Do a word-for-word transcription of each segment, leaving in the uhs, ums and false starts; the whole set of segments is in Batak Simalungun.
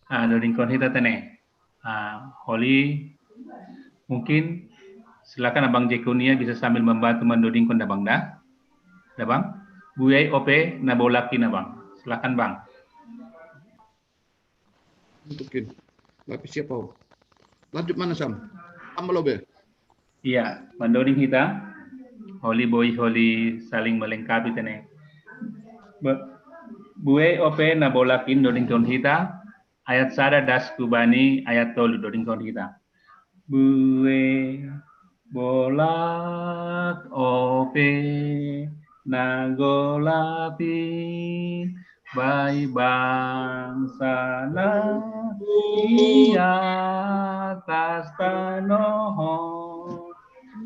Ah, dodingkon hita tene. Ah, Holi, mungkin silakan Abang Jekunia bisa sambil membantu mandodingkon da Bang da. Da Bang. Buei ope na bolakin Abang. Silakan Bang. Mungkin. Tapi siapa? Lanjut mana Sam? Sama lo be. Iya, mandoding hita. Holi boi holi saling melengkapi tene. Be, buei ope na bolakin dodingkon hita. Ayat sada das kubani ayat tolu dodingkon hita. Buei bolak ope na golapi bai bangsa na i atas tanoh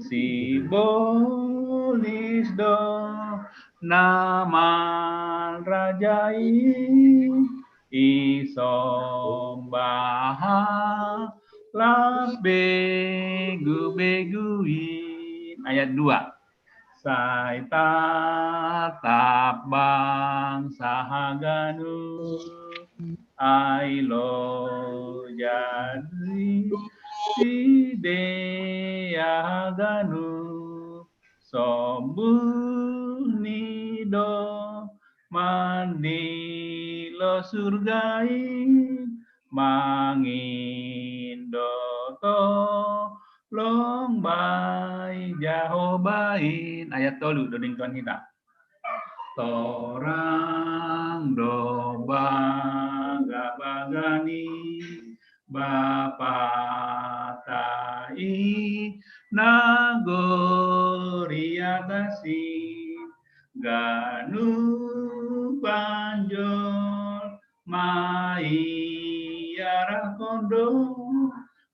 si bolis do na manrajai i sombaha las begu-beguin. Ayat dua. Sai tatap bangsa haganup ai lo jadi si dea haganup sombuh ni do mandi lo surgai mangin do to long bai jaho bain. Ayat tolu dodingkon hita. Torang do baga-bagani bapa tai na gori atasi ganu panjol mai arah kondo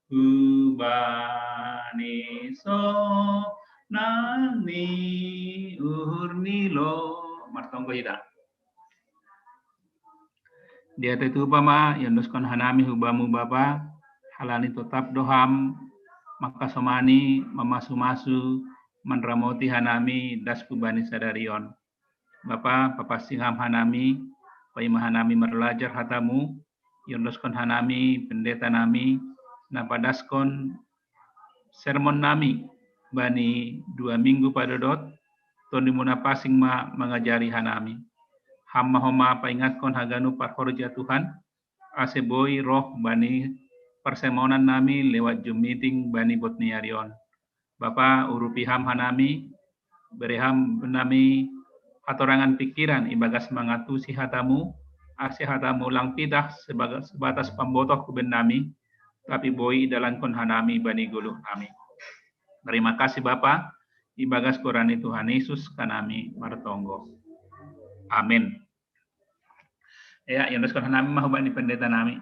ubani so nani uhur nilo. Martonggo hita. Dia tetu Bapa ma yondoskon hanami hubamu Bapa, halani totap doham makasomani mamasu-masu manramoti hanami das kubani sadarion. Bapa, papasiham hanami, paima hanami marlajar hatamu, yondoskon hanami pendeta nami na padaskon sermon nami bani dua minggu padodot. Tondimuna pasing ma mangajari hanami. Ham ma homa paingatkon haganup parhorja Tuhan, ase boi roh bani parsemonan nami lewat Zoom meeting bani bot ni ari on. Bapa, urupi ham hanami, bere ham nami hatorangan pikiran ibagas mangatusi hatamu, ase hatamu lang pitah sebatas pambotoh kuben nami, tapi boi idalankon hanami bani goluh nami. Terima kasih Bapa, ibagas goran ni Tuhan Yesus kanami martonggo. Amin. Ya, yondoskon hanami ma hubani pendeta nami.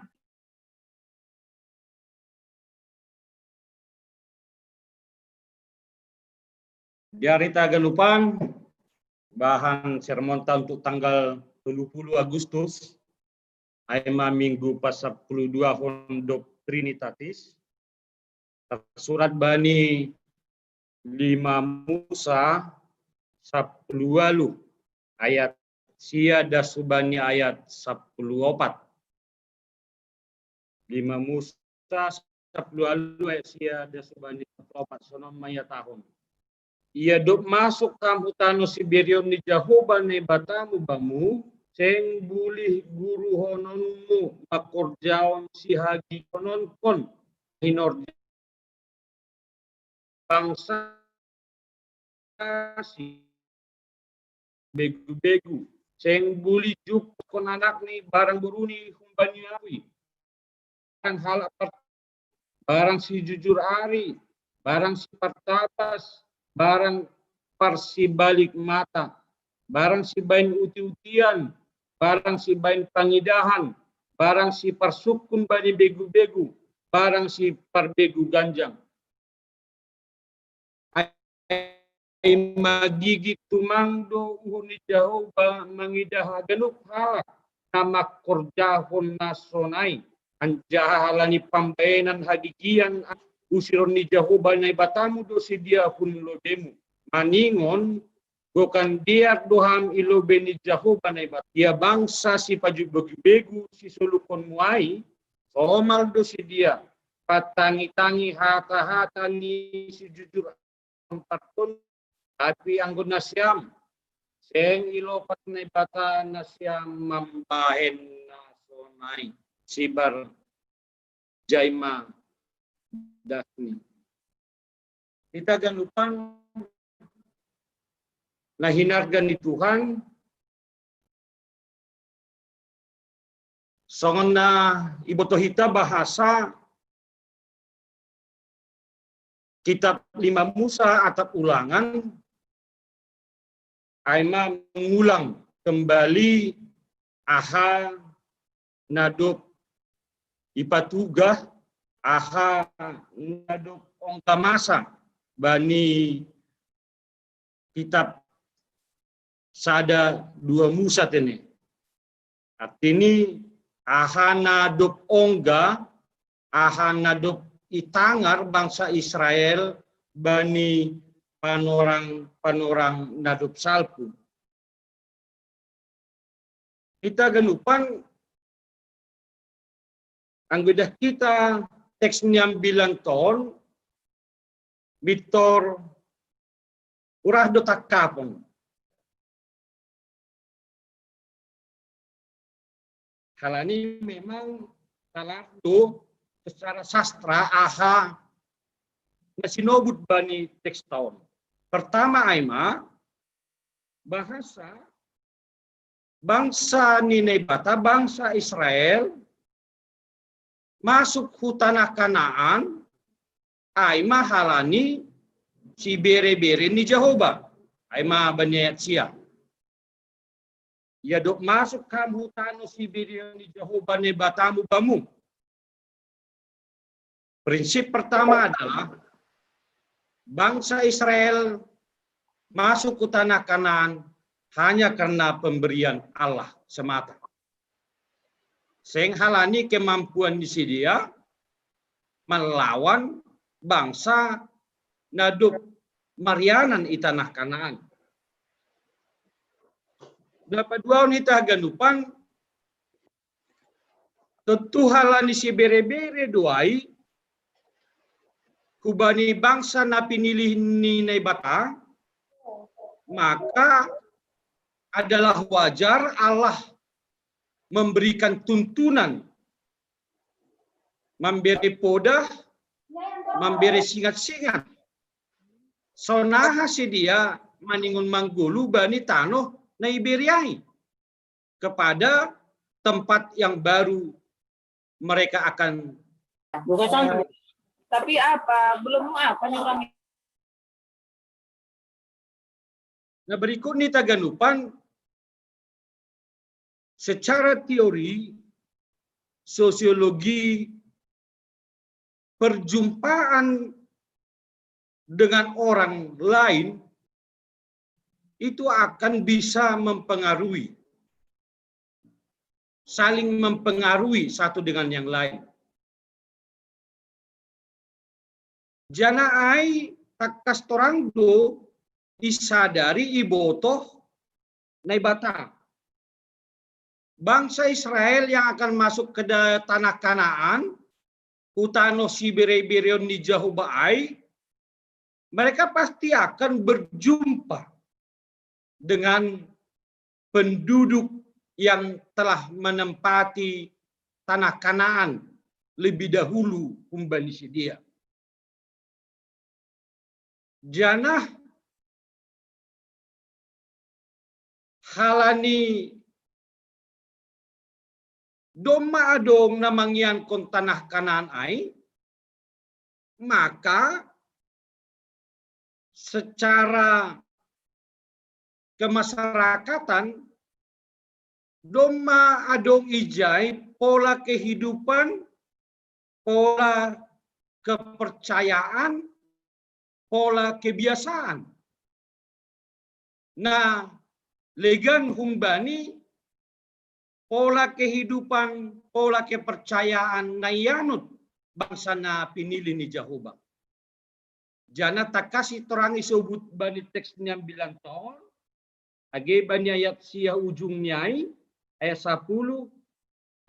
Diari tagalupan, bahan sermon ta untuk tanggal tolu puluh Agustus, ai ma minggu pasapuluh dua hondop Trinitatis, tersurat bani lima Musa sapuluh walu ayat sia das hubani ayat sapuluh opat. Lima Musa sapuluh walu ayat sia das hubani sapuluh opat, sonon ma ia tahun. Ia dop masuk kam hutano siberion ni Jahoba Naibatamu bamu, seng bulih guruhononmu makorjaon sihagihononkon hinorja bangsa si begu-begu, seng bulih jumpahkon anakni barang boruni humbani api. Barang halak par, barang si jujur ari, barang si partabas, barang parsibalik mata, barang si bain uti-utian, barang si bain pangidahan, barang si parsukun bani begu-begu, barang si parbegu ganjang. Ai magigit tumang do uhur ni Jahoba mangidah haganup halak na mangkorjahon na sonai, anjaha halani pambahenan hagigian usiron ni Jahoba Naibatamu do sidea hun lobemu. Maningon, gokan dear do ham i lobei ni Jahoba Naibata. Ia bangsa sipajubegu-begu sisolukonmu ai, Omal do si dia, patangi-tangi hata-hata ni sijujur amparton, tapi anggo nasiam, seng ilopat Naibata nasiam mambahen na sonai, sibar jaima dasni. Hita ganupan na hinarga ni Tuhan, songon na iboto hita bahasa kitab lima Musa atap Ulangan, ai ma mengulang kembali aha na dob ipatugah, aha na dob ongga masa bani kitab sada dua Musa tene. Artini aha na dob ongga, aha na dob itangar bangsa Israel bani panorang-panorang na dob salpu. Hita ganupan, anggo idah hita teks ni ambilan ton, Victor, urah do tangkapon. Halani memang salah do secara sastra aha na sinobut bani teks ton. Pertama ai ma bahasa bangsa ni Naibata, bangsa Israel, masuk hu tanah Kanaan, ai ma halani sibere-bere ni Jahoba, ai ma bani ayat sia. Ia dob masuk kam hu tano sibere ni Jahoba Naibatamu bamu. Prinsip pertama adalah bangsa Israel masuk ke tanah Kanaan hanya karena pemberian Allah semata. Seng halani kemampuan ni sidia melawan bangsa na dob marianan i tanah Kanaan. Na paduahon hita haganupan, tontu halani sibere-bere do ai hubani bangsa na pinilih ni Naibata, maka adalah wajar Allah memberikan tuntunan, memberi podah, memberi singat-singat. Sonaha sidia maningon manggolu bani tano na ibere ai kepada tempat yang baru mereka akan. Bukan. Tapi apa? Belum apa nih orang? Nah, berikut nih taganupan secara teori sosiologi perjumpaan dengan orang lain itu akan bisa mempengaruhi, saling mempengaruhi satu dengan yang lain. Jana ai tangkas torang do isadari ibotoh Naibata. Bangsa Israel yang akan masuk ke tanah Kanaan, hu tano sibere-bereon ni Jahoba ai, mereka pasti akan berjumpa dengan penduduk yang telah menempati tanah Kanaan lebih dahulu humbani sidia. Janah halani domma adong na mangiankon tanah Kanaan ai, maka secara kemasyarakatan domma adong ijai pola kehidupan, pola kepercayaan, pola kebiasaan na legan humbani pola kehidupan, pola kepercayaan na ianut bangsa na pinilih ni Jahoba. Jana tangkas i torang isobut bani teks ni ambilan ton, age bani ayat sia ujung ni ai, ayat sapuluh,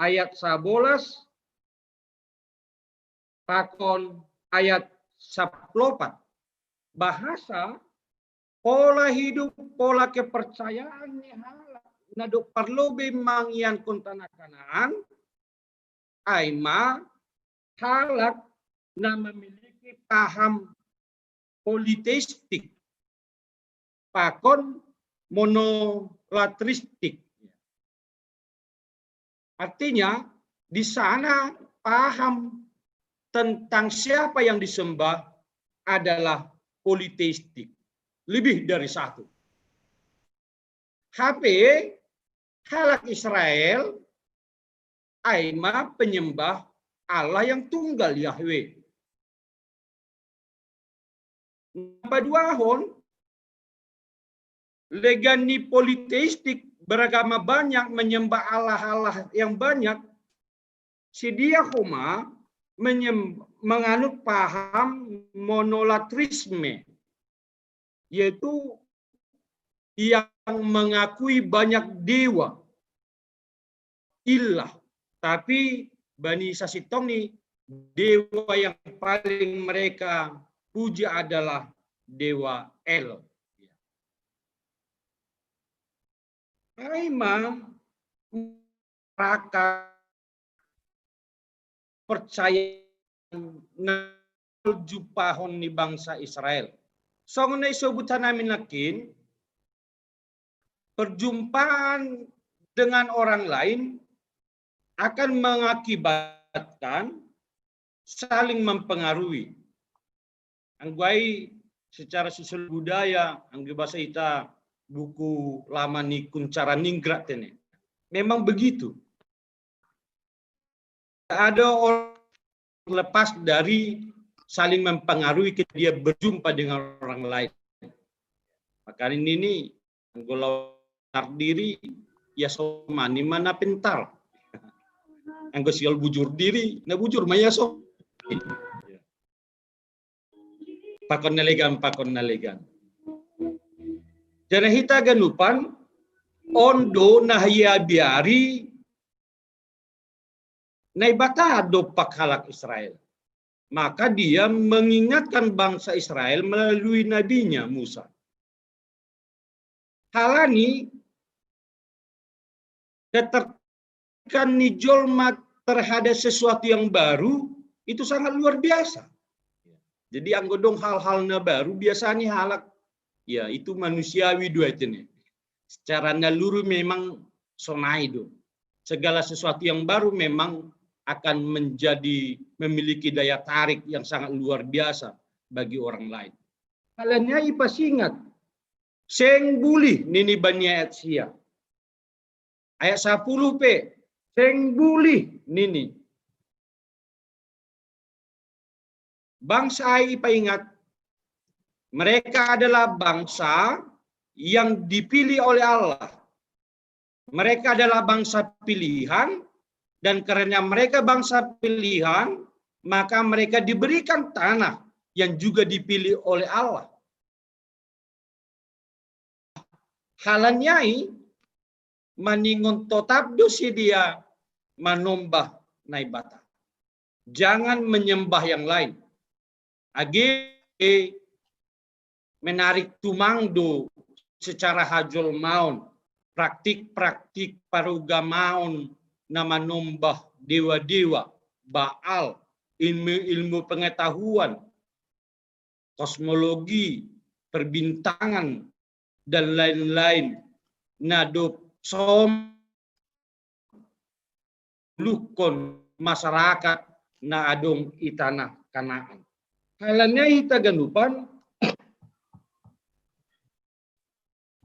ayat sabolas, pakon ayat sapuluh opat. Bahasa pola hidup, pola kepercayaan ni halak na do parlobei mangiankon tanah Kanaan, ai ma halak na memiliki paham politeistik pakon monolatristik. Artinya, di sana paham tentang siapa yang disembah adalah politeistik. Lebih dari satu. Hape halak Israel ai ma penyembah Allah yang tunggal, Yahweh. Napaduahon, legan ni politeistik, beragama banyak, menyembah allah-allah yang banyak, si dia homa menyem, menganut paham monolatrisme, yaitu yang mengakui banyak dewa, ilah. Tapi bani sasintong ni, dewa yang paling mereka puji adalah dewa El. Ai ma raka percaya na jumpahon ni bangsa Israel. Songon na isobut hanami nangkin, perjumpaan dengan orang lain akan mengakibatkan saling mempengaruhi. Anggo ai secara sosial budaya, anggo bahasa ita buku lama ni Kuncara Ningrat ini. Memang begitu. Ada orang lepas dari saling mempengaruhi ketika dia berjumpa dengan orang lain. Makanya ini nih, anggo laho diri, ya somani ma na pintar. Anggo sihol bujur diri, na bujur ma ya so. Pakon na legan, pakon na legan. Jadi hita ganupan, on do na ia biari Naibata dompak halak Israel. Maka dia mengingatkan bangsa Israel melalui nabinya Musa. Halani ketertarikan ni jolma terhadap sesuatu yang baru itu sangat luar biasa. Jadi anggo dong hal-hal na baru biasanya halak, ya, itu manusiawi do ate ne. Secara naluri memang sonai do. Segala sesuatu yang baru memang akan menjadi memiliki daya tarik yang sangat luar biasa bagi orang lain. Halani ai ipasingat, seng bulih nini bani ayat sia. Ayat sapuluh pe, seng bulih nini. Bangsa ai ipaingat, mereka adalah bangsa yang dipilih oleh Allah. Mereka adalah bangsa pilihan, dan karena mereka bangsa pilihan, maka mereka diberikan tanah yang juga dipilih oleh Allah. Halani ai maningon totap do si dia manombah Naibata. Jangan menyembah yang lain. Age menarik tumang do secara hajolmaon praktik-praktik parugamaon na manombah dewa-dewa, Baal, ilmu-ilmu pengetahuan, kosmologi, perbintangan, dan lain-lain na dob som luhkon masyarakat na adong i tanah Kanaan. Halani ai hita ganupan,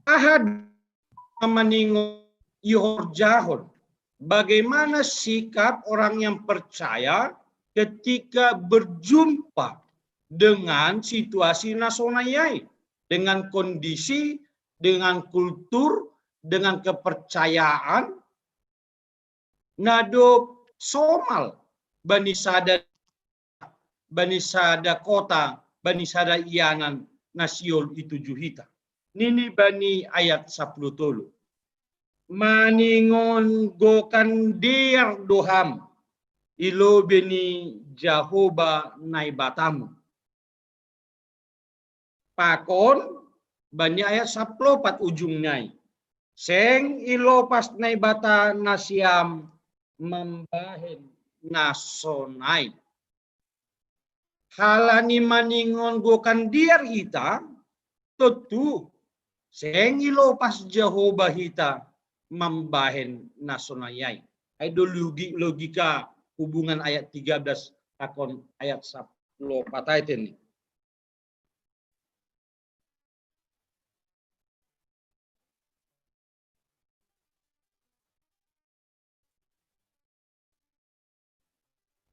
aha maningon ihorjahon, bagaimana sikap orang yang percaya ketika berjumpa dengan situasi na sonai ai, dengan kondisi, dengan kultur, dengan kepercayaan na dob somal bani sada, bani sada kota, bani sada ianan na sihol ituju hita. Nini bani ayat sapuluh tolu. Maningon gokan dear do ham, ilo bani Jahoba Naibatamu. Pakon bani ayat saplopat ujungnya. Seng ilopas Naibata nasiam mambahen nasonai. Halani maningon gokan diar hita, tentu seng ilopas Jahoba hita mambahen nasonai. Ai do logika hubungan ayat tiga belas takon ayat saplopat ai teni.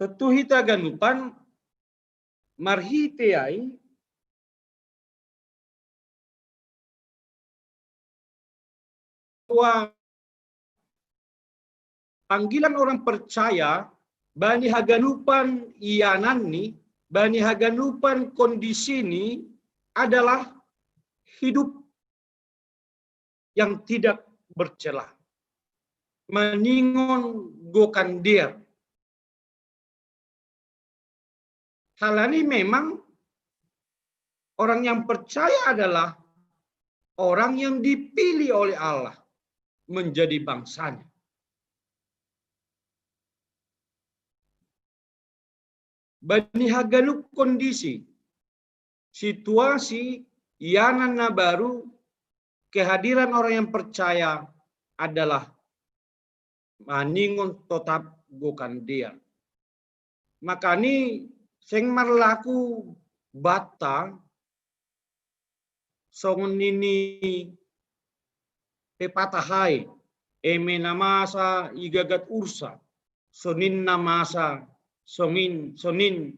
Tentu hita ganupan marhite ai panggilan orang percaya bani haganupan iananni, bani haganupan kondisini adalah hidup yang tidak bercela. Maningon gokan diar. Halani memang orang yang percaya adalah orang yang dipilih oleh Allah menjadi bangsanya. Bani haganup kondisi, situasi, ianan na baru, kehadiran orang yang percaya adalah maningon totap gokan diar. Makani seng marlaku banta songon nini pepatah ai, eme na masa igagat ursa, sonin na masa songin, sonin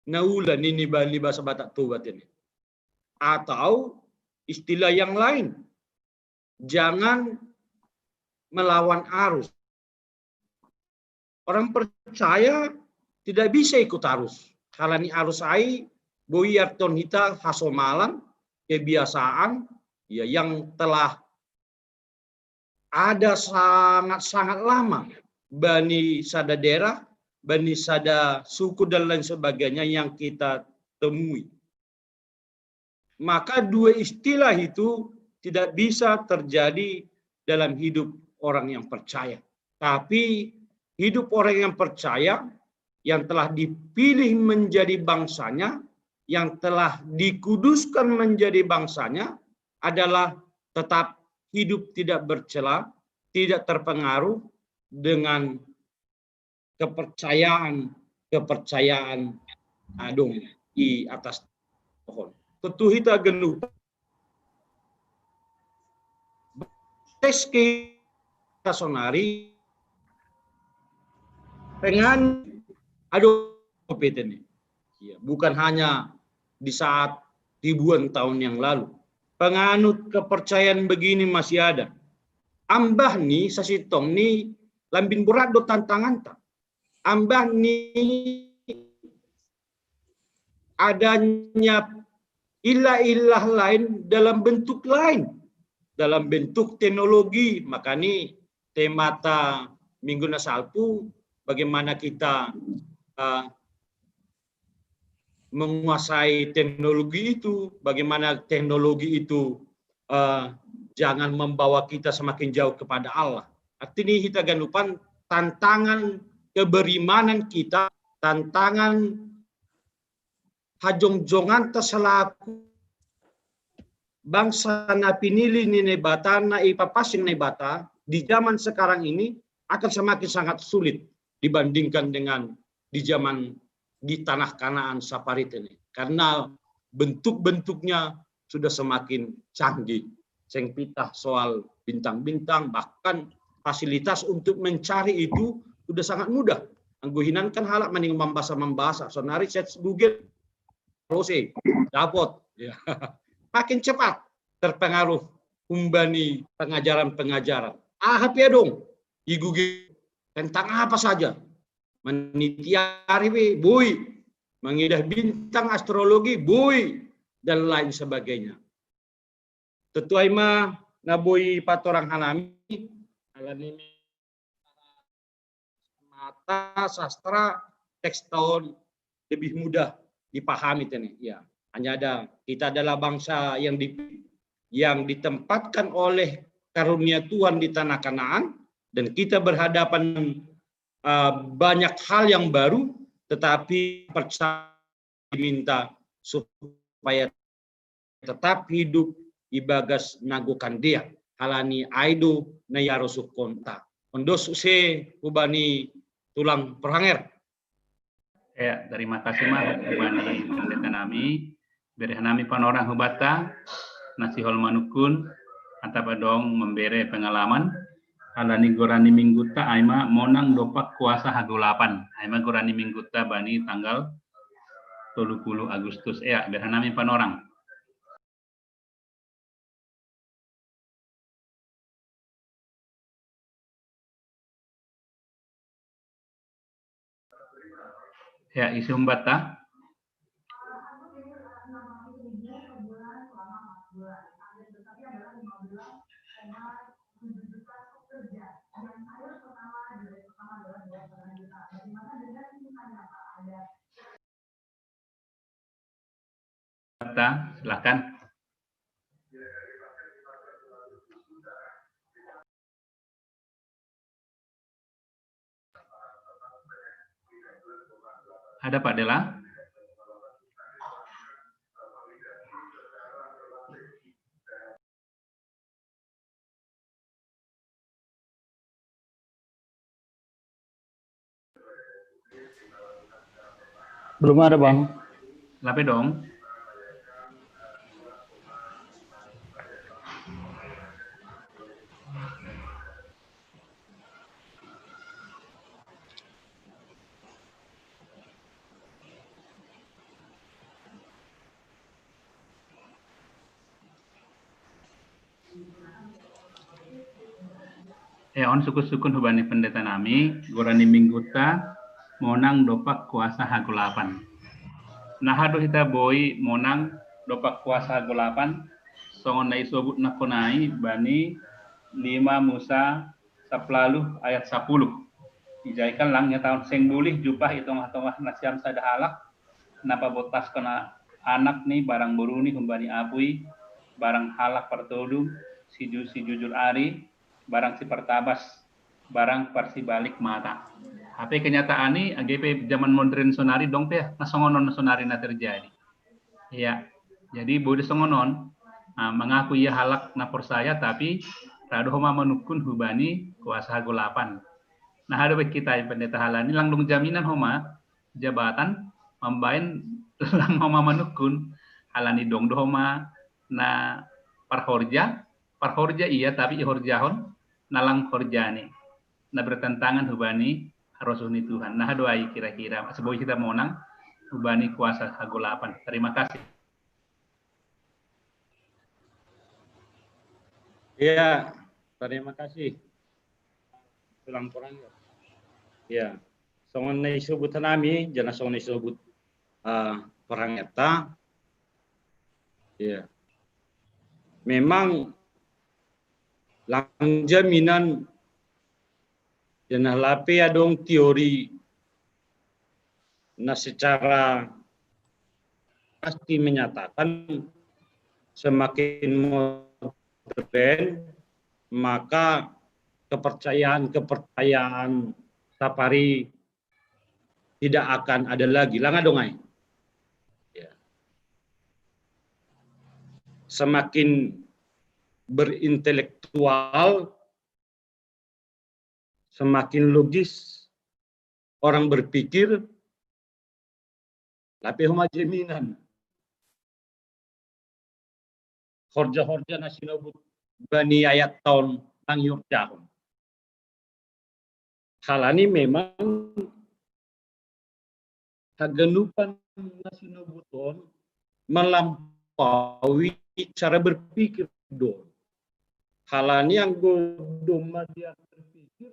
na ula nini bali bahasa Batak Toba tene. Atau istilah yang lain, jangan melawan arus. Orang percaya tidak bisa ikut arus. Halani arus ai boi arton hita hasomalan, kebiasaan, ya, yang telah ada sangat-sangat lama bani sada daerah, bani sada suku dan lain sebagainya yang kita temui. Maka dua istilah itu tidak bisa terjadi dalam hidup orang yang percaya. Tapi hidup orang yang percaya, yang telah dipilih menjadi bangsanya, yang telah dikuduskan menjadi bangsanya, adalah tetap hidup tidak bercela, tidak terpengaruh dengan kepercayaan, kepercayaan adong i atas pohon. Tentu hita ganup tes ke sonari pengan adong petene. Ya, bukan hanya di saat ribuan tahun yang lalu. Penganut kepercayaan begini masih ada. Ambah ni sasintongni lambin borat do tantanganta. Ambah ni adanya ilah-ilah lain dalam bentuk lain, dalam bentuk teknologi. Makani temata minggu na salpu, bagaimana kita uh, menguasai teknologi itu, bagaimana teknologi itu uh, jangan membawa kita semakin jauh kepada Allah. Artinya hita ganupan tantangan keberimanan kita, tantangan hajongjonganta selaku bangsa na pinilih ni Naibata, na ipapansing Naibata, di zaman sekarang ini akan semakin sangat sulit dibandingkan dengan di zaman di tanah Kanaan saparit ini. Karena bentuk-bentuknya sudah semakin canggih. Seng pitah soal bintang-bintang, bahkan fasilitas untuk mencari itu sudah sangat mudah. Anggo hinan kan halak mending membasa-membasa, sonari search Google, terus eh, dapat. Ya. Makin cepat terpengaruh umbani pengajaran-pengajaran. Ah, H P dong, i Google tentang apa saja. Meniti ari boi, mengidah bintang, astrologi boi, dan lain sebagainya. Tentu ai ma na boi patorang hanami, alani semangat kata sastra teks taon lebih mudah dipahami tene. Ya, hanya ada kita adalah bangsa yang di, yang ditempatkan oleh karunia Tuhan di tanah Kanaan, dan kita berhadapan uh, banyak hal yang baru, tetapi percaya diminta supaya tetap hidup ibagas nagokan dia. Halani aido na yaro sukonta. Ondos se hubani tulang perhanger. Ya, terima kasih mah hubani pendeta nami. Beri nami panorang hubata, nasi hol manukun, atau dong memberi pengalaman. Halani gorani mingguta aima monang dopak kuasa hagulapan. Aima gorani mingguta bani tanggal tolu puluh Agustus. Ya, beri nami panorang. Ya, isu mbata. Silakan. Ada Pak Dela? Belum ada, Bang. Lape dong. E, on sukun-sukun hubani pendeta nami, gorani mingguta monang dopak kuasa hagulapan. Nah, haduh ita boi monang dopak kuasa hagulapan, songon na isobut na konai bani lima Musa sapuluh ayat sapuluh. Ijaikan lang nya taon seng bulih jupah i tongah-tongah nasiam sada halak, na pabotaskon anak ni barang boru ni humbani apui, barang halak partodung, si, si jujur ari, barang si partabas, barang parsibalik mata. Hape kenyataan ni age pe zaman modern sonari dong pe na songonon sonari na terjadi. Iya, jadi boi do songonon, nah, mangaku ia halak na porsaya tapi ra do homa manungkun hubani kuasa hagolapan. Nah, hadope kita pendeta halani lang dong jaminan homa jabatan mambaen lang homa manungkun, halani dong do homa na parhorja, parhorja iya tapi ihorjahon na lang horjani, na bertentangan hubani harosuh ni Tuhan. Nah, do ai kira-kira asa boi kita monang hubani kuasa hagolapan. Terima kasih. Ya, terima kasih. Tulang porang. Ya, songon na isobut nami, jana songon na isobut uh, porang eta. Ya, memang lang jaminan jana lape adong teori na secara pasti menyatakan semakin modern maka kepercayaan-kepercayaan sapari tidak akan ada lagi. Lang adong ai. Ya. Semakin berintelektual, semakin logis orang berpikir, lape homa jaminan horja-horja na sinobut bani ayat taon lang ihorjahon. Halani memang haganupan na sinobut on melampaui cara berpikir do. Halani anggo domma dia berpikir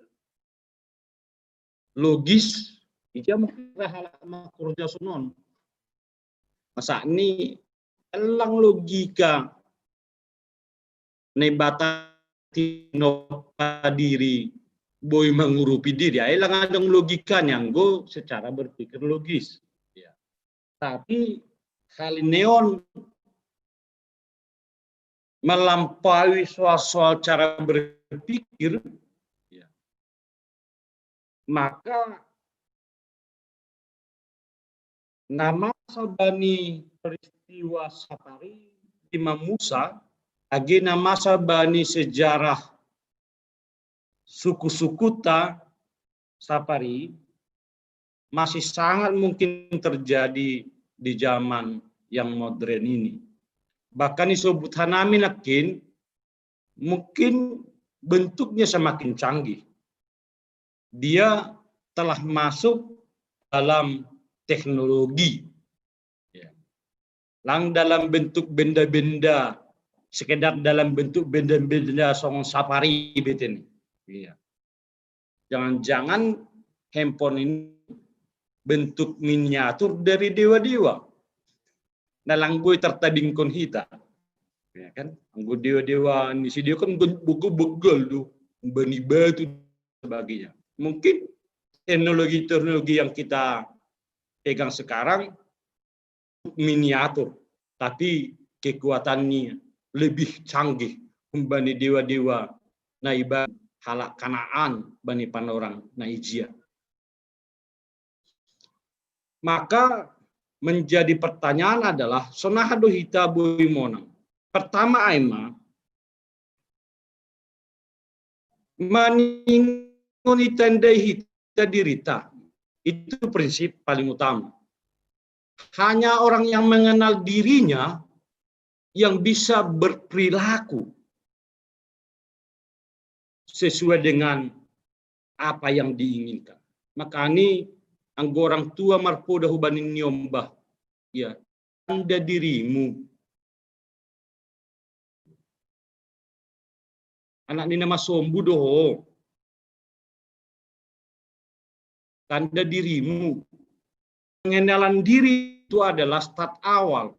logis, ija mungkin halak ma horja sonon. Masa ni elang logika Naibata tinopa diri boi mengurupi diri. Ai lang adong logikanya, anggo secara berpikir logis. Ya. Tapi hal neon melampaui soal-soal cara berpikir, ya, maka na masa bani peristiwa Sapari Imam Musa, age na masa bani sejarah suku-sukuta Sapari masih sangat mungkin terjadi di zaman yang modern ini. Bahkan disebut hanami nakin, mungkin bentuknya semakin canggih. Dia telah masuk dalam teknologi. Ya. Lang dalam bentuk benda-benda, sekedar dalam bentuk benda-benda songon Sapari beten. Iya. Jangan-jangan handphone ini bentuk miniatur dari dewa-dewa. Na lang boi tertabingkon hita. Ya kan? Anggo dewa-dewa ni si dia kan begel-begel tuh, bani batu sebagainya. Mungkin teknologi-teknologi yang kita pegang sekarang miniatur, tapi kekuatannya lebih canggih umbani dewa-dewa na iba halak Kanaan bani panorang na ijia. Maka menjadi pertanyaan adalah, sonaha do hita boi monang? Pertama, aima maningon itandai hita dirita. Itu prinsip paling utama. Hanya orang yang mengenal dirinya yang bisa berperilaku sesuai dengan apa yang diinginkan. Makanya anggo orang tua marpoda hubani niombah, ya, tanda dirimu. Anak ni na masombu do ho. Tanda dirimu. Pengenalan diri itu adalah start awal.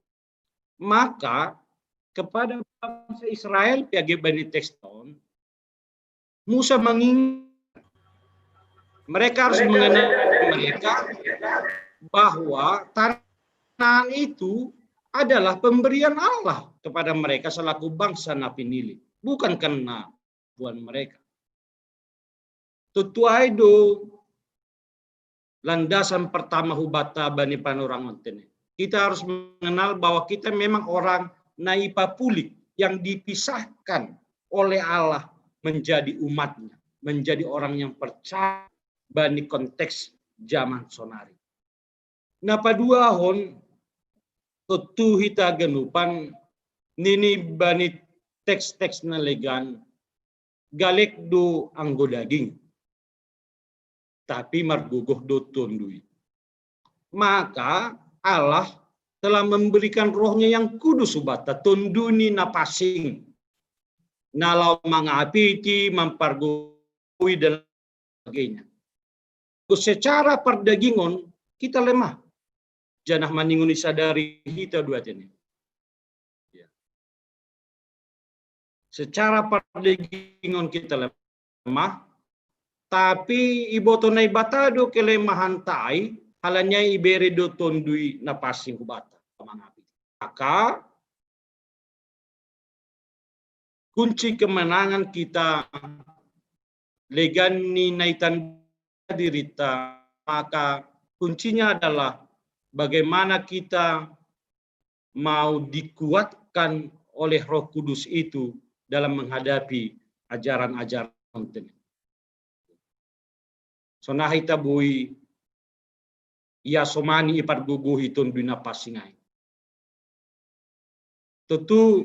Maka kepada bangsa Israel, piage bani tekston, Musa mengingat mereka harus mengenal mereka bahwa tanah itu adalah pemberian Allah kepada mereka selaku bangsa na pinilih, bukan karena Tuhan mereka. Tutu ai do landasan pertama hubata bani panorang on tene. Kita harus mengenal bahwa kita memang orang na ipapulik yang dipisahkan oleh Allah menjadi umatnya, menjadi orang yang percaya bani konteks zaman sonari. Na paduahon, tutu hita ganupan nini bani teks-teks na legan, galek do anggo daging, tapi margogoh do tondui. Maka Allah telah memberikan rohnya yang kudus hubata, tonduni na pansing, na laho mangapiti, mampargogoi dan sebagainya. Secara pardagingon kita lemah. Janah maningon isadari hita do atene. Ya. Secara pardagingon kita lemah, tapi iboto Naibata do kelemahanta ai, halani ai ibere do tondui na pansing hubata mangapi. Maka kunci kemenangan kita legan ni na itanda dirita, maka kuncinya adalah bagaimana kita mau dikuatkan oleh Roh Kudus itu dalam menghadapi ajaran-ajaran konten. Sonaha hita boi iasomani, ipargogohi tondui na pansing ai. Tutu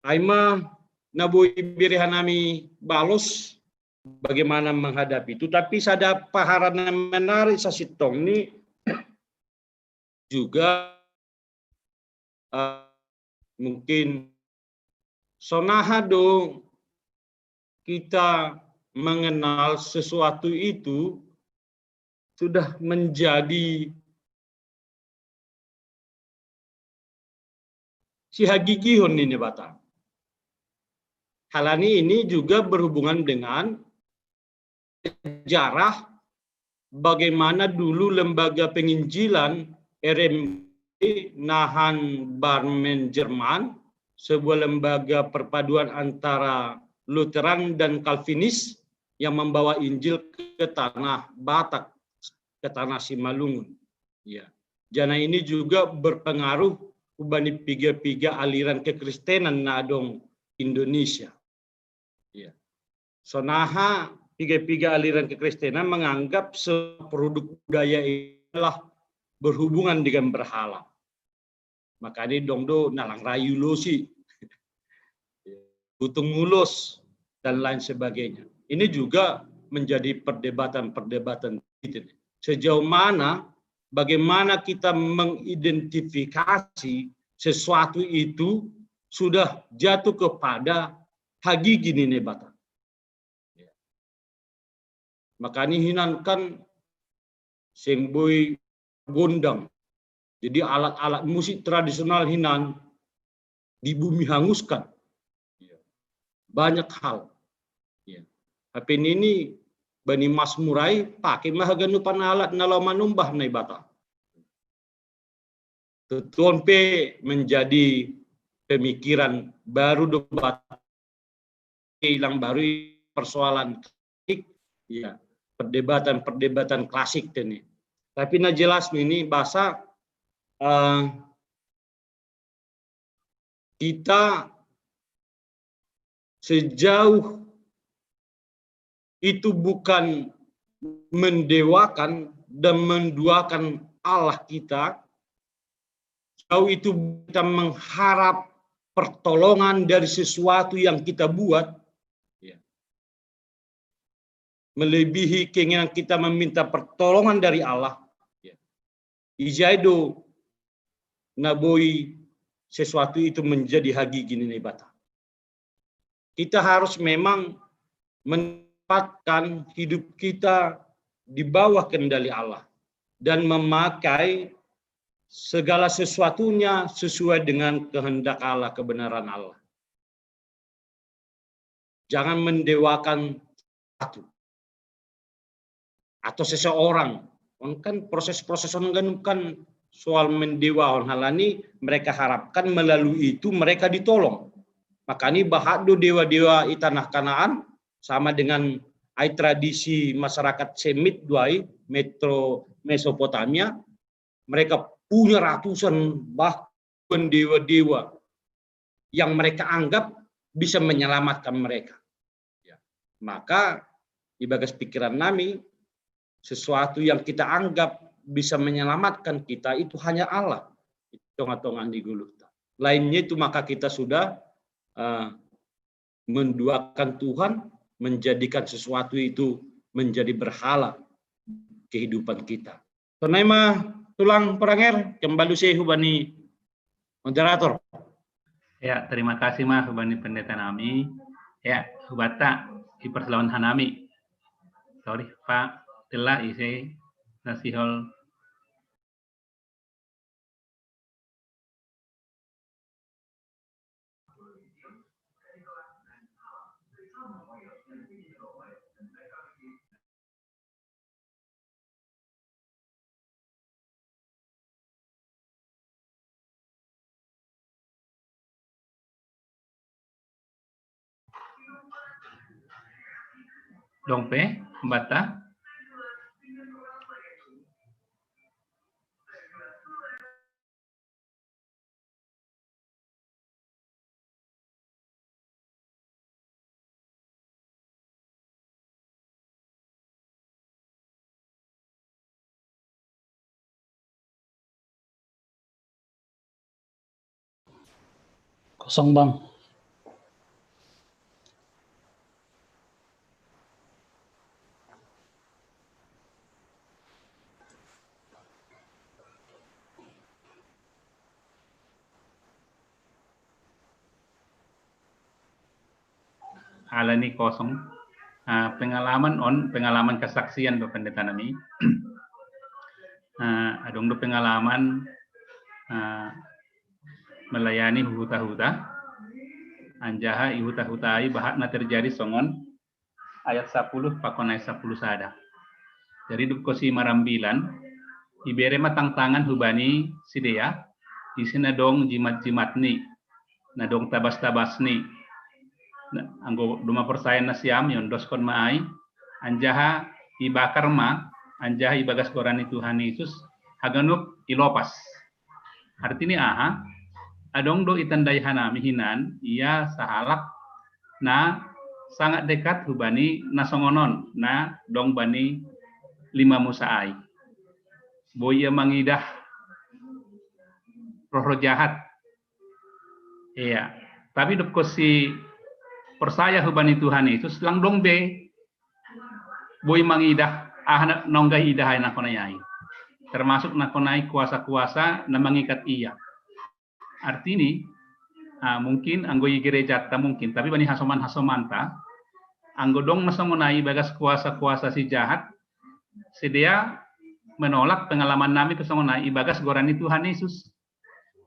ai ma na boi bere hanami balos bagaimana menghadapi itu. Tapi sada paharan na menarik sasintongni juga, eh, mungkin sonaha do kita mengenal sesuatu itu sudah menjadi sihagigihon ni Naibata. Hal ini juga berhubungan dengan sejarah bagaimana dulu lembaga penginjilan R M B nahan Barmen Jerman, sebuah lembaga perpaduan antara Lutheran dan Calvinis yang membawa Injil ke tanah Batak, ke tanah Simalungun. Ya. Jana ini juga berpengaruh ubani piga-piga aliran kekristenan na adong Indonesia. Ya. Sonaha piga-piga aliran kekristenan menganggap semua produk budaya ini adalah berhubungan dengan berhala. Makanya dong do nalang rayu losi, utung mulus, dan lain sebagainya. Ini juga menjadi perdebatan-perdebatan. Sejauh mana, bagaimana kita mengidentifikasi sesuatu itu sudah jatuh kepada hagigi ni Naibata. Makanya hinan kan seng boi gondang. Jadi alat-alat musik tradisional hinan di bumi hanguskan. Banyak hal. Ya. Tapi ini bani Mazmur ai pake ma haganupan alat na laho manumbah Naibata. Tutuon pe menjadi pemikiran baru do Batak, hilang baru persoalan klasik, ya, perdebatan-perdebatan klasik ini. Tapi na jelas ini bahasa eh, kita sejauh itu bukan mendewakan dan menduakan Allah kita, jauh itu kita mengharap pertolongan dari sesuatu yang kita buat, ya, melebihi keinginan kita meminta pertolongan dari Allah, ya, ijai do na boi sesuatu itu menjadi hagigi ni Naibata. Kita harus memang menempatkan hidup kita di bawah kendali Allah dan memakai segala sesuatunya sesuai dengan kehendak Allah, kebenaran Allah. Jangan mendewakan satu atau seseorang. Kan proses-proses on kan soal mendewaon, hal ini mereka harapkan melalui itu mereka ditolong. Makanya bahat do dewa-dewa i tanah Kanaan sama dengan ai tradisi masyarakat Semit do ai, Metro Mesopotamia, mereka punya ratusan bahkan dewa-dewa yang mereka anggap bisa menyelamatkan mereka. Ya. Maka di bagas pikiran nami, sesuatu yang kita anggap bisa menyelamatkan kita itu hanya Allah di tonga-tonga ni goluhta. Lainnya itu maka kita sudah uh, menduakan Tuhan, menjadikan sesuatu itu menjadi berhala kehidupan kita. Sonai ma tulang Paranger, kembali saya hubani moderator. Ya, terima kasih ma hubani pendeta nami. Ya, hubata i perselawon hanami. Sorry, Pak, telah isi nasihol. Dong pe, bata. Kosong, Bang. Ala ni kosong. Uh, pengalaman on, pengalaman kesaksian do pendeta nami. Uh, adong do pengalaman uh, melayani huta-huta. Anjaha ihuta-hutai bahat na terjadi songon ayat sapuluh pakon ayat sapuluh sada. Jadi duk kosi marambilan, ibere ma tangtangan hubani sidea, isi na dong jimat-jimatni, na dong tabas-tabasni. Nah, anggo doma porsaya nasiam, iondoskon ma ai, anjaha ibakar ma, anjaha ibagas goran ni Tuhan Yesus, haganup ilopas. Artini aha? Adong do itandai hanami hinan, ia sahalak na sangat dekat hubani na songonon, na dong bani lima Musa ai. Boi ia mangidah roh-roh jahat. Iya. Tapi duk kosi porsaya hubani Tuhan Yesus, lang dong be boi mangidah aha na ongga idah ai na kona ai. Termasuk na kona ai kuasa-kuasa na mangikat ia. Artini, ah, mungkin anggo i gereja ta mungkin, tapi bani hasoman-hasomanta, anggo dong ma songon ai ibagas kuasa-kuasa si jahat, sidea menolak pengalaman nami pe songon ai ibagas goran ni Tuhan Yesus.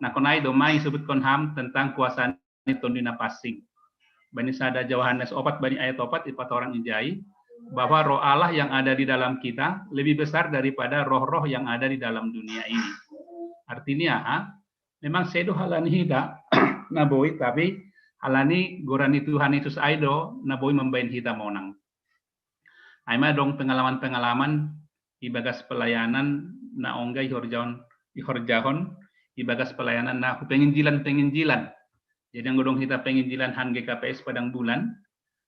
Na kona ai doma isubutkon ham tentang kuasa ni Tondi Napansing. Bani sada Yohanes opat bani ayat opat ipatorang ijai, bahwa roh Allah yang ada di dalam kita lebih besar daripada roh-roh yang ada di dalam dunia ini. Artinya aha? Memang sedo halani hita na boi, tapi halani goran ni Tuhan Yesus ai do na boi mambahen hita monang. Ai ma dong pengalaman-pengalaman ibagas pelayanan na ongga ihorjahon, ihorjahon ibagas pelayanan na hu penginjilan-penginjilan. Jadi anggo dong hita penginjilan han G K P S Padang Bulan,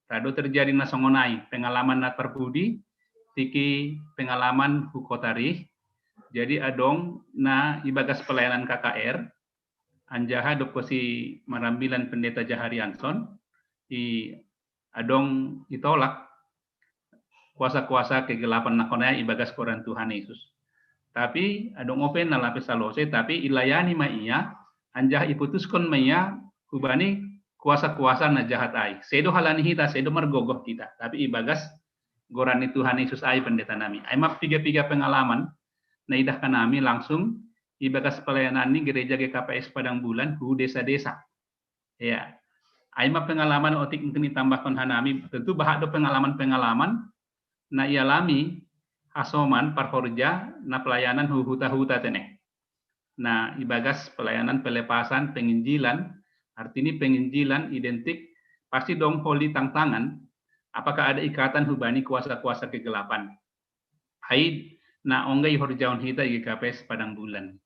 rado terjadi na songon ai, pengalaman na parpudi, tiki pengalaman hu kota Rih. Jadi adong na ibagas pelayanan K K R, anjaha dok kosi marambilan Pendeta Jaharianson, i adong itolak kuasa-kuasa kegelapan na kona ai ibagas goran Tuhan Yesus. Tapi adong ope na lape salose, tapi ilayani ma ia, anjaha iputuskon ma ia hubani kuasa-kuasa na jahat ai. Sedo halani hita, sedo margogoh hita, tapi ibagas goran ni Tuhan Yesus ai, pendeta nami. Ai ma piga-piga pengalaman na idah hanami langsung ibagas pelayanan ni gereja G K P S Padang Bulan hu desa-desa. Ya. Ai ma pengalaman otik mungkin itambahkon hanami, tentu bahat do pengalaman-pengalaman na ialami hasoman parhorja na pelayanan hu huta-huta tene. Nah, ibagas pelayanan pelepasan penginjilan, artini penginjilan identik pasti dong holi tangtangan, apakah ada ikatan hubani kuasa-kuasa kegelapan. Ai na ongga ihorjahon hita i G K P S Padang Bulan.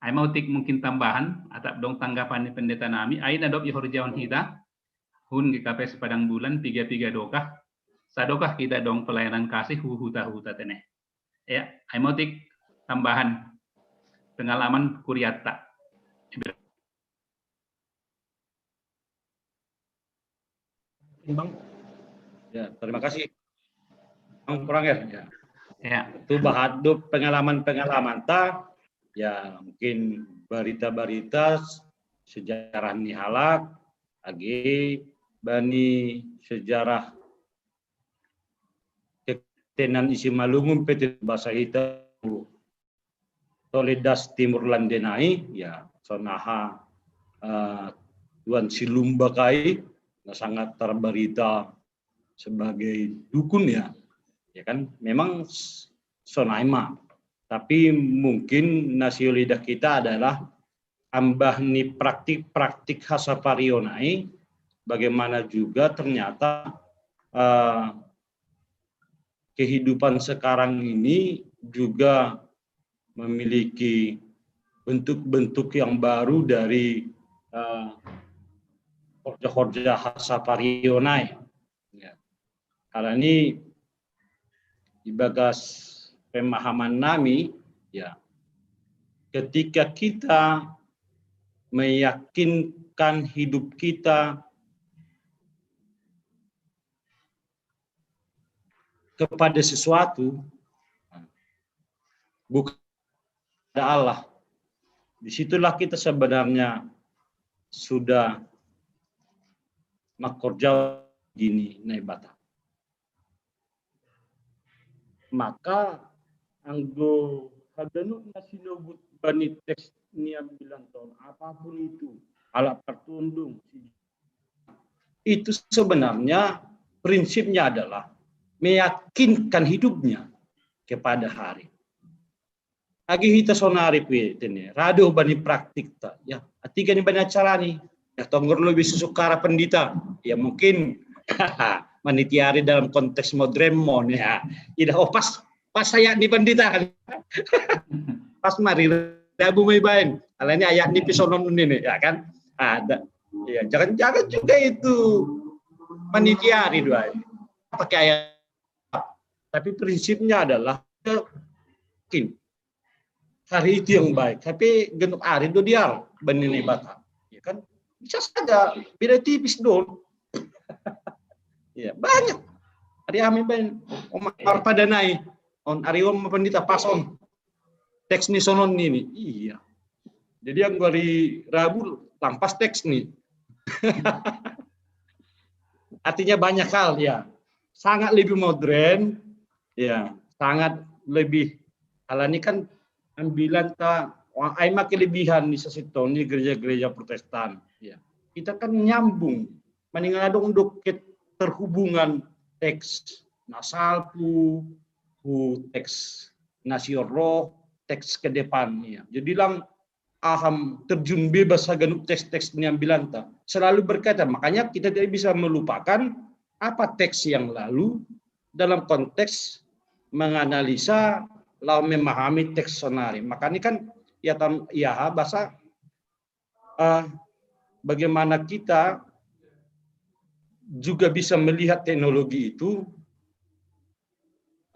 Ai ma otik mungkin tambahan, atap dong tanggapan ni pendeta nami, ai na dob ihorjahon hita hun G K P S Padang Bulan piga-piga dokah, sadokah hita dong pelayanan kasih hu huta-huta tene. Ya, ai ma otik tambahan pengalaman kuriatta. Bang. Ya, terima kasih. Bang Pranger, ya. Ya. Itu bahat do pengalaman-pengalaman ta, ya mungkin berita-berita sejarah ni halak, age bani sejarah ketenan isi malungun pe te bahasa hita Toledas Timur Lande nai, ya, sonaha uh, Tuan Silumba kai, na sangat terberita sebagai dukun ya, ya kan, memang sonaha ma. Tapi mungkin na siolidah kita adalah ambah ni praktik-praktik hasaparion nai, bagaimana juga ternyata uh, kehidupan sekarang ini juga memiliki bentuk-bentuk yang baru dari uh, horja-horja hasaparion nai. Ya. Karena ini ibagas pemahaman nami, ya, ketika kita meyakinkan hidup kita kepada sesuatu, bukan pada Allah, disitulah kita sebenarnya sudah makorja gini Naibata. Maka anggo haganup na sinogot bani teks ni ambilan ton, apapun itu, halak partondong, itu sebenarnya prinsipnya adalah meyakinkan hidupnya kepada hari. Agi hita sonari pi tene, rado bani praktik ta, ya, atika ni bani acara ni, ya, tonggor lo bisa sukara pendita, ya, mungkin manitiari dalam konteks modern mo, ya, ida, oh, pas, pas saya ni pendita, pas mari rabu mai bain, ala ni ayat ni pisonon ni, ya kan, ada, ya, jangan-jangan juga itu manitiari dua, pakai ayat, tapi prinsipnya adalah yakin hari itu yang baik. Tapi genuk ari do diar bani Naibata. Ya kan? Bisa saja beda tipis dong. Ya, banyak. Hari ami bain Omar Padanai. On ari om pendita pas on. Teks ni sonon ni. Iya. Jadi yang hari Rabu lampas teks ni. Artinya banyak hal ya. Sangat lebih modern, ya, sangat lebih, ala ni kan ambilan ta, ai ma kelebihan ni sasito ni gereja-gereja Protestan, ya. Kita kan nyambung, maningal adong do keterhubungan teks na salpu hu teks na sioroh, teks ke depan, ya. Jadi lang aha ma terjun bebas haganup teks-teks ni ambilanta. Selalu berkaitan, makanya kita tidak bisa melupakan apa teks yang lalu dalam konteks menganalisa lalu memahami teks sonari. Makanya kan ya tam ya bahasa uh, bagaimana kita juga bisa melihat teknologi itu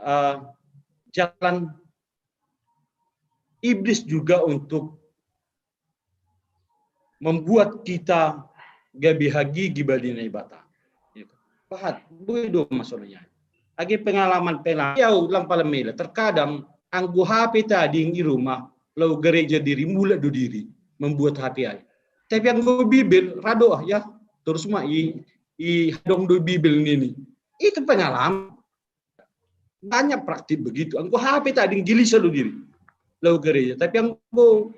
uh, jalan iblis juga untuk membuat kita gabi hagi gibadina ibata. Pahat, bui do maksudnya. Agi pengalaman pengalaman. Ya, ulang paling mela. Terkadang anggo H P tading di rumah, lau gereja diri mula do diri membuat H P ai. Tapi anggo Bibel rado ah ya. Terus ma i, i hadong do Bibel nini. Itu pengalaman banyak praktik begitu. Anggo H P tading gilisa do diri lau gereja, tapi anggo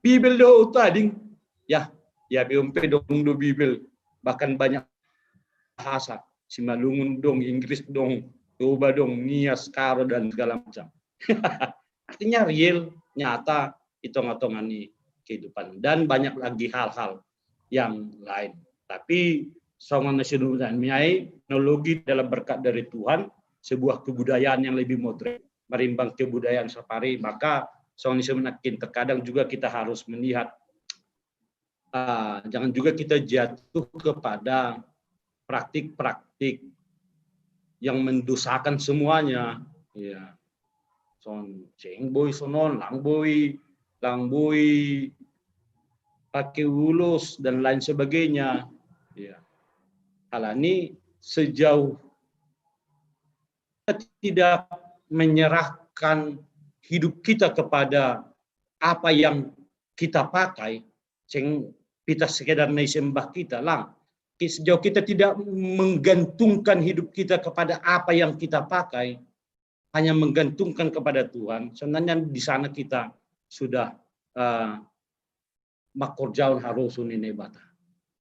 Bibel do tading ya, ya pe umpe dong do Bibel, bahkan banyak bahasa, Simalungun dong, Inggris dong, Toba dong, Nias, Karo dan segala macam. Artinya real, nyata, di tengah-tengah ni kehidupan dan banyak lagi hal-hal yang lain. Tapi songon na sinurut miai, teknologi adalah berkat dari Tuhan, sebuah kebudayaan yang lebih modern, merimbang kebudayaan sapari, maka songon na sinurut terkadang juga kita harus melihat uh, jangan juga kita jatuh kepada praktik-praktik yang mendosakan semuanya, ya. Son ceng boy sonon, lang boy, lang boy pakai ulos dan lain sebagainya, ya. Ala ni sejauh kita tidak menyerahkan hidup kita kepada apa yang kita pakai, seng pita sekedar na isembah kita lang. Sejauh kita tidak menggantungkan hidup kita kepada apa yang kita pakai, hanya menggantungkan kepada Tuhan, sebenarnya di sana kita sudah uh, makorjaon haroso ni Naibata.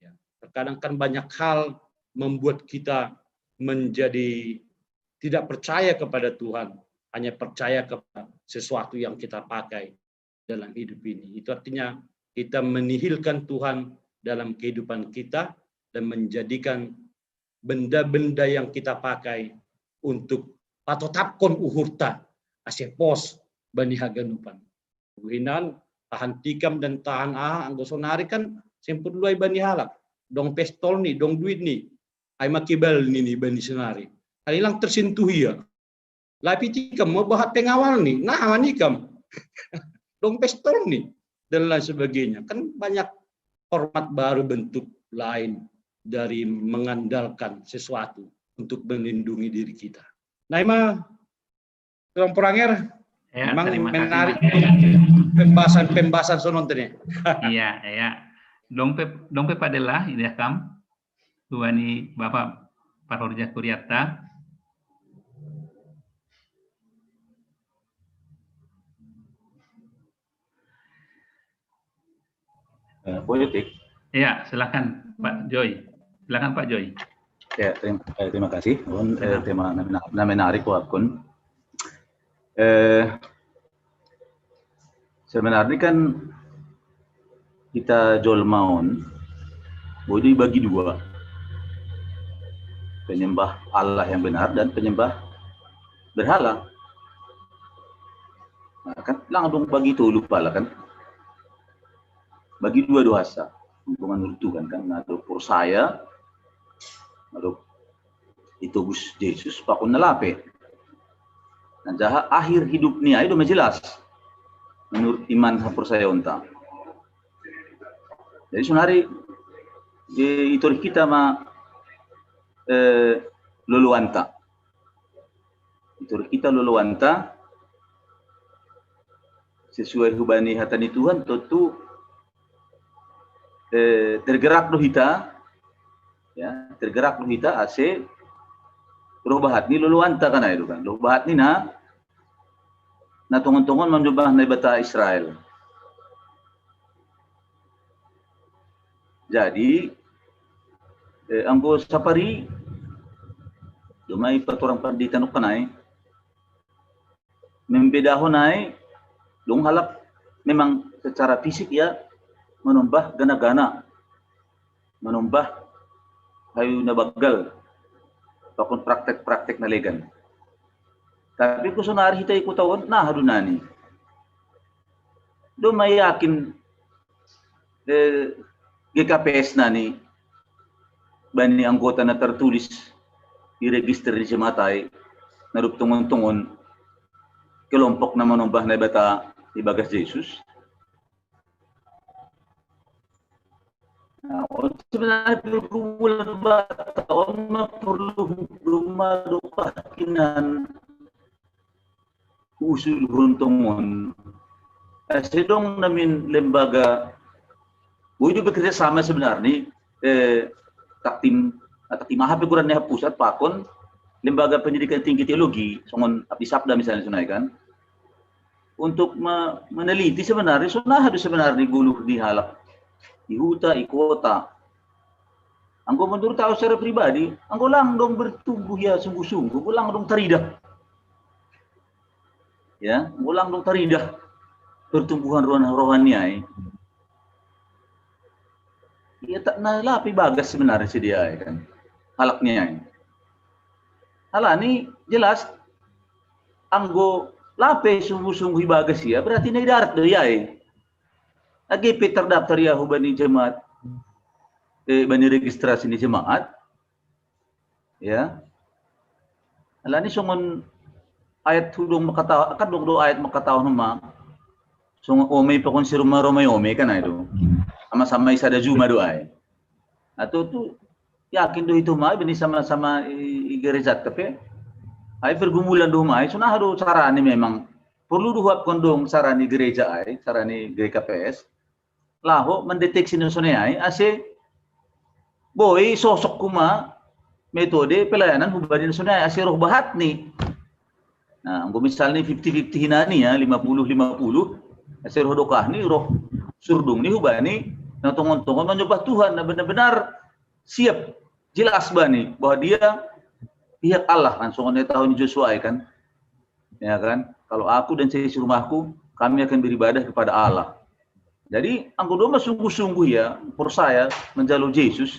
Ya. Terkadang kan banyak hal membuat kita menjadi tidak percaya kepada Tuhan, hanya percaya kepada sesuatu yang kita pakai dalam hidup ini. Itu artinya kita menihilkan Tuhan dalam kehidupan kita dan menjadikan benda-benda yang kita pakai untuk patotapkon uhurta ase pos bani haganupan. Buhinan tahan tikam dan tahan aha anggo sonari kan sempur luai bani halak. Dong pistol ni, dong duit ni. Ai makibal ni ni bani sonari. Ai lang tersentuh ia. Lapi tikam mau bahat pengawal ni, nah aman ikam. Dong pistol ni dan lain sebagainya. Kan banyak format baru bentuk lain dari mengandalkan sesuatu untuk melindungi diri kita. Nah, ima Tuan Poranger, ya, memang menarik pembahasan-pembahasan sonon tadi. Iya, iya. Dong pe dong pe padela ida kam. Tuani Bapak Parhorja Kuriata. Eh, politik. Ya, silakan Pak Joy. Silakan Pak Joy. Ya, terima, eh, terima kasih. Pun, eh, tema na, na menarik, Pak Kun. Eh, sebenarnya kan kita jolma on boleh dibagi dua. Penyembah Allah yang benar dan penyembah berhala. Nah, kan langsung bagi itu lupa lah kan. Bagi dua dosa. Menurut Tuhan kan, na do porsaya, na do itobus Jesus, pakon na lape. Na jaha akhir hidup ni ai do ma jelas. Menurut iman haporsayaonta. Jadi sonari, eh, itorih hita ma, eh, loloanta. Itorih hita loloanta, sesuai hubani hata ni Tuhan, tontu, eh, tergerak do hita, ya, tergerak do hita ase roh bahat ni loloanta kan ai do kan. Roh bahat ni na, na tongon-tongon manjomba Naibata Israel. Jadi, eh, anggo sapari, do ma i patorang pandita nangkin ai, membedahon ai, dong halak memang secara fisik ia manombah gana-gana, manombah hayu na banggal, pakon praktek-praktek na legan. Tapi anggo sonari hita i kota on, na aha do nani. Do ma yakin, eh, G K P S nani bani anggota na tertulis di register di jemaat ai, na dob tongon-tongon kelompok na manombah Naibata ibagas Jesus. Nah, on sebenarnya pergumulan Batak on ma perlu do ma do pahatinan usul hu tongon. Eh, ase dong namin lembaga, boi do bekerja sama sebenarnya, eh, Taktim, Taktim aha pe goran ni aha pusat pakon Lembaga Pendidikan Tinggi Teologi, songon Abdi Sabda misalnya sonai kan. Untuk me-, meneliti sebenarnya, so aha do sebenarnya gulur ni halak i huta, i kota. Anggo menurut au secara pribadi, anggo lang dong bertumbuh ia sungguh-sungguh, anggo lang dong taridah. Ya, anggo lang dong taridah pertumbuhan roha-, rohani ai. Ia tak na lape ibagas sebenarnya si dia ai kan. Halak ni ai. Alani jelas, anggo lape sungguh-sungguh ibagas ia, berarti na i darat do ia ai. Age pe terdaftar ia hubani jemaat, eh, bani registrasi ni jemaat, ya. Alani songon ayat hudong mangkatahon, kan dong do ayat mangkatahon ma, songon ome pakon sirumah rumah ome kan ai do. Sama-sama i sada juma do ai. Atau tu yakin do hita ma, bani sama-sama i, i gereja tapi ai pergumulan do ma ai, so aha do carani memang. Perlu do huapkon dong cara ni gereja ai, cara ni G K P S. Laho mendeteksi na sonai ai, ase boi sosok homa metode pelayanan hubani na sonai ai, ase roh bahat ni. Nah, anggo misalnya fifty fifty hinan ia, lima puluh lima puluh, ase roh dokah ni, roh surdung ni hubani na tongon-tongon manyombah Tuhan, na benar-benar siap, jelas bani bahwa dia pihak Allah kan, songon na tahu ni Joshua ai kan. Ya kan? Kalau aku dan seisi rumahku, kami akan beribadah kepada Allah. Jadi, anggo do ma sungguh-sungguh ia porsaya manjalo Jesus,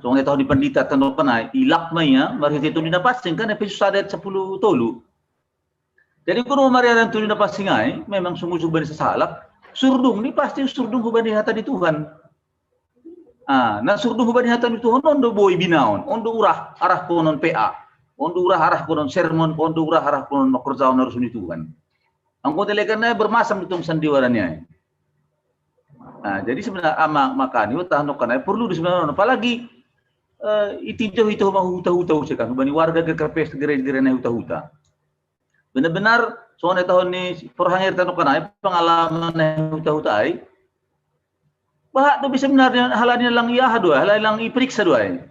songon na tahu ni pandita tano panai, ilak ma ia marhite Tondi Napansing kan, Efesus sada ayat sapuluh tolu. Jadi, anggo do ma marhite Tondi Napansing ai, memang sungguh-sungguh bani sasahalak, surdung ni pasti surdung hubani hata ni Tuhan. Ah, na surdung hubani hata ni Tuhan on do boi binaon, on do urah arahkonon P A, on do urah arahkonon sermon, on do urah arahkonon mangkorjahon na rosuh ni Tuhan. Anggo telekan na bermacam do tong sandiwara ni ai. Nah, jadi sebenarnya ama makani tahan kan ai perlu di sebenarnya, apalagi, eh, itinjau ito ma huta-huta use kan, hubani warga G K P S gereja-gereja na huta-huta. Benar-benar songon na tahu ni Forhanger tano kan ai, pengalaman na huta-huta ai. Bahat dope sebenarnya, halani lang i aha do ai, halani lang iperiksa do ai.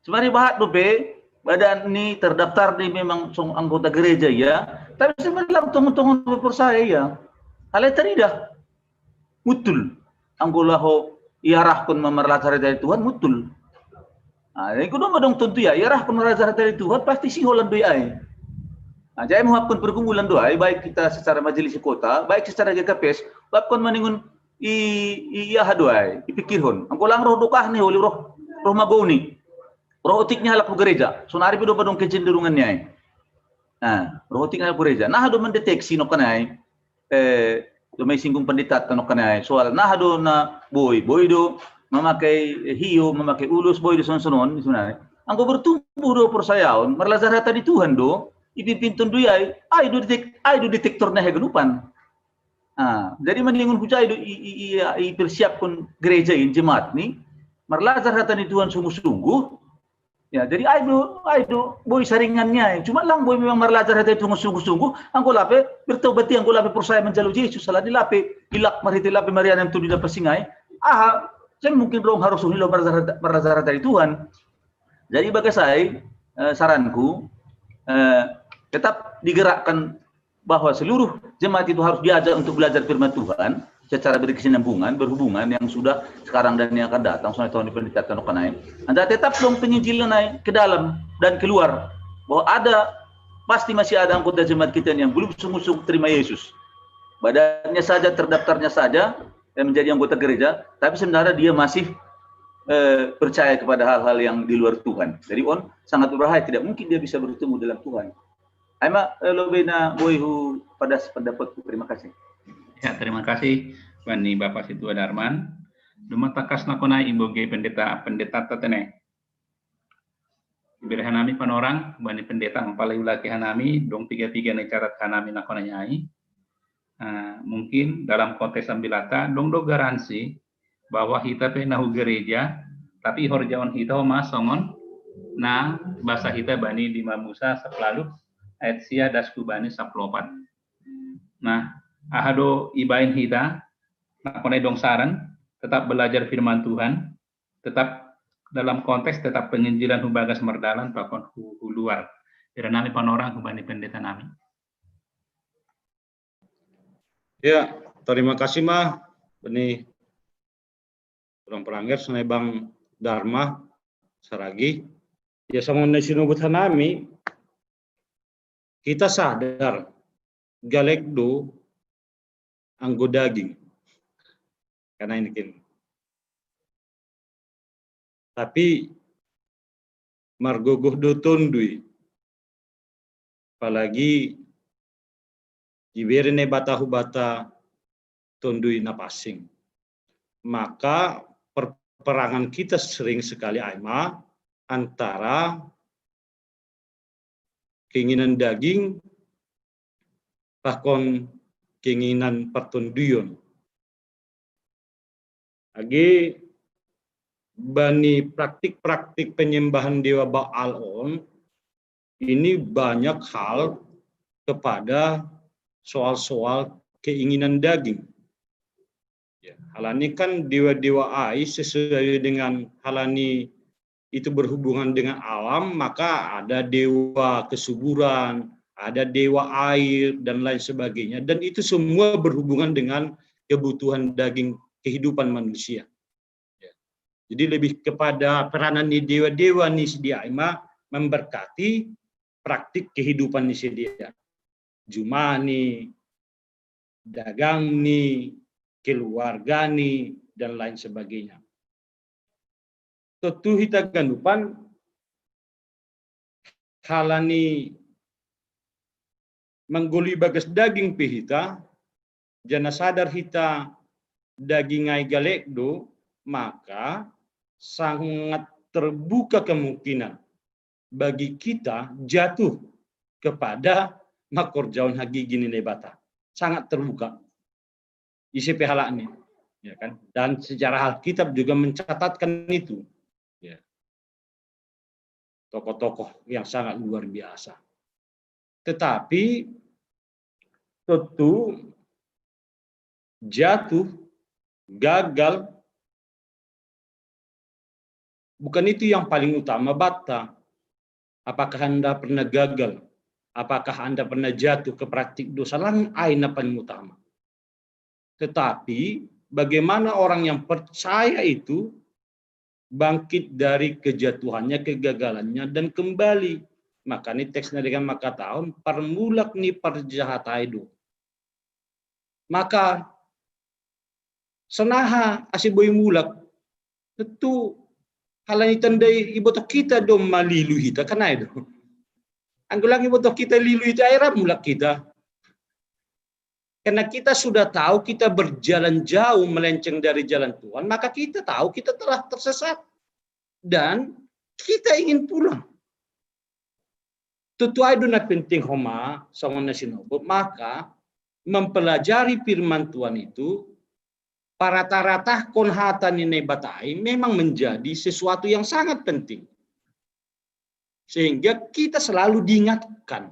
Sebenarnya bahat dope badan ni terdaftar ni memang songon anggota gereja ia, tapi sebenarnya lang tongon-tongon porsaya ia. Halai taridah. Mutul. Anggo laho iarahkon ma marlas hata ni Tuhan, mutul. Ah, jadi kudu madong tontu ya, ya rah pun raja dari Tuhan pasti si Holland doi ai. Nah, jadi mau hakun pergumulan doi, baik kita secara majelis kota, baik secara G K P S, bahkan maningun i i iya doi, ipikirhon. Angko lang roh dokah nih, oli roh roh magoni. Roh otiknya halak gereja. Sonari pido padong kecenderungannya ai. Nah, roh otiknya halak gereja. Nah, do mendeteksi no kanai. Eh, do mai singgung pendeta no kanai. Soal nah do na boi, boi do memakai hiyo, memakai ulus, boi do sonon-sonon sebenarnya. Angko bertumbuh do persayaon, merlajar hata di Tuhan do, ipimpin tundui ai, ai do detek, ai do detektor na hegenupan. Ah, jadi maningun hucai do i, i, i, i persiapkan gereja in jemaat ni, merlajar hata di Tuhan sungguh-sungguh. Ya, jadi ai do, ai do boi saringannya. Cuma lang boi memang merlajar hata di Tuhan sungguh-sungguh, angko lape bertobat, angko lape percaya menjalu Yesus, salah di lape ilak marhite lape Maria yang tuduh dapat singai. Aha, saya mungkin dong harus unilo merlajar hata di Tuhan. Jadi bagasai, eh, saranku, eh, tetap digerakkan bahwa seluruh jemaat itu harus diajak untuk belajar firman Tuhan secara berkesinambungan, berhubungan yang sudah, sekarang, dan yang akan datang, sampai tahun pendeta atau kenai. Anda tetap dong penginjilan naik ke dalam dan keluar, bahwa ada, pasti masih ada anggota jemaat kita yang belum sungguh-sungguh terima Yesus. Badannya saja, terdaftarnya saja, dan menjadi anggota gereja, tapi sebenarnya dia masih eh, percaya kepada hal-hal yang di luar Tuhan. Jadi on sangat berbahaya, tidak mungkin dia bisa bertumbuh dalam Tuhan. Aima, eh, lo bena boy hu pada pendapatku. Terima kasih. Ya, terima kasih bani Bapak Situa Darman. Duma takas nakona imboge pendeta pendeta tatene. Beri hanami panorang bani pendeta, empalai ulaki hanami dong tiga-tiga ne carat hanami nakona nyai. Uh, mungkin dalam konteks ambilata dong do garansi bahwa hita pe nahu gereja, tapi horjaon hita homa songon na basa hita bani lima Musa sapuluh ayat sia dasku bani sapuluh opat. Nah, ahado ibain hita nakone dong saran, tetap belajar firman Tuhan, tetap dalam konteks tetap penginjilan hubagas merdalan pakon hu, hu luar. Bira nami panorang hubani pendeta nami. Ya, terima kasih mah bani orang perangger senai Bang Dharma saragi. Ya sama nasi nubut hanami, kita sadar galek do anggo daging. Karena ini kin. Tapi margogoh do tondui. Apalagi diberi ne batahu bata tondui na passing. Maka perperangan kita sering sekali aima antara keinginan daging pakon keinginan partonduyon. Agi bani praktik-praktik penyembahan dewa Baal on ini banyak hal kepada soal-soal keinginan daging. Ya, halani kan dewa-dewa ai sesuai dengan halani itu berhubungan dengan alam, maka ada dewa kesuburan, ada dewa air dan lain sebagainya, dan itu semua berhubungan dengan kebutuhan daging kehidupan manusia. Ya. Jadi lebih kepada peranan ni dewa-dewa ni sedia ima memberkati praktik kehidupan ni sedia. Jumani, dagang ni, keluarga ni, dan lain sebagainya. Tentu hita ganupan halani manggoli bagas daging pe hita, jana sadar hita daging ai galek do, maka sangat terbuka kemungkinan bagi kita jatuh kepada makorjaon hagigi ni Naibata. Sangat terbuka. Isi pehalaknya, ya kan? Dan sejarah Alkitab juga mencatatkan itu. Ya. Tokoh-tokoh yang sangat luar biasa. Tetapi tentu jatuh, gagal, bukan itu yang paling utama bata. Apakah Anda pernah gagal? Apakah Anda pernah jatuh ke praktik dosa? Lang aina paling utama. Tetapi bagaimana orang yang percaya itu bangkit dari kejatuhannya, kegagalannya, dan kembali. Maka ni teksnya dengan maka tahun, permulak ni perjahat itu. Maka senaha asi boi mulak, tentu halani tandai ibotoh kita do malilu hita, kan ai do. Anggo lang ibotoh kita lilu hita, ai ra mulak kita. Karena kita sudah tahu kita berjalan jauh melenceng dari jalan Tuhan, maka kita tahu kita telah tersesat dan kita ingin pulang. Tutu ai do na penting homa songon na sinobut, maka mempelajari firman Tuhan itu, parata-ratahkon hata ni Naibata ai memang menjadi sesuatu yang sangat penting. Sehingga kita selalu diingatkan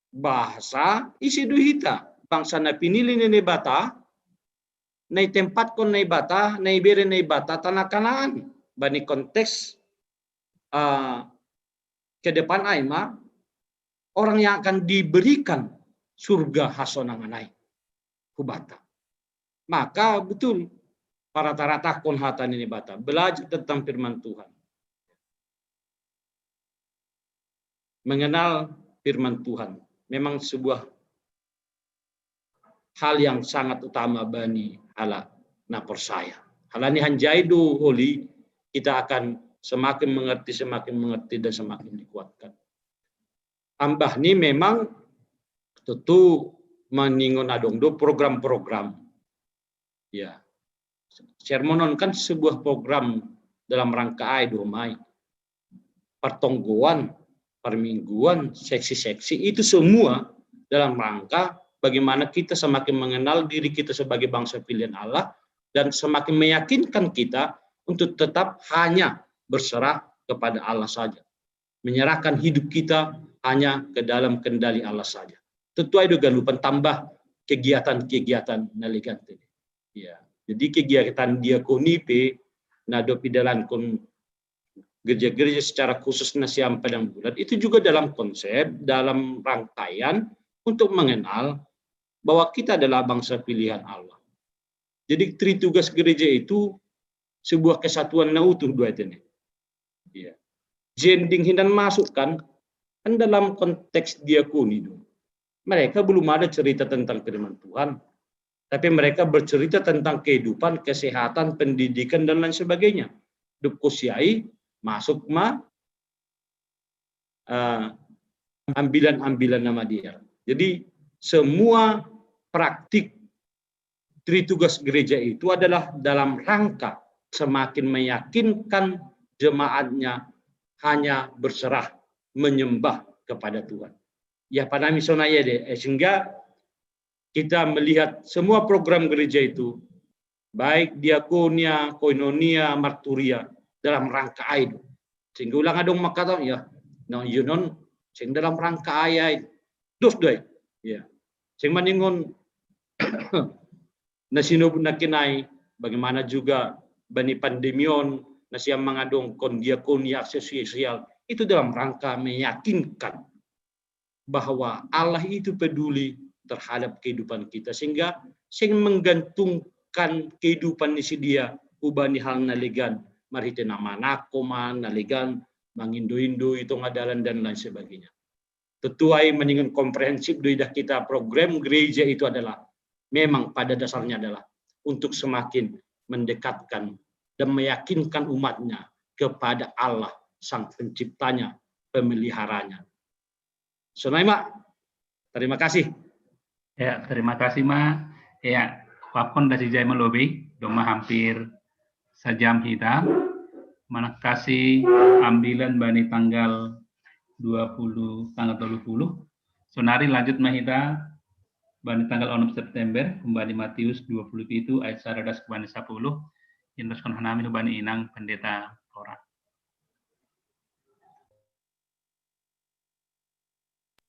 bahasa isi do hita, bangsa na pinilih ni Naibata, na itempatkon Naibata, na ibere Naibata tanah Kanaan. Bani konteks uh, ke depan ai ma orang yang akan diberikan surga hasonangan ai hubata. Maka betul, parata-ratahkon hata ni Naibata, belajar tentang firman Tuhan. Mengenal firman Tuhan memang sebuah hal yang sangat utama bani halak na porsaya. Halani hanjai do uli, kita akan semakin mengerti, semakin mengerti, dan semakin dikuatkan. Ambah ni memang tentu maningon adong do program-program. Ya, sermon on kan sebuah program dalam rangka ai do mai. Pertonggoan, permingguan, seksi-seksi, itu semua dalam rangka bagaimana kita semakin mengenal diri kita sebagai bangsa pilihan Allah dan semakin meyakinkan kita untuk tetap hanya berserah kepada Allah saja. Menyerahkan hidup kita hanya ke dalam kendali Allah saja. Tentu ai do ganupan tambah kegiatan-kegiatan na legan tene. Ya. Jadi kegiatan diakoni pe na dob idalankon gereja-gereja secara khusus na sian Padang Bulat itu juga dalam konsep, dalam rangkaian untuk mengenal bahwa kita adalah bangsa pilihan Allah. Jadi tritugas gereja itu sebuah kesatuan na utuh do ai tene. Ya. Jending hinan masuk kan, kan dalam konteks diakoni do. Mereka belum ada cerita tentang firman Tuhan, tapi mereka bercerita tentang kehidupan, kesehatan, pendidikan, dan lain sebagainya. Dob husiai masuk ma uh, ambilan-ambilan na madear. Jadi semua praktik tritugas gereja itu adalah dalam rangka semakin meyakinkan jemaatnya hanya berserah menyembah kepada Tuhan. Ya, pada misalnya ya deh, eh, sehingga kita melihat semua program gereja itu, baik diakonia, koinonia, marturia, dalam rangka ai do. Sehingga ulang adong mangkatahon, ya, na ionon sing dalam rangka ai ai. Dos do ai. Ya. Sing maningon na sinobut nangkin ai, bagaimana juga bani pandemi on, na sian mangadongkon diakonia aksi sosial, itu dalam rangka meyakinkan bahwa Allah itu peduli terhadap kehidupan kita, sehingga sing menggantungkan kehidupan ni sidea hubani hal na legan, marhite na manangko ma na legan, mangindo-indo i tonga dalan dan lain sebagainya. Tentu ai maningon komprehensif do idah kita, program gereja itu adalah memang pada dasarnya adalah untuk semakin mendekatkan dan meyakinkan umatnya kepada Allah, Sang Penciptanya, Pemeliharanya. Sonai ma. Terima kasih. Ya, terima kasih, Ma. Ya, waktu on dasi jam lobei, domma hampir sajam hita. Manangkasi ambilan bani tanggal dua puluh, tanggal dua puluh. Sonari lanjut ma hita bani tanggal onom September, humbani Matius dua puluh pitu ayat sada das bani sapuluh. Inoskon hanami hubani inang pendeta Tora.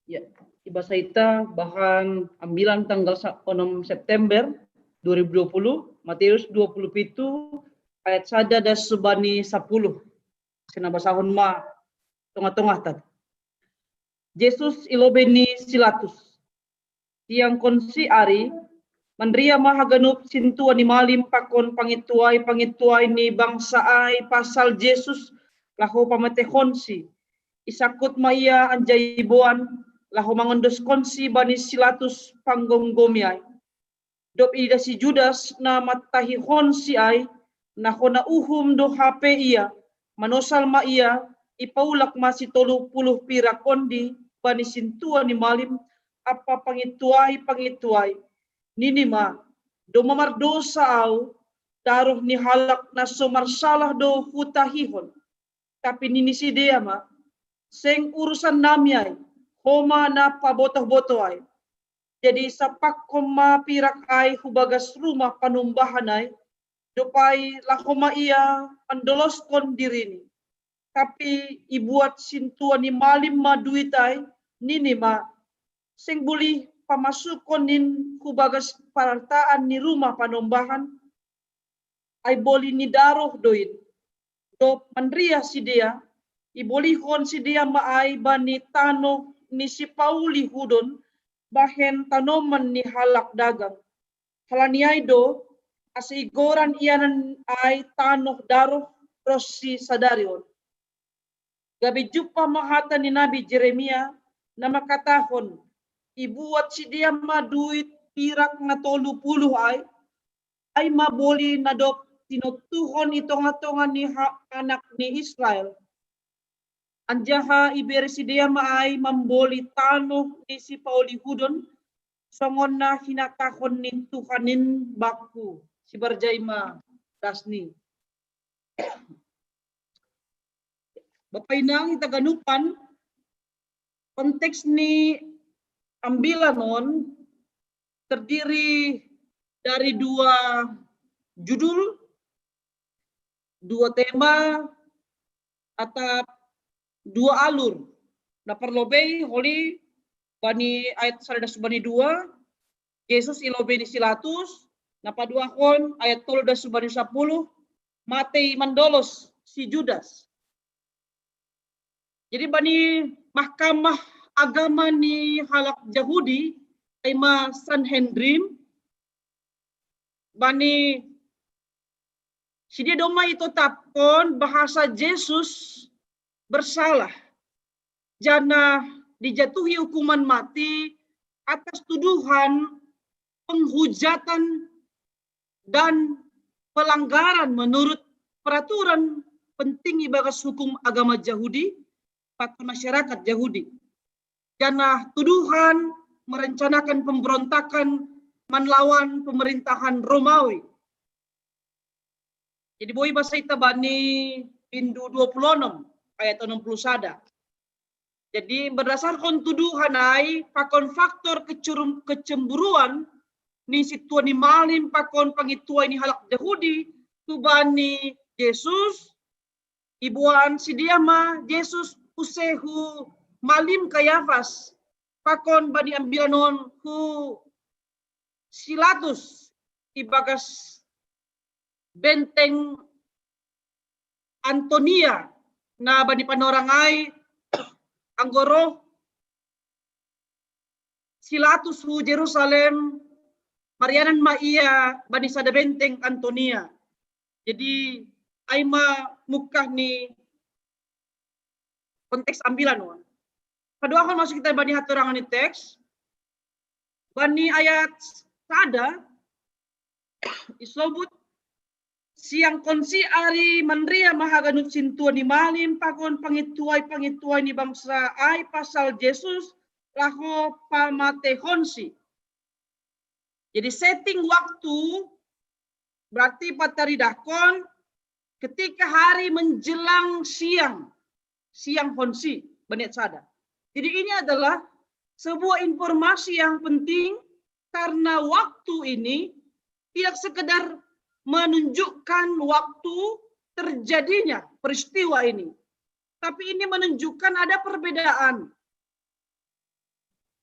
Ya, ibasa ita bahan ambilan tanggal onom September dua ribu dua puluh, Matius dua puluh pitu ayat sada das subani sapuluh. Sinabasahon ma tongah-tongah tadi. Jesus ilobe ni si Latus. Tiang konsi ari Manria ma haganup sintua ni malim pakon pangituai-pangituai ni bangsa ai pasal Jesus laho pamatehonsi. Isangkut ma ia anjaha iboan laho mangondoskonsi bani si Latus panggomgomi ai. Dob iida si Judas na matahihonsi ai, na hona uhum do hape ia, manosal ma ia, ipaulak ma si tolu puluh pirak ondi bani sintua ni malim ampa pangituai-pangituai. Nini ma, domma mardosa au, daroh ni halak na so marsalah do hutahihon. Tapi nini sidea ma, seng urusan nami ai, ho ma na pabotoh-botoh ai. Jadi sampakkon ma pirak ai hu bagas rumah panumbahan ai, dob ai laho ma ia mandoloskon dirini. Tapi ibuat sintua ni malim ma duit ai, nini ma, seng bulih pamasukkon nin hu bagas parartaan ni rumah panumbahan, ai boli ni daroh do in. Dob manria sidea, ibolihon sidea ma ai bani tanoh ni sipaulihudon bahen tanoman ni halak dagang. Halani ai do, ase igoran ianan ai tanoh daroh ronsi sadari on. Gabe jumpah ma hata ni nabi Jeremia, na mangkatahon, ibuat sidea ma duit pirak na tolu puluh ai, ai ma boli na dob tinontuhon i tongah-tongah ni ha-, anak ni Israel. Anjaha ibere sidea ma ai mamboli tanoh ni sipaulihudon, songon na hinatahon ni Tuhan in bangku. Sibarjai ma dasni. Bapa inang hita ganupan, konteks ni ambilan on terdiri dari dua judul, dua tema, atap dua alur. Na parlobei holi bani ayat sada das bani dua, Jesus i lobei ni si Latus, na paduahon ayat tolu das bani sapuluh, Matei mandolos si Judas. Jadi bani mahkamah agama ni halak Jahudi, ai ma Sanhedrin, bani sidea domma itotapkon bahasa Jesus bersalah, janah dijatuhi hukuman mati atas tuduhan penghujatan dan pelanggaran menurut peraturan penting ibagas hukum agama Jahudi, pakon masyarakat Jahudi. Janah tuduhan merencanakan pemberontakan manlawan pemerintahan Romawi. Jadi boi basa ita bani bindu dua puluh enam ayat enam puluh sada. Jadi berdasarkan tuduhan ai pakon faktor kecur-, kecemburuan ni sintua ni malim pakon pangituai ni halak Jahudi tu bani Jesus, iboan sidea ma Jesus use hu malim Kayafas, pakon bani ambilan on hu si Latus ibagas benteng Antonia, na bani panorang ai anggo roh si Latus hu Jerusalem, marianan ma ia bani sada benteng Antonia. Jadi ai ma mungkah ni konteks ambilan on. Paduahon masuk kita bani hatorangan ni teks, bani ayat sada isobut, siangkonsi ari manria ma haganup sintua ni malim pakon pangituai-pangituai ni bangsa ai pasal Jesus laho pamatehonsi. Jadi setting waktu berarti pataridahkon ketika hari menjelang siang, sianghonsi, bani ayat sada. Jadi ini adalah sebuah informasi yang penting karena waktu ini tidak sekedar menunjukkan waktu terjadinya peristiwa ini, tapi ini menunjukkan ada perbedaan.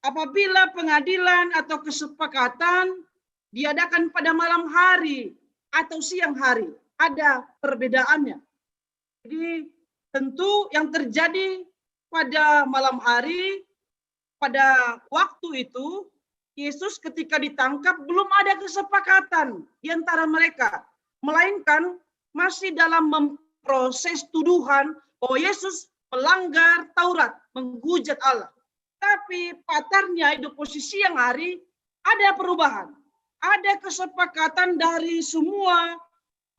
Apabila pengadilan atau kesepakatan diadakan pada malam hari atau siang hari, ada perbedaannya. Jadi tentu yang terjadi pada malam hari, pada waktu itu, Yesus ketika ditangkap belum ada kesepakatan di antara mereka, melainkan masih dalam memproses tuduhan bahwa Yesus melanggar Taurat, menghujat Allah. Tapi patarnya di posisi yang hari ada perubahan. Ada kesepakatan dari semua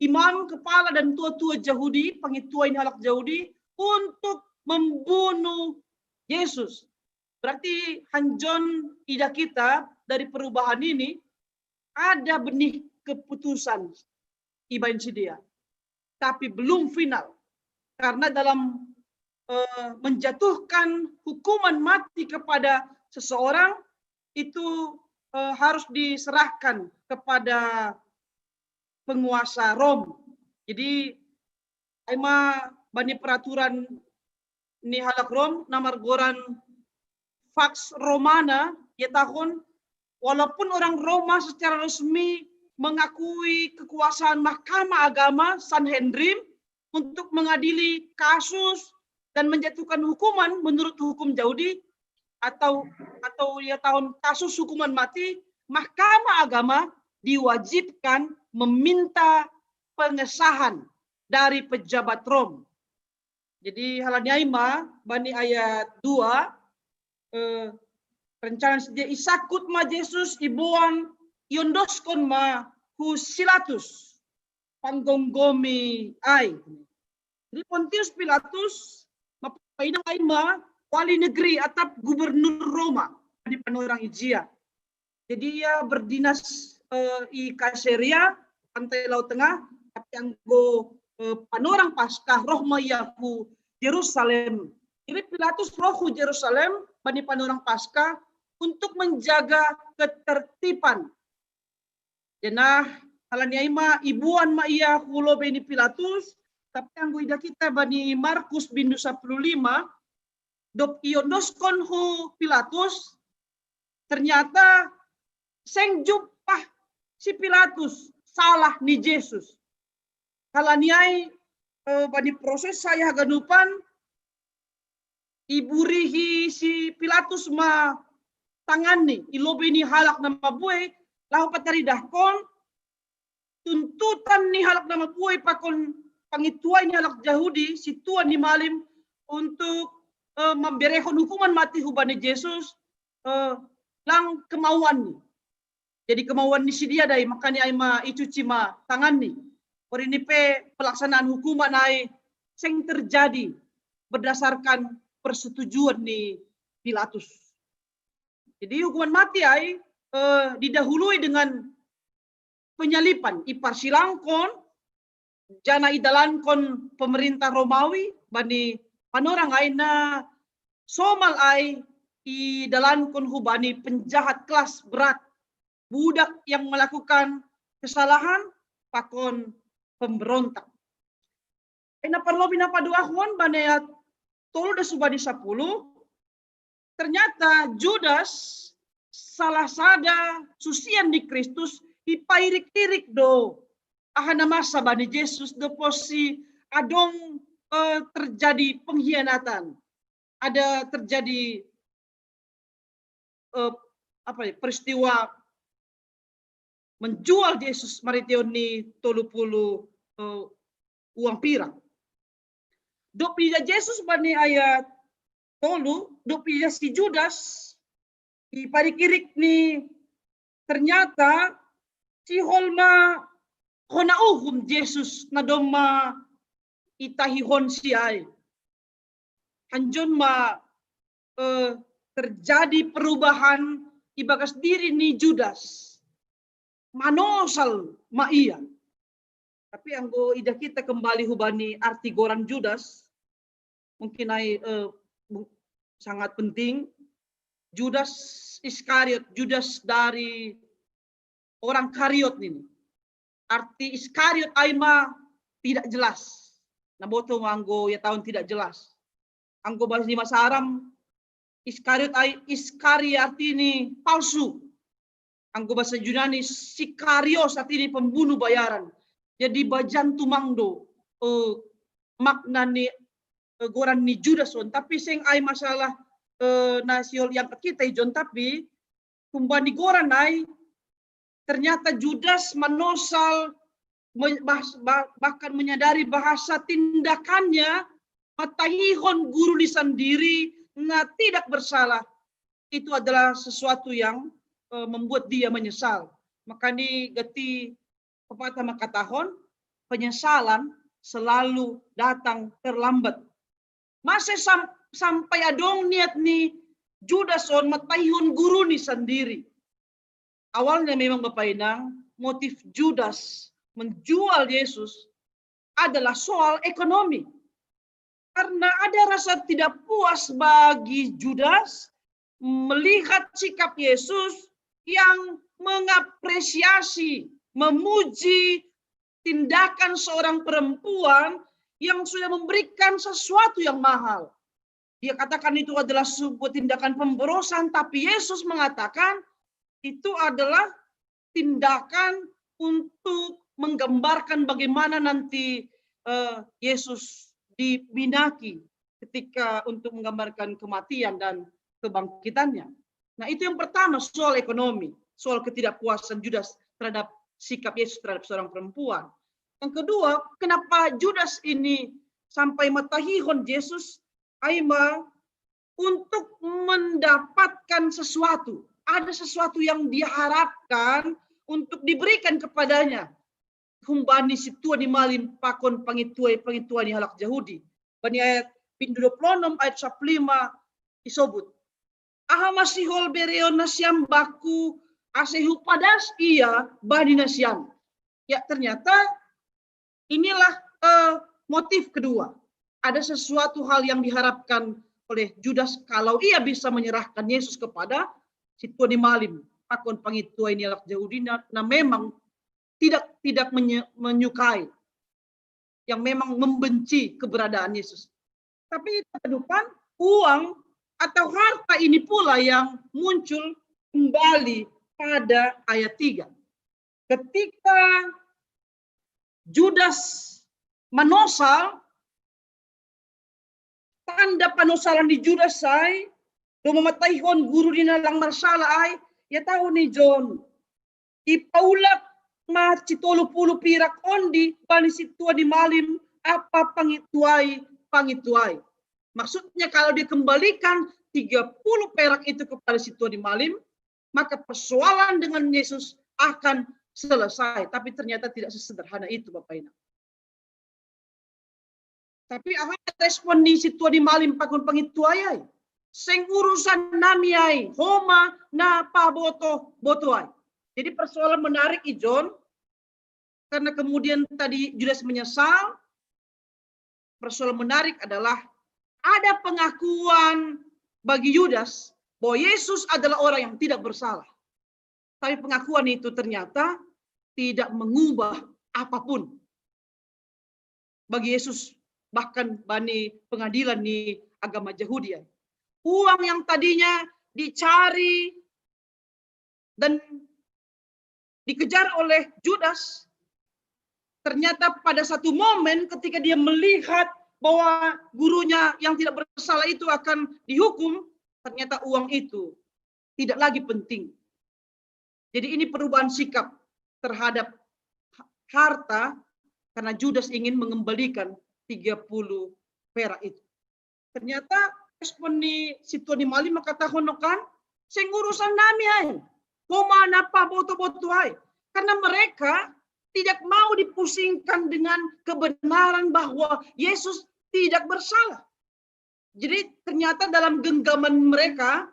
imam kepala dan tua-tua Yahudi, pengitua ini halak Yahudi, untuk membunuh Yesus. Berarti hanjon ida kita dari perubahan ini ada benih keputusan iban si dia. Tapi belum final. Karena dalam eh, menjatuhkan hukuman mati kepada seseorang itu eh, harus diserahkan kepada penguasa Rom. Jadi ai ma bani peraturan ni halak Rom, nama goran Pax Romana, ya tahun, walaupun orang Roma secara resmi mengakui kekuasaan mahkamah agama Sanhedrin untuk mengadili kasus dan menjatuhkan hukuman menurut hukum Yahudi atau atau ya tahun kasus hukuman mati, mahkamah agama diwajibkan meminta pengesahan dari pejabat Rom. Jadi halaniai ma bani ayat dua eh, rencana sedia isakut ma Yesus iboan iondoskon ma hu Pilatus panggonggomi ai. Jadi Pontius Pilatus mapainang ai ma wali negeri atap gubernur Roma di panorang ijia. Jadi ia berdinas eh, i Kaisarea, pantai Laut Tengah, tapi anggo eh, panorang Paskah roh ma ia hu Yerusalem. Jadi Pilatus roh hu Yerusalem bani panorang Paskah untuk menjaga ketertiban. Janah halaniai ma iboan ma ia hu lobei ni Pilatus, tapi anggo ida kita bani Markus bindu sapuluh lima, dob iondoskon hu Pilatus, ternyata seng jumpah si Pilatus salah ni Yesus. Halaniai eh, bani proses saya haganupan iburihi si Pilatus ma tanganni i lobei ni halak na mabuei laho pataridahkon tuntutan ni halak na mabuei pakon pangituai ni halak Yahudi si tuan ni malim untuk eh, memberehon hukuman mati hubani Yesus eh, lang kemauan ni. Jadi kemauan ni sidia dai makani ai ma icuci ma tangan ni. Kori ni pe pelaksanaan hukuman ai seng terjadi berdasarkan persetujuan ni Pilatus. Jadi hukuman mati ai eh, didahului dengan penyalipan, iparsilangkon, jana idalankon pemerintah Romawi bani panorang ai na somal ai idalankon hubani penjahat kelas berat, budak yang melakukan kesalahan pakon pemberontak. Ena parlobi na paduahon bani ayat tolu das hubani sapuluh, ternyata Judas salah sada susian ni Kristus ipairik-irik do aha na masa bani Yesus do posi adong eh, terjadi pengkhianatan, ada terjadi eh, apa ya, peristiwa menjual Yesus mariteon ni tolu puluh eh, uang pirak. Dob ida Yesus bani ayat tolu, dob ida si Judas ipairik-irik ni ternyata sihol ma hona uhum Yesus na domma itahihon si ai. Hanjon ma eh, terjadi perubahan ibagas diri ni Judas. Manosal ma ia. Tapi anggo ida kita kembali hubani arti goran Judas, mungkin ai eh, sangat penting. Judas Iskariot, Judas dari orang Kariot ini. Arti Iskariot ai ma tidak jelas. Na boto anggo ia tahun tidak jelas. Anggo bahasa di masa Aram Iskariot ai Iskari arti ini palsu. Anggo bahasa Yunani Sikarios arti ini pembunuh bayaran. Jadi bajan tumang do eh, makna ni eh, goran ni Judas on. Tapi seng ai masalah eh, na sihol iangkat kita ijon tapi Kumbani goran ai, ternyata Judas manosal, bahkan menyadari bahasa tindakannya matahihon guru ni sandiri na tidak bersalah. Itu adalah sesuatu yang uh, membuat dia menyesal. Makanya geti pepatah makatahon, penyesalan selalu datang terlambat. Masih sam sampai adong niat ni Judas on matahihon guru ni sandiri. Awalnya memang Bapak Inang, motif Judas menjual Yesus adalah soal ekonomi. Karena ada rasa tidak puas bagi Judas melihat sikap Yesus yang mengapresiasi, memuji tindakan seorang perempuan yang sudah memberikan sesuatu yang mahal. Dia katakan itu adalah sebuah tindakan pemborosan, tapi Yesus mengatakan itu adalah tindakan untuk menggambarkan bagaimana nanti uh, Yesus dibinaki ketika untuk menggambarkan kematian dan kebangkitannya. Nah, itu yang pertama, soal ekonomi, soal ketidakpuasan Judas terhadap sikap Yesus terhadap seorang perempuan. Yang kedua, kenapa Judas ini sampai matahihon Yesus? Aima untuk mendapatkan sesuatu. Ada sesuatu yang diharapkan untuk diberikan kepadanya. Humbani situa ni malim pakon pangituai pangituai ni halak Jahudi. Bani ayat pindu dua puluh enam ayat sapuluh lima isobut. Aha masihol bereon nasiam baku ase hupadas ia bani nasiam. Ya, ternyata inilah uh, motif kedua. Ada sesuatu hal yang diharapkan oleh Judas kalau ia bisa menyerahkan Yesus kepada situa ni malim, pakon pangitua ini anak Jahudi na, na memang tidak tidak menye, menyukai, yang memang membenci keberadaan Yesus. Tapi di depan uang atau harta ini pula yang muncul kembali pada ayat tiga. Ketika Judas manosal, tanda panosalan di Judas ai, do mamataihon guru di nalang marsala ai, ya tahu ni John. Ipaulak ma citolu puluh pirak ondi bani situa di malim apa pangituai, pangituai. Maksudnya kalau dikembalikan tiga puluh perak itu kepada situa di malim, maka persoalan dengan Yesus akan selesai. Tapi ternyata tidak sesederhana itu, Bapak Ibu. Tapi aha respon ni situa ni malim pakon pangituai ai? Seng urusan nami ai, homa na paboto-boto ai. Jadi persoalan menarik i John, karena kemudian tadi Judas menyesal, persoalan menarik adalah ada pengakuan bagi Judas bahwa Yesus adalah orang yang tidak bersalah. Tapi pengakuan itu ternyata tidak mengubah apapun bagi Yesus, bahkan bani pengadilan ni agama Jahudi. Uang yang tadinya dicari dan dikejar oleh Judas, ternyata pada satu momen ketika dia melihat bahwa gurunya yang tidak bersalah itu akan dihukum, ternyata uang itu tidak lagi penting. Jadi ini perubahan sikap terhadap harta karena Judas ingin mengembalikan tiga puluh perak itu. Ternyata respon ni situa ni malim makatahon no kan, seng urusan nami ai, homa na paboto-boto ai. Karena mereka tidak mau dipusingkan dengan kebenaran bahwa Yesus tidak bersalah. Jadi ternyata dalam genggaman mereka,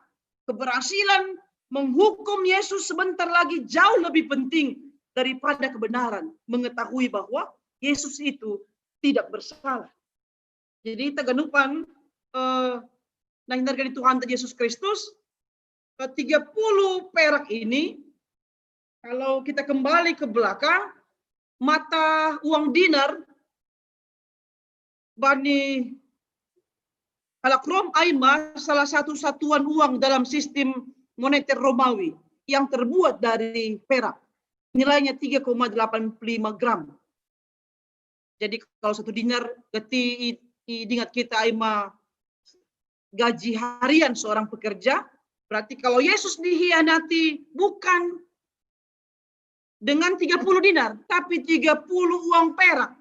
keberhasilan menghukum Yesus sebentar lagi jauh lebih penting daripada kebenaran, mengetahui bahwa Yesus itu tidak bersalah. Jadi taganupan eh, na hinarga ni Tuhan Yesus Kristus, eh, tiga puluh perak ini, kalau kita kembali ke belakang, mata uang dinar bani halak Rom ai ma salah satu satuan uang dalam sistem moneter Romawi yang terbuat dari perak. Nilainya tiga koma delapan puluh lima gram. Jadi kalau satu dinar, geti idingat kita ai ma gaji harian seorang pekerja, Berarti kalau Yesus dihianati bukan dengan tiga puluh dinar, tapi tiga puluh uang perak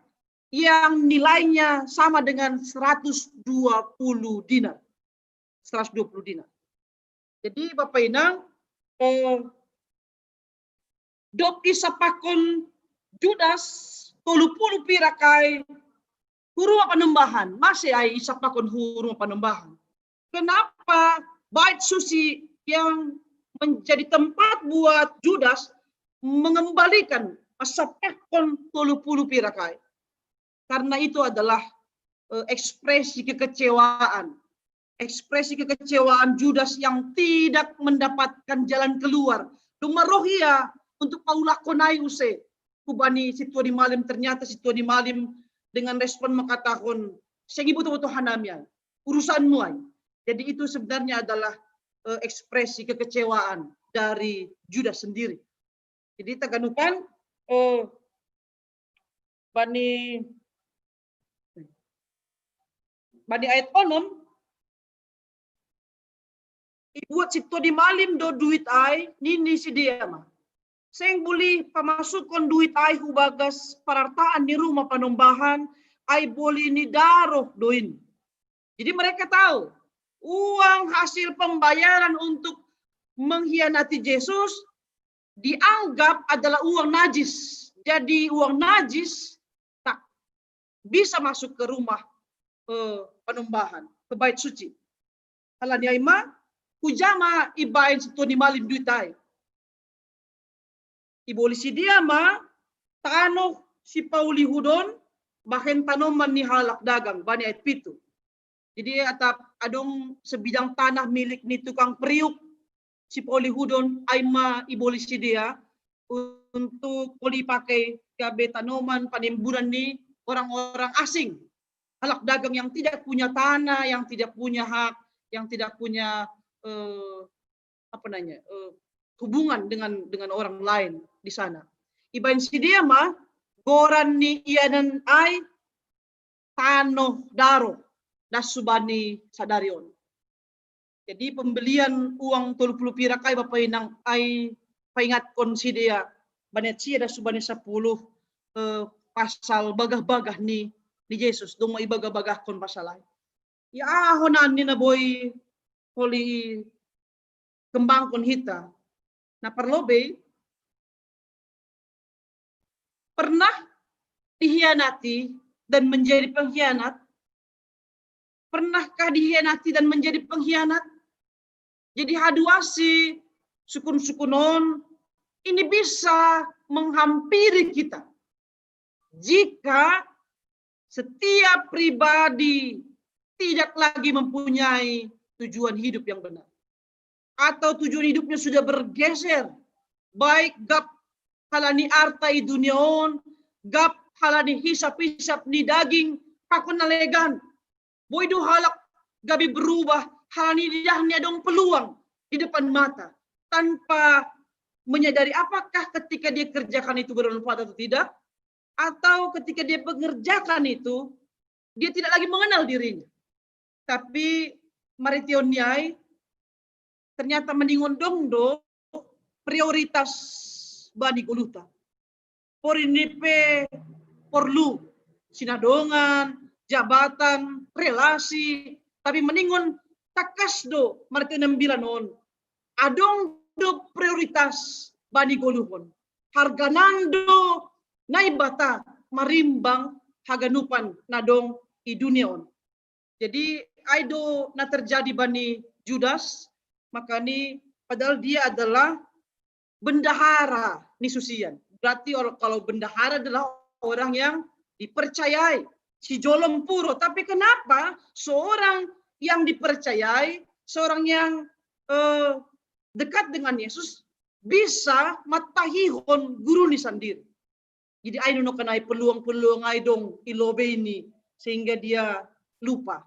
yang nilainya sama dengan seratus dua puluh dinar. Seratus dua puluh dinar. Jadi Bapak Inang, eh, dok isapakon Judas tolu puluh pirak ai hu Rumah Panumbahan, masih ai isapakon hu Rumah Panumbahan. Kenapa bait suci yang menjadi tempat buat Judas mengembalikan isapakon tolu puluh pirak ai? Karena itu adalah eh, ekspresi kekecewaan. Ekspresi kekecewaan Judas yang tidak mendapatkan jalan keluar. Dong maroh ia untuk paulakon ai use. Hu bani si tua ni malim, ternyata si tua ni malim dengan respon mengatakan, "Seng iboto-boto hanami ai. Urusanmu ai." Jadi itu sebenarnya adalah eh, ekspresi kekecewaan dari Judas sendiri. Jadi taganupan eh, bani bani ayat onom, "Ibuat si tua ni malim do duit ai," nini si dia ma. "Seng bulih pamasukon duit ai hu bagas parartaan ni Rumah Panumbahan, ai boli ni daroh do in." Jadi mereka tahu uang hasil pembayaran untuk mengkhianati Yesus dianggap adalah uang najis. Jadi uang najis tak bisa masuk ke rumah eh, panumbahan, ke bait suci. Alani ai ma, huja ma ibaen si tua ni malim duit ai. Iboli si dia ma tanoh si paulihudon, bahen tanoman ni halak dagang, bani ayat pitu. Jadi atap adong sebidang tanah milik ni tukang periuk, si paulihudon ai ma iboli si dia untuk boli pakai gabe tanoman panimbunan ni orang-orang asing, halak dagang yang tidak punya tanah, yang tidak punya hak, yang tidak punya eh, apa namanya eh, hubungan dengan dengan orang lain di sana. Ibaen si dia ma goran ni ianan ai tanoh daroh, das hu bani sadari on. Jadi pembelian uang tolu puluh pirak ai Bapak Inang ai paingatkon si dia bani ayat sia das hu bani sapuluh eh, pasal bagah-bagah ni ni Yesus, dong ma ibagah-bagahkon pasal ai. Ya, ah, honan ni na boi holi kembangkon hita. Na parlobei, pernah dihianati dan menjadi pengkhianat? Pernahkah dihianati dan menjadi pengkhianat? Jadi haduasi sukun-sukun on ini bisa menghampiri kita. Jika setiap pribadi tidak lagi mempunyai tujuan hidup yang benar, atau tujuan hidupnya sudah bergeser, baik gap halani arta i dunia on, gap halani hisap-hisap ni daging, pakon na legan. Boi do halak gabe berubah halani lidah ni adong peluang di depan mata, tanpa menyadari apakah ketika dia kerjakan itu bermanfaat atau tidak, atau ketika dia mengerjakan itu, dia tidak lagi mengenal dirinya. Tapi marhiteon ni ai, ternyata maningon dong do prioritas bani goluhta. Porini pe porlu sinadongan, jabatan, relasi, tapi maningon tangkas do marhiteon ambilan on. Adong do prioritas bani goluhon. Harganan do Naibata marimbang haganupan na dong i dunia on. Jadi ai do na terjadi bani Judas, makani padahal dia adalah bendahara ni susian. Berarti kalau bendahara adalah orang yang dipercayai, si jolom puro. Tapi kenapa seorang yang dipercayai, seorang yang eh, dekat dengan Yesus bisa matahihon guru ni sandiri. Jadi ai nono kanai peluang-peluang ai dong i lobei ni sehingga dia lupa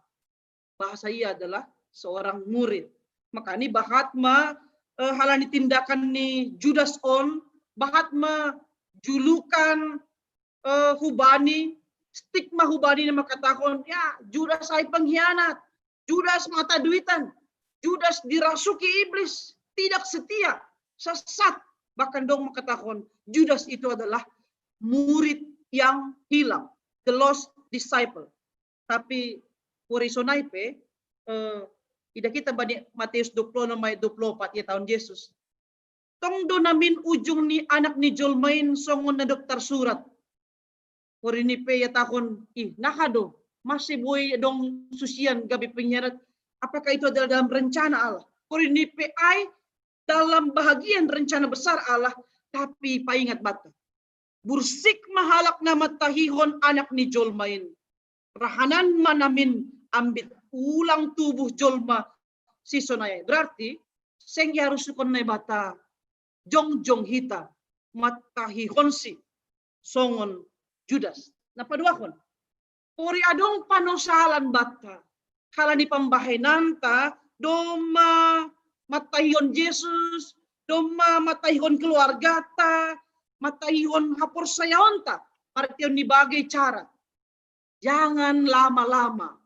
bahasa ia adalah seorang murid. Makani bahat ma eh, halani tindakan ni Judas on, bahat ma julukan eh, hubani, stigma hubani na makatahon, ya Judas ai pengkhianat, Judas mata duitan. Judas dirasuki iblis, tidak setia, sesat. Bahkan dong mengatakan Judas itu adalah murid yang hilang, the lost disciple. Tapi pori sonai pe, eh, ida kita bani Matius dua puluh enam ayat dua puluh empat ya tahun Yesus. Tong do namin ujung ni anak ni jolmain songon na dokter surat. Pori ni pe ya tahun, ih, naha do, masih boi dong susian gabe penyarat. Apakah itu adalah dalam rencana Allah? Pori ni pe ai dalam bahagian rencana besar Allah, tapi paingat bata. Bursik mahalak nama tahihon anak ni jolmain. Rahanan manamin ambit ulang tubuh jolma sisonai. Berarti, seng harus sukon Naibata jongjong hita matahihonsi songon Judas. Na paduahon, pori adong panosalan bata. Kalani pambahenanta, domma matahihon Yesus, domma matahihon keluargata, matahihon haporsayaonta, partian ni bagai cara. Jangan lama-lama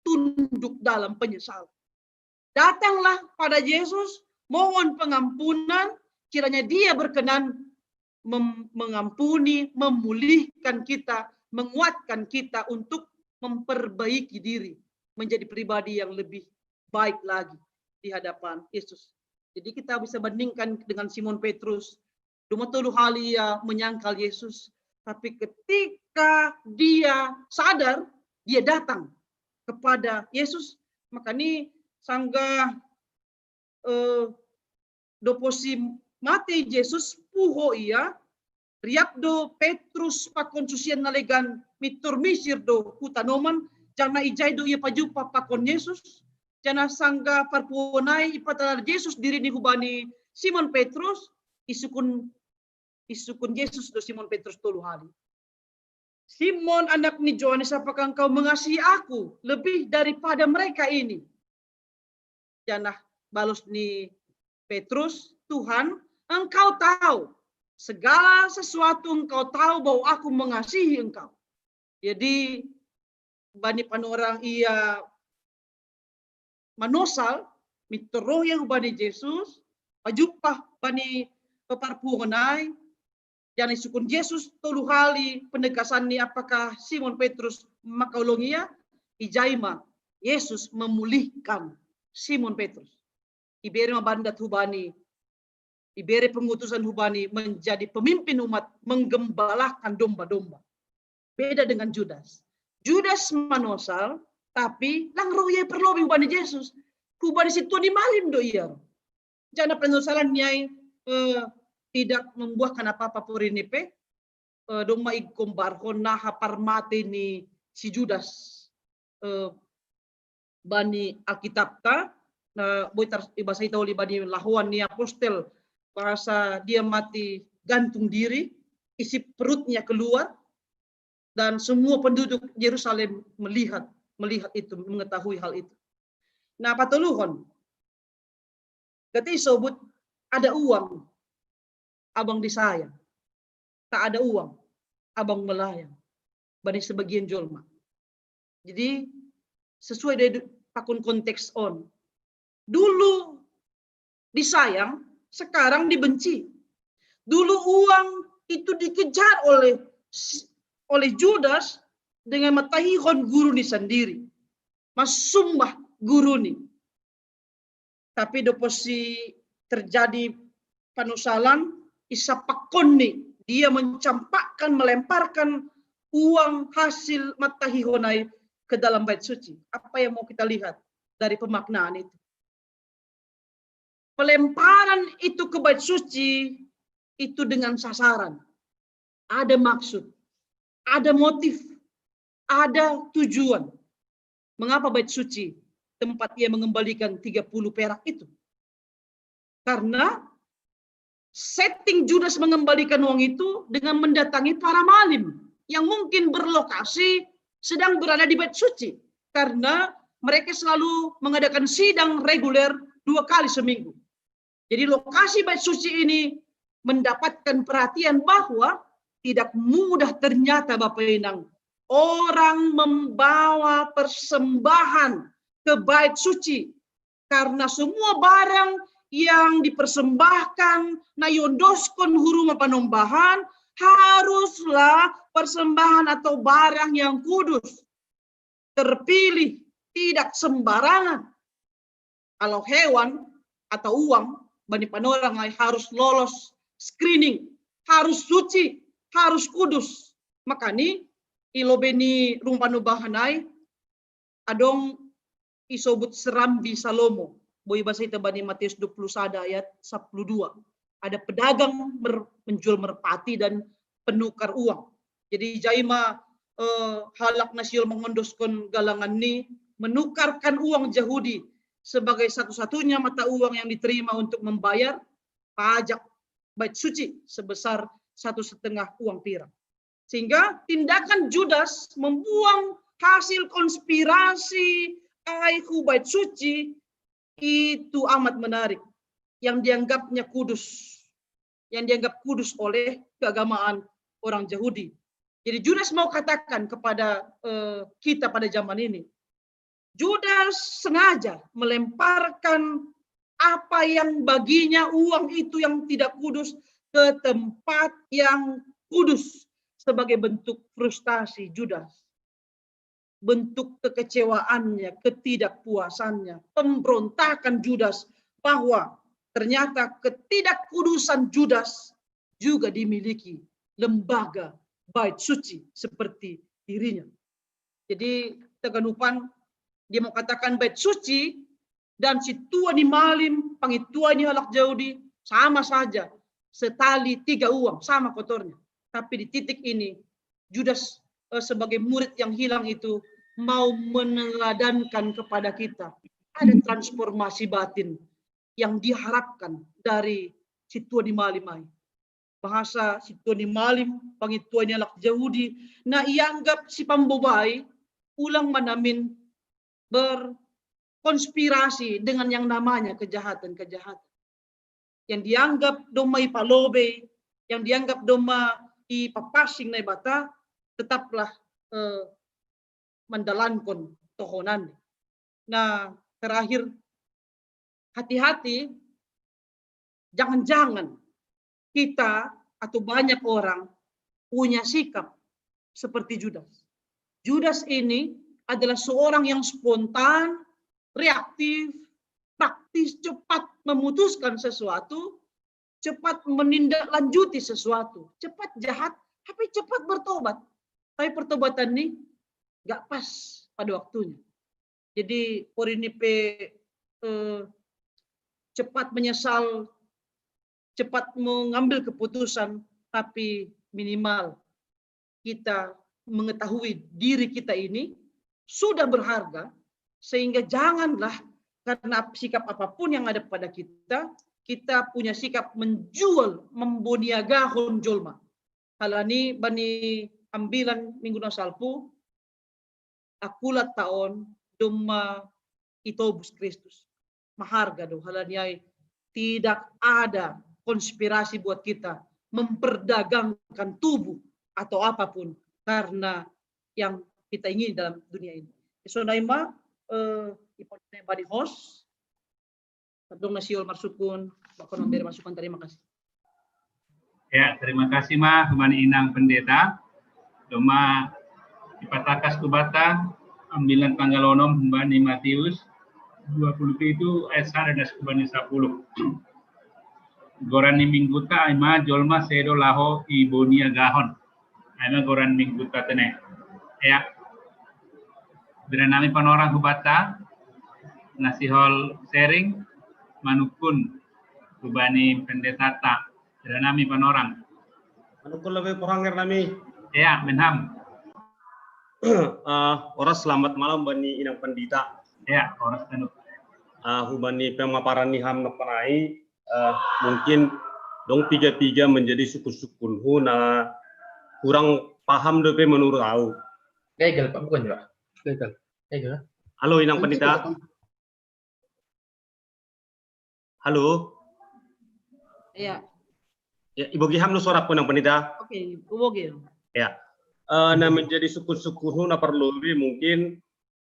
tunduk dalam penyesalan. Datanglah pada Yesus, mohon pengampunan, kiranya Dia berkenan mengampuni, memulihkan kita, menguatkan kita untuk memperbaiki diri, menjadi pribadi yang lebih baik lagi di hadapan Yesus. Jadi kita bisa bandingkan dengan Simon Petrus. Dua tolu hali ia menyangkal Yesus, tapi ketika dia sadar, dia datang kepada Yesus. Makani sangga, eh, dopo si mate Yesus, puho ia, riap do Petrus pakon susian na legan, mintor misir do hu tanoman, janah ijai do ia pajumpah pakon Yesus. Janah sangga parpuonai ipatalar Yesus dirini hubani Simon Petrus, isukun isukun Yesus do Simon Petrus tolu hali. Simon, anak ni Johannes, apakah engkau mengasihi aku lebih daripada mereka ini? Janah balos ni Petrus, Tuhan, engkau tahu segala sesuatu, engkau tahu bahwa aku mengasihi engkau. Jadi bani panorang ia manosal, mintor roh ia hubani Yesus, pajumpah bani parpuonai, janah isukun Yesus tolu hali penegasan ni apakah Simon Petrus makaolong ia, ijai ma Yesus memulihkan Simon Petrus. Ibere ma mandat hubani, ibere pengutusan hubani menjadi pemimpin umat, menggembalakan domba-domba. Beda dengan Judas. Judas manosal, tapi lang roh ia parlobei hubani Yesus. Hubani sintua ni malim do ia. Janah panosalan ni ai, eh, tidak membuahkan apa-apa pori ni pe, eh, domma igombarhon naha parmate ni si Judas, eh, bani Alkitabta, na boi tar-, ibasa hita uli bani Lahoan ni Apostel, bahasa dia mati gantung diri, isi perutnya keluar, dan semua penduduk Yerusalem melihat, melihat itu, mengetahui hal itu. Na patoluhon, gati isobut ada uang abang disayang, tak ada uang abang melayang. Bani sebagian jolma. Jadi sesuai dari pakun konteks on. Dulu disayang, sekarang dibenci. Dulu uang itu dikejar oleh oleh Judas dengan matahihon guru ni sandiri. Masumbah guru ni. Tapi dopo si terjadi panosalan, isapakon ni, dia mencampakkan, melemparkan uang hasil matahihonai ke dalam bait suci. Apa yang mau kita lihat dari pemaknaan itu? Pelemparan itu ke bait suci itu dengan sasaran. Ada maksud, ada motif, ada tujuan. Mengapa bait suci tempat ia mengembalikan tiga puluh perak itu? Karena setting Judas mengembalikan uang itu dengan mendatangi para malim yang mungkin berlokasi sedang berada di bait suci. Karena mereka selalu mengadakan sidang reguler dua kali seminggu. Jadi lokasi bait suci ini mendapatkan perhatian bahwa tidak mudah ternyata Bapak Inang orang membawa persembahan ke bait suci Karena semua barang yang dipersembahkan na iondoskon hu ruma panombahan haruslah persembahan atau barang yang kudus, terpilih, tidak sembarangan. Kalau hewan atau uang, bani panorang ai harus lolos screening, harus suci, harus kudus. Makani i lobei ni ruma panombahan ai adong isobut serambi Salomo. Boi baca ita bani Matius dua puluh sada ayat sepuluh dua. Ada pedagang mer, menjual merpati dan penukar uang. Jadi ija i ma eh, halak na sihol mangondoskon galangan ni menukarkan uang Jahudi sebagai satu-satunya mata uang yang diterima untuk membayar pajak bait suci sebesar satu setengah uang pirak. Sehingga tindakan Judas membuang hasil konspirasi ai hu bait suci itu amat menarik, yang dianggapnya kudus, yang dianggap kudus oleh keagamaan orang Yahudi. Jadi Judas mau katakan kepada eh, kita pada zaman ini, Judas sengaja melemparkan apa yang baginya uang itu yang tidak kudus ke tempat yang kudus sebagai bentuk frustasi Judas, bentuk kekecewaannya, ketidakpuasannya, pemberontakan Judas, bahwa ternyata ketidakkudusan Judas juga dimiliki lembaga bait suci seperti dirinya. Jadi taganupan dia mau katakan bait suci dan si tua ni malim, pangitua ni halak Jahudi sama saja, setali tiga uang sama kotornya. Tapi di titik ini Judas eh, sebagai murid yang hilang itu mau meneladankan kepada kita ada transformasi batin yang diharapkan dari si tua ni malim ai. Bahasa si tua ni malim, pangitua ni halak Jahudi, na ianggap si pambobai ulang manamin berkonspirasi dengan yang namanya kejahatan-kejahatan. Yang dianggap domma i palobei, yang dianggap domma i papasing Naibata, tetaplah eh, mandalankon tohonan. Nah, terakhir, hati-hati, jangan-jangan kita atau banyak orang punya sikap seperti Judas. Judas ini adalah seorang yang spontan, reaktif, praktis, cepat memutuskan sesuatu, cepat menindaklanjuti sesuatu, cepat jahat, tapi cepat bertobat. Tapi pertobatan ini nggak pas pada waktunya. Jadi orang ini pe eh, cepat menyesal, cepat mengambil keputusan, tapi minimal kita mengetahui diri kita ini sudah berharga, sehingga janganlah karena sikap apapun yang ada pada kita, kita punya sikap menjual, memboniagahon jolma. Halani bani ambilan minggu na salpu, akula taon domma itobus Kristus. Maharga do halani ai tidak ada konspirasi buat kita memperdagangkan tubuh atau apapun karena yang kita ingini dalam dunia ini. Sonai ma eh, iponai bani host, tadong na sihol marsukun, bakon memberi masukan, terima kasih. Ya, terima kasih ma human inang pendeta. Domma ipatakas tu bata ambilan tanggal onom human Matius dua puluh tujuh ayat sada das human sapuluh. Goran ni mingguta ai ma jolma sedo laho iboniagahon. Ai ma goran mingguta tene. Ya. Bira nami panorang hubata na sihol sharing manukun hubani pendetata. Bira nami panorang. Manukun lebih kurang nami. Ya, menham. Uh, oras selamat malam bani inang pendita. Ya, oras tenuk. Uh, hubani pemaparan ni ham na panai, uh, mungkin dong piga-piga menjadi sukun-sukun hu na kurang paham dope menurut au. Gagal, Pak, bukan, Pak? Gagal. Gagal. Halo, inang pendita. Halo. Ya. Ya, ibogi ham nu suara pun inang pendita. Oke, okay, ibogi. Ya. Uh, na menjadi sukun-sukun hu na perlu mungkin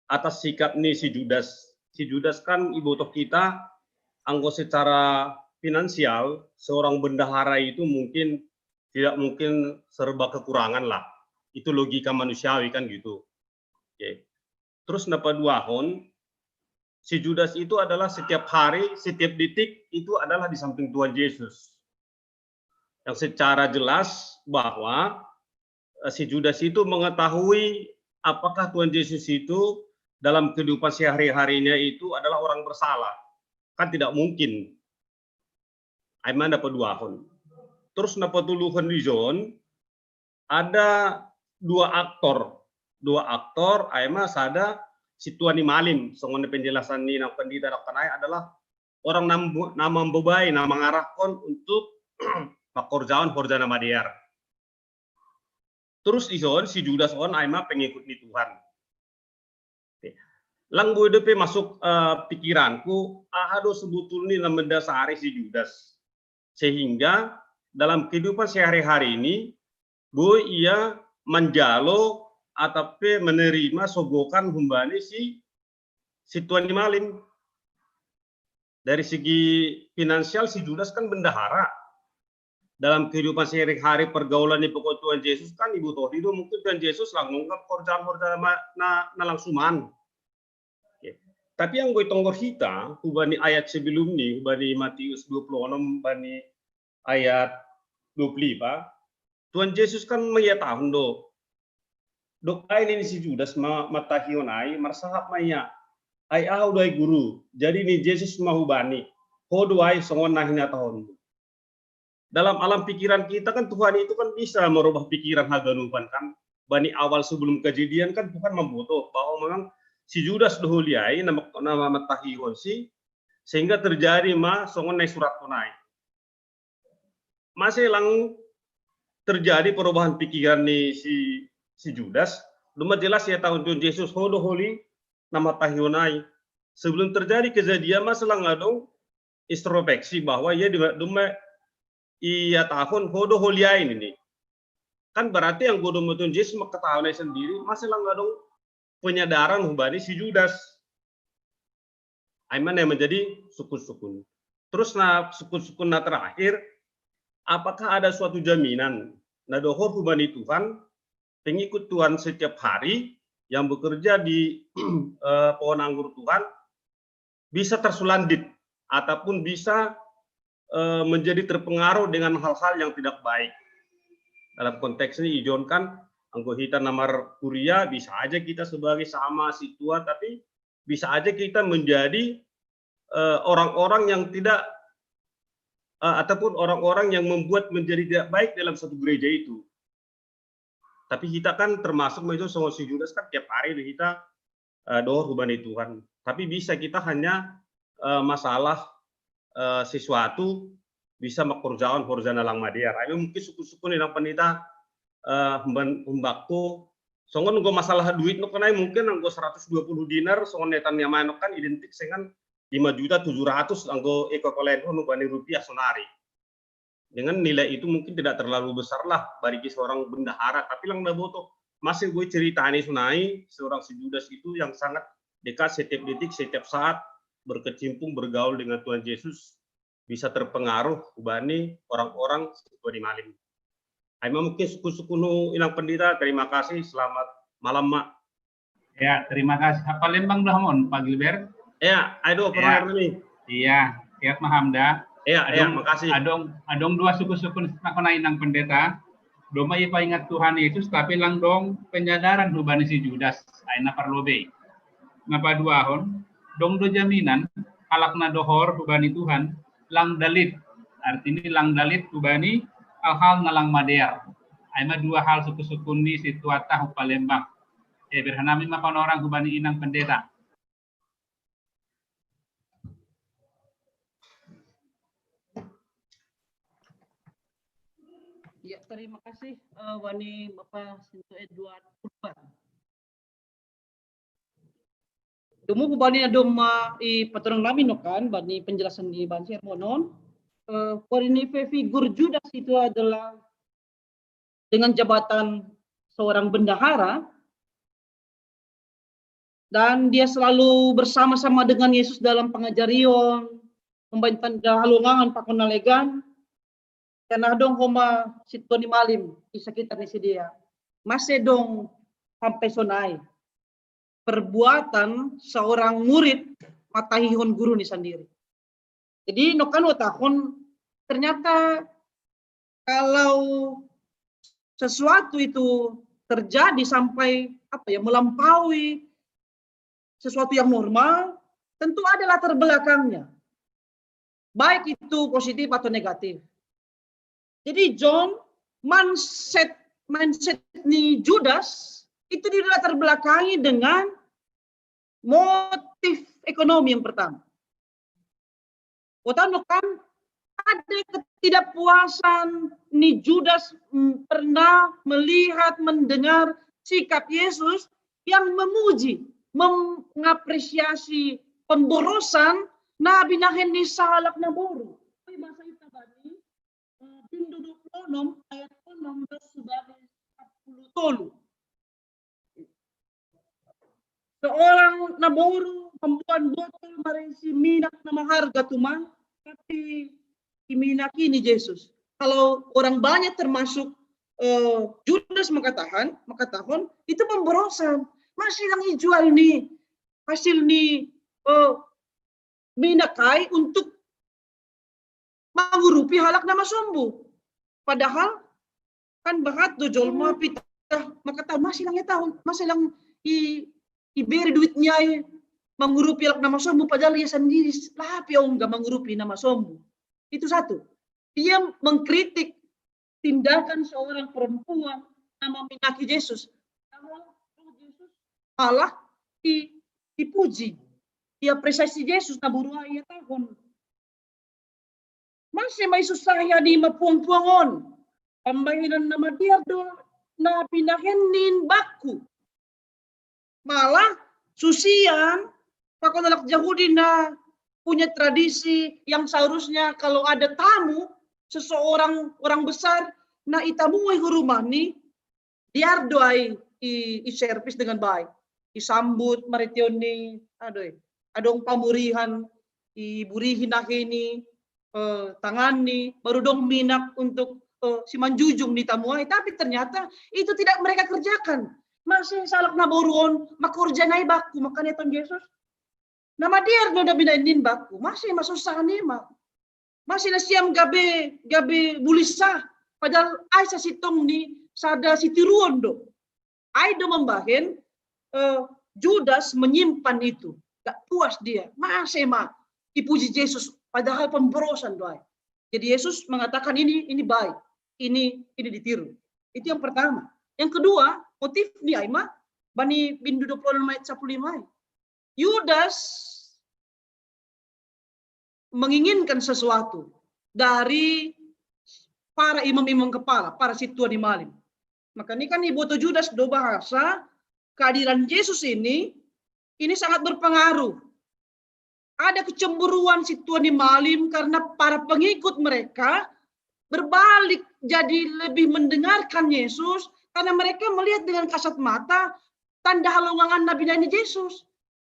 atas sikap ni si Judas. Si Judas kan ibu toh kita, anggo secara finansial, seorang bendahara itu mungkin tidak mungkin serba kekurangan lah. Itu logika manusiawi kan gitu. Oke. Terus napa duahon, si Judas itu adalah setiap hari, setiap detik itu adalah di samping Tuhan Yesus. Yang secara jelas bahwa eh, si Judas itu mengetahui apakah Tuhan Yesus itu dalam kehidupan sehari-harinya itu adalah orang bersalah. Kan tidak mungkin. Ai ma napa duahon. Terus napa tuluhon dison, ada dua aktor. Dua aktor, ai ma sada si tua ni malim. Songon penjelasan ni nang pendeta dokter ai adalah orang na mambobai, na mangarahkon untuk pakorjaon horja na madear. Terus dison si Judas on ai ma pengikut ni Tuhan. Lang boi dope masuk eh, pikiranku, aha do sebetulnya na mendasari si Judas. Sehingga dalam kehidupan sehari-hari ini, boi ia manjalo atau pe menerima sogokan humbani si si tua ni malim. Dari segi finansial si Judas kan bendahara. Dalam kehidupan sehari-hari pergaulan ni pokok Tuhan Yesus kan ibu toh do mungkin Tuhan Yesus lang nunggak korjaan-korjaan na, na, na lang suman. Oke. Tapi yang gue tonggor hita, hubani ayat sebelum ni, hubani Matius dua puluh enam, hubani ayat dua puluh lima, Tuhan Yesus kan maiatahon do. Dok ai nini si Judas ma, matahihon ai, marsahap ma ia. Ai ahu do ai guru, jadi ni Jesus ma hubani, ho do ai songon na hinatahonmu. Dalam alam pikiran kita kan Tuhan itu kan bisa merubah pikiran haganupan kan. Bani awal sebelum kejadian kan Tuhan membutuh bahwa memang si Judas doholi ai nama nama matahihon si sehingga terjadi ma songon na surat konai. Masih lang terjadi perubahan pikiran ni si si Judas. Duma jelas ia tahun Tuhan Yesus ho doholi nama tahionai. Sebelum terjadi kejadian masih lang adong introspeksi bahwa ia duma ia tahun ho doholi ai ini. Kan berarti yang godong Tuhan Yesus mengetahui sendiri masih lang adong penyadaran hubani si Judas. Ai ma na menjadi sukun-sukun. Terus na sukun-sukun na terakhir, apakah ada suatu jaminan na dohor hubani Tuhan, pengikut Tuhan setiap hari yang bekerja di eh, pohon anggur Tuhan bisa tersulandit ataupun bisa eh, menjadi terpengaruh dengan hal-hal yang tidak baik. Dalam konteks ini ijon kan anggo hita na markuria bisa aja kita sebagai sama si tua tapi bisa aja kita menjadi eh, orang-orang yang tidak eh, ataupun orang-orang yang membuat menjadi tidak baik dalam satu gereja itu. Tapi kita kan termasuk itu sama si Judas kan tiap hari kita eh, dohor hubani Tuhan. Tapi bisa kita hanya eh, masalah eh, sesuatu bisa makorjaon horja na lang madear. Ai mungkin sukun-sukun ni nang pendeta eh, humbakku songon nggo masalah duit no kan ai mungkin nggo seratus dua puluh dinar songon netan ni amai no kan identik dengan lima juta tujuh ratus anggo eko kolen no bani rupiah sonari. Dengan nilai itu mungkin tidak terlalu besar lah bagi seorang bendahara, tapi lang naboto masih gue ceritani sunai seorang si Judas itu yang sangat dekat setiap detik, setiap saat berkecimpung bergaul dengan Tuhan Yesus bisa terpengaruh ubani orang-orang seperti malim. Aima mungkin suku-suku nu inang pendeta, terima kasih, selamat malam Mak. Ya, terima kasih. Apa Lembang dah mon, Pak Gilbert? Ya, ayo ya. Nih. Iya, kiat maham dah. Iya, iya, makasih. Adong adong dua suku-suku nakona inang pendeta. Doma ipa ingat Tuhan Yesus tapi lang dong penyadaran hubani si Judas. Aina parlobe. Napa duahon, dong do jaminan halak na dohor hubani Tuhan lang dalit. Artini lang dalit hubani hal-hal na lang madear. Aima dua hal suku-suku ni si tuata hu Palembang. Eh, berhanami ma panorang hubani inang pendeta. Ya, terima kasih uh, Wani Bapak Sinto Edward Purban. Demu bani adom uh, i patorang nami no kan bani penjelasan di banser monon. Uh, ini figur Judas itu adalah dengan jabatan seorang bendahara, Dan dia selalu bersama-sama dengan Yesus dalam pangajarion, mambaen tanda halongangan pakon nalegan, karna adong homa situan ni malim i sakitar ni sidea. Mase dong sampai sonai perbuatan seorang murid matahihon guru ni sandiri. Jadi nokan watahon, ternyata kalau sesuatu itu terjadi sampai apa ya, melampaui sesuatu yang normal, tentu ada latar belakangnya, baik itu positif atau negatif. Jadi John, mindset mindset ni Judas itu dilatar belakangi dengan motif ekonomi yang pertama. Watahon nokan, ada ketidakpuasan ni Judas, mm, pernah melihat, mendengar sikap Yesus yang memuji, mengapresiasi pemborosan na binahen ni sahalak naboru. Oi, masa ita bani, eh, bindu dua puluh enam ayat enam belas subari sepuluh tolu. Seorang naboru mamboan botol marisi minak na maharga tumang, tapi i minak i ni Jesus. Kalau orang banyak termasuk, eh, Judas mangkatahon, mangkatahon, itu pemborosan. Mase lang ijual ni hasil ni, eh, minak ai untuk mangurupi halak na masombu. Padahal kan bahat do jolma pitah mangkatahon, mase lang ia tahu, mase lang i, ibere duit ni ai mangurupi halak na masombu, padahal ia sandiri laho pe ongga mangurupi na masombu. Itu satu. Dia mengkritik tindakan seorang perempuan na maminaki Jesus. Padahal Jesus malah i, ipuji, iapresiasi Jesus naboru ai ihatahon: Mase ma isusah hami mapuang-puang on? Pambahenan na madear do na binahen nin bangku. Malah susian, pakon halak Jahudi na punya tradisi yang seharusnya kalau ada tamu, seseorang orang besar na itamuhon i hu rumah ni, dear do ai i, i servis dengan baik. Isambut marhiteon ni, adoh, adong pamurihan, iburihi nahei ni, eh, tangan ni, baru dong minak untuk, eh, simanjujung ni tamu ai. Tapi ternyata itu tidak mereka kerjakan. Mase sahalak naboru on mangkorjahon ai bangku, mangkatahon Jesus. Na madear do na binahen nin bangku, mase ma susah ni ma. Mase nasiam gabe, gabe bulis sa, padahal ai sasintong ni sada sitiruon do. Ai do mambahen, eh, Judas menyimpan itu. Gak puas dia. Mase ma ipuji Jesus, padahal pemborosan do ai. Jadi Yesus mengatakan ini, ini baik. Ini, ini ditiru. Itu yang pertama. Yang kedua, motif ni ai ma bani bindu dua puluh enam ayat sepuluh lima ai. Judas menginginkan sesuatu dari para imam-imam kepala, para situan ni malim. Maka ni kan iboto Judas do bahasa kehadiran Yesus ini, ini sangat berpengaruh. Ada kecemburuan situan ni malim karena para pengikut mereka berbalik jadi lebih mendengarkan Yesus karena mereka melihat dengan kasat mata tanda halongangan na binahen ni Jesus.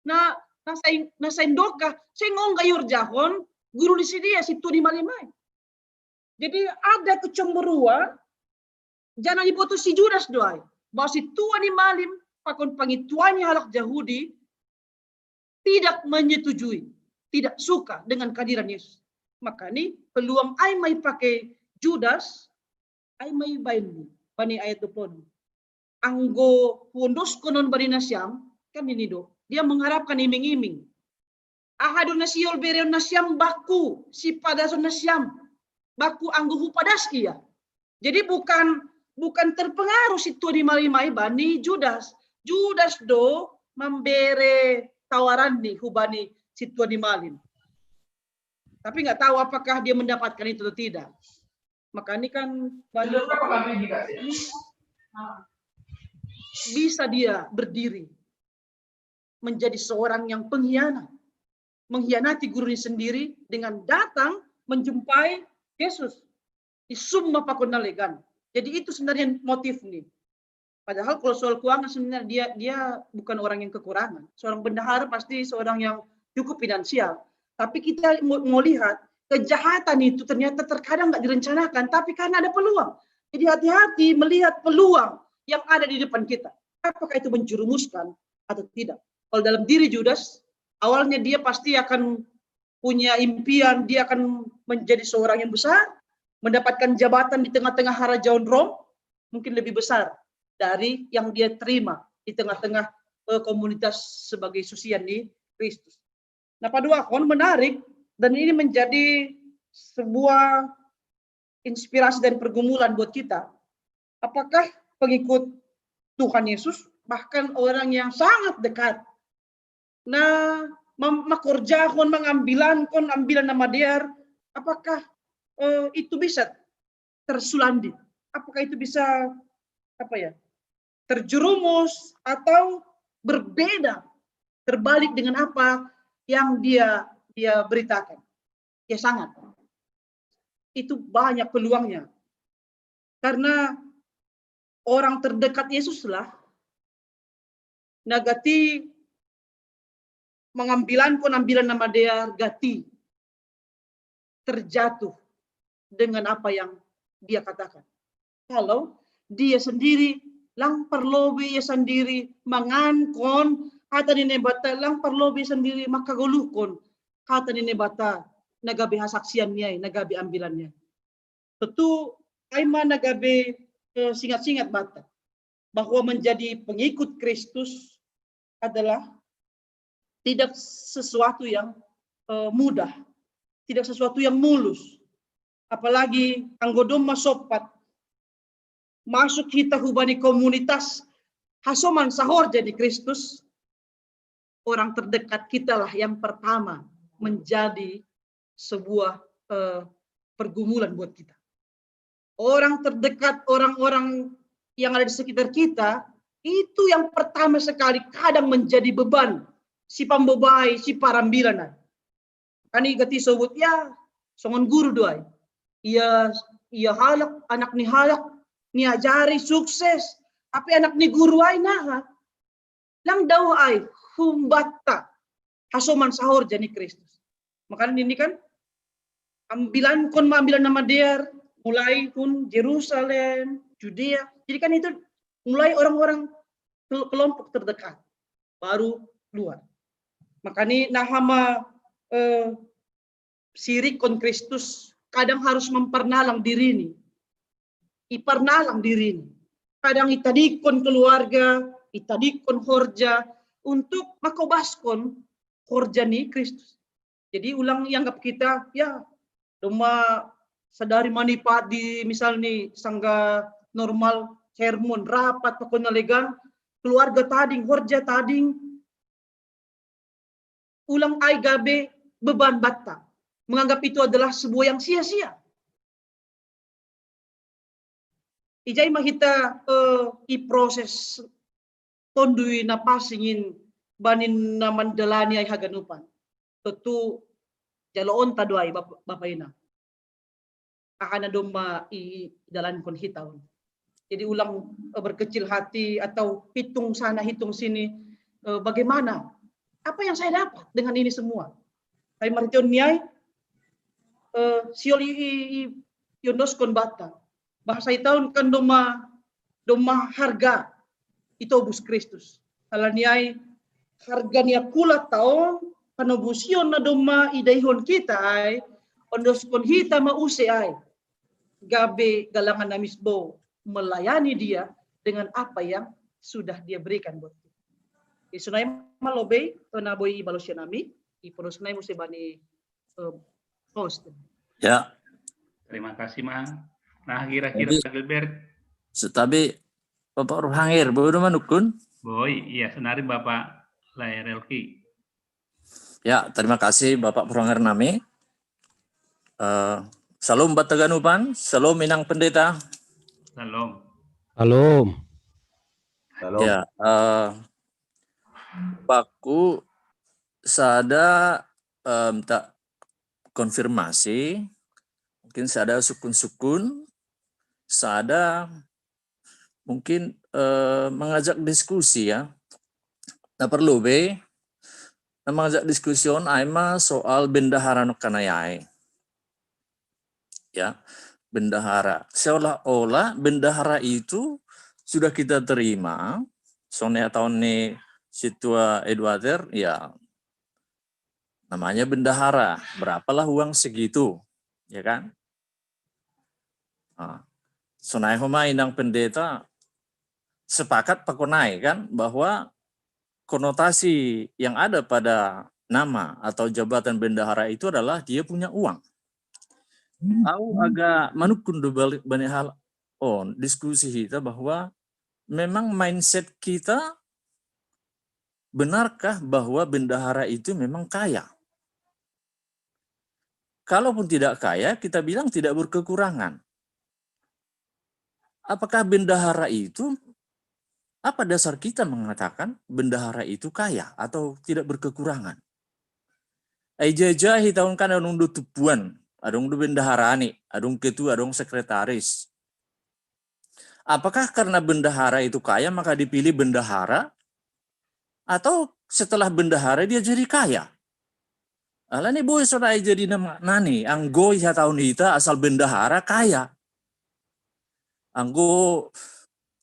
Na, na sain, na saindokah, seng ongga iorjahon guru ni sidea situan ni malim ai. Jadi ada kecemburuan, janah iboto si Judas do ai bahwa situan ni malim pakon pangintuan ni halak Jahudi tidak menyetujui, tidak suka dengan kehadiran Yesus. Maka ni peluang ai ma ipake Judas, ai ma ibaen bani ayat dua puluh enam. Anggo huondoskon on bani nasiam, kan ini do, dia mengharapkan iming-iming. Aha do na sihol bereon nasiam bangku, sipadason nasiam bangku anggo hupadas ia. Jadi bukan, bukan terpengaruh situan ni malim ai bani Judas. Judas do mambere tawaran ni hubani situan ni malim. Tapi nggak tahu apakah dia mendapatkan itu atau tidak. Maka ni kan banyak bisa dia berdiri menjadi seorang yang pengkhianat, mengkhianati guru ni sendiri dengan datang menjumpai Yesus. Isumma pakon na legan. Jadi itu sebenarnya motif ni. Padahal kalau soal keuangan sebenarnya dia dia bukan orang yang kekurangan. Seorang bendahara pasti seorang yang cukup finansial. Tapi kita mau, mau lihat kejahatan itu ternyata terkadang nggak direncanakan, tapi karena ada peluang. Jadi hati-hati melihat peluang yang ada di depan kita. Apakah itu menjerumuskan atau tidak? Kalau dalam diri Judas, awalnya dia pasti akan punya impian, dia akan menjadi seorang yang besar, mendapatkan jabatan di tengah-tengah harajaon Rom, mungkin lebih besar dari yang dia terima di tengah-tengah eh, komunitas sebagai susian di Kristus. Nah, paduahon menarik, dan ini menjadi sebuah inspirasi dan pergumulan buat kita. Apakah pengikut Tuhan Yesus, bahkan orang yang sangat dekat, nah, mem- makorjahon, mengambilankon, ambilan nama dear, apakah eh, itu bisa tersulandit? Apakah itu bisa, apa ya, terjerumus atau berbeda, terbalik dengan apa yang dia dia beritakan? Ya sangat. Itu banyak peluangnya. Karena orang terdekat Yesuslah na gati mengambilankon ambilan nama dear, gati terjatuh dengan apa yang dia katakan. Kalau dia sendiri lang parlobei ia sendiri mangankon kata ni Naibata, lang parlobei sendiri makagoluhkon kata ni Naibata, na gabe hasaksian niai, na gabe ambilan niai. Tentu ai ma na gabe eh, singat-singat bata bahwa menjadi pengikut Kristus adalah tidak sesuatu yang eh, mudah, tidak sesuatu yang mulus. Apalagi anggo domma sompat masuk hita hubani komunitas hasoman sahorja ni Kristus, orang terdekat kitalah yang pertama menjadi sebuah eh, pergumulan buat kita. Orang terdekat, orang-orang yang ada di sekitar kita, itu yang pertama sekali kadang menjadi beban, si pambobai, si parambilan. Kan i gati sobut ya, songon guru do ai. Ia ia halak, anak ni halak, niajari sukses, tapi anak ni guru ai naha. Lang dao ai humbanta hasoman sahorja ni Kristus. Makanya ini kan ambilankon ma ambilan nama dear, mulai hun Jerusalem, Judea. Jadi kan itu mulai orang-orang kelompok terdekat, baru luar. Makanya nahama eh, sirikkon Kristus kadang harus mempernalang diri ini. Iparnalang diri ini. Kadang itadikon keluarga, itadikon horja untuk makobaskon horja ni Kristus. Jadi ulang ianggap kita ya domma sadari manipat di misal ni sangga normal sermon rapat pokoknya legan keluarga tading horja tading ulang ai gabe beban banta menganggap itu adalah sebuah yang sia-sia. Ijai ma hita uh, i proses tondui na pasingin banin na mandalani ai haganupan. Tentu jaloon tadu ai bapa ina. Ahana domma i dalankon hita on. Jadi ulang uh, berkecil hati atau hitung sana hitung sini uh, bagaimana apa yang saya dapat dengan ini semua. Tapi martion niai uh, siol i, i, i iondoskon banta. Bahasa ita on kan domma domma harga itobus Kristus. Ala niai harga ni akula taon panobusion na domma idaihon kita ai ondoskon hita ma use ai gabe galangan na misbou melayani dia dengan apa yang sudah dia berikan buat kita. Isunai malobei na boi ibalosion nami, iponosnai muse bani eh, host. Ya. Terima kasih ma. Nah kira-kira Gilbert. Setabi Bapak Ruhangir, boi do manungkun? Boi, iya senari Bapak Laerelki. Ya, terima kasih Bapak Ruhangir nami. Uh, Salom banta ganupan, salom inang pendeta. Salom. Salom. Salom. Ya, uh, baku sada um, tak konfirmasi, mungkin sada sukun-sukun, sada mungkin eh, mengajak diskusi ya. Nah perlu be, nah, mengajak diskusi on ai ma soal bendahara no kanai ai. Ya, bendahara. Seolah-olah bendahara itu sudah kita terima, sonai tahun ni situa Edwarder, ya namanya bendahara. Berapalah uang segitu, ya kan? Nah, sonai ho ma inang pendeta sepakat pakon ai kan bahwa konotasi yang ada pada nama atau jabatan bendahara itu adalah dia punya uang. Au agak manukun do balik banyak hal on diskusi kita bahwa memang mindset kita, benarkah bahwa bendahara itu memang kaya? Kalaupun tidak kaya, kita bilang tidak berkekurangan. Apakah bendahara itu, apa dasar kita mengatakan bendahara itu kaya atau tidak berkekurangan? Ai jaja hita on kan adong do tupuan, adong do bendahara ni, adong ketua, adong sekretaris. Apakah karena bendahara itu kaya maka dipilih bendahara? Atau setelah bendahara dia jadi kaya? Alani boi sonai jadi nama nani, anggo hita on hita asal bendahara kaya. Anggo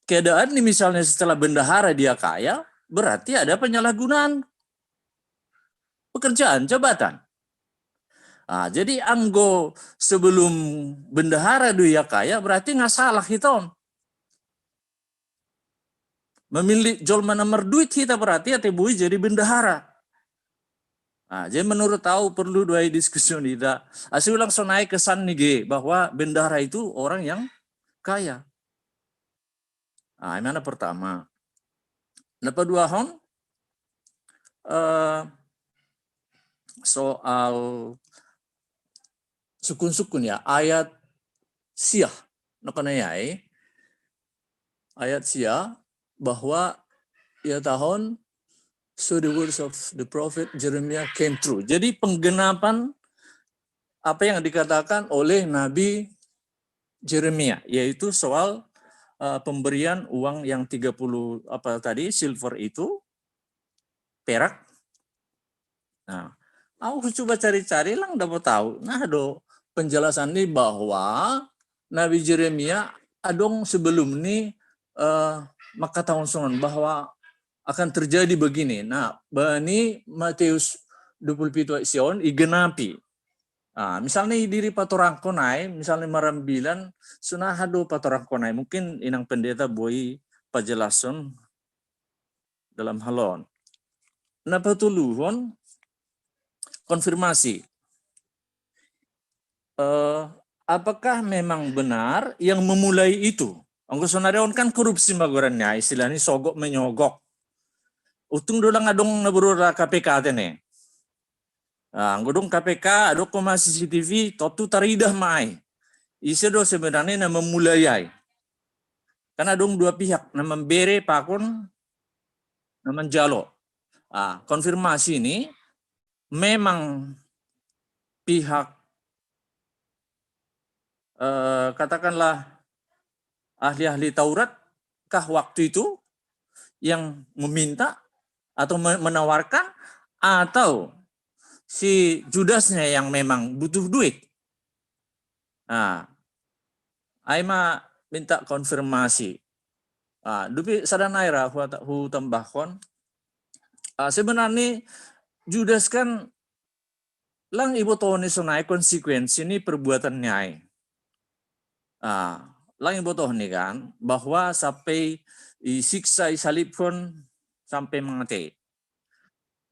keadaan ni misalnya setelah bendahara dia kaya, berarti ada penyalahgunaan pekerjaan, jabatan. Nah, jadi anggo sebelum bendahara do ia kaya, berarti nggak salah hita on. Memilih jolma na marduit hita berarti ate boi jadi bendahara. Nah, jadi menurut au perlu do ai diskusi on hita. Asi ulang sonai kesan ni ge bahwa bendahara itu orang yang kaya. Nah, mana pertama. Nah, paduahon eh, soal sukun-sukun ya, ayat sia. Nah, kena ya, eh. Ayat sia bahwa ia tahun so the words of the prophet Jeremiah came true. Jadi penggenapan apa yang dikatakan oleh Nabi Jeremia, yaitu soal uh, pemberian uang yang tiga puluh apa tadi, silver itu, perak. Nah, aku coba cari-cari lang dapat tahu. Nah, do penjelasan ni bahwa Nabi Jeremia adong sebelum ni uh, maka tahun songon bahwa akan terjadi begini. Nah, bani Matius dua puluh pitu ayat sia on igenapi. Nah, misalnya diri patorangkon ai, misalnya marambilan, sonai do patorangkon ai. Mungkin inang pendeta boi pajelason dalam hal on. Nah, patoluhon konfirmasi. Eh, apakah memang benar yang memulai itu? Anggo sonari on kan korupsi ma goaranna, istilahnya sogok menyogok. Utung do lang adong na berura K P K te ne. Nah, anggo dong K P K, adong ma C C T V, tontu taridah ma ai. Ise do sebenarnya na memulai ai. Karena adong dua pihak, na membere pakon na manjalo. Ah, konfirmasi ni memang pihak eh, katakanlah ahli-ahli Taurat kah waktu itu yang meminta atau menawarkan, atau si Judasnya yang memang butuh duit? Nah, ai ma minta konfirmasi. Ah, dupi sada nai ra hu tambahkon. Ah, sebenarnya Judas kan lang ibotohon ni sonai konsekuensi ni perbuatan ni ai. Ah, lang ibotohon ni kan bahwa sampai isiksa, isalibkon sampai mate.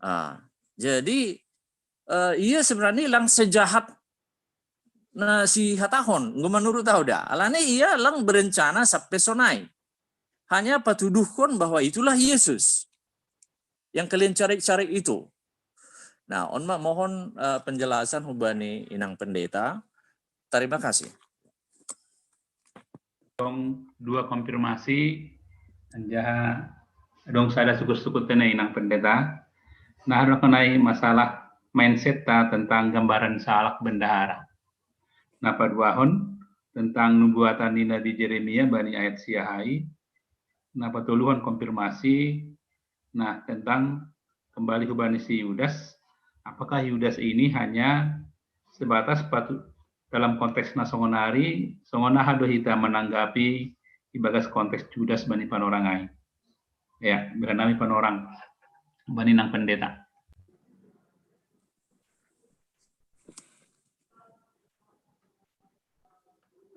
Ah, jadi eh, ia sebenarnya lang sejahat na sihatahon, nggak menurut tahu dah. Alani ia lang berencana sampai sonai. Hanya patuduhkon bahwa itulah Yesus yang kalian cari-cari itu. Nah, on ma mohon uh, penjelasan hubani inang pendeta. Terima kasih. Dong dua konfirmasi, anjaha dong sada sukur-sukur tene inang pendeta. Nah, kenai masalah mindset ta tentang gambaran salak bendahara. Nah, paduahon tentang nubuatan ni Nabi Jeremia bani ayat siahai. Nah, patoluhon konfirmasi, nah, tentang kembali hubani si Yudas, apakah Yudas ini hanya sebatas patu-, dalam konteks na songon ari, songon aha do hita mananggapi ibagas konteks Yudas bani panorang ai? Ya, bere nami panorang, bani nang pendeta.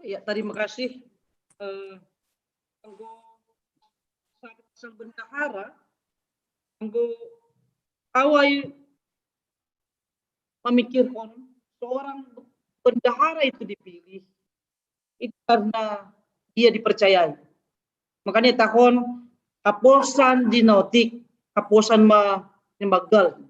Ya, terima kasih. Eh, anggo sang bendahara, anggo au ai mamikirhon seorang bendahara itu dipilih, itu karena dia dipercayai. Makanya tahon haposan di notik, haposan ma, magal.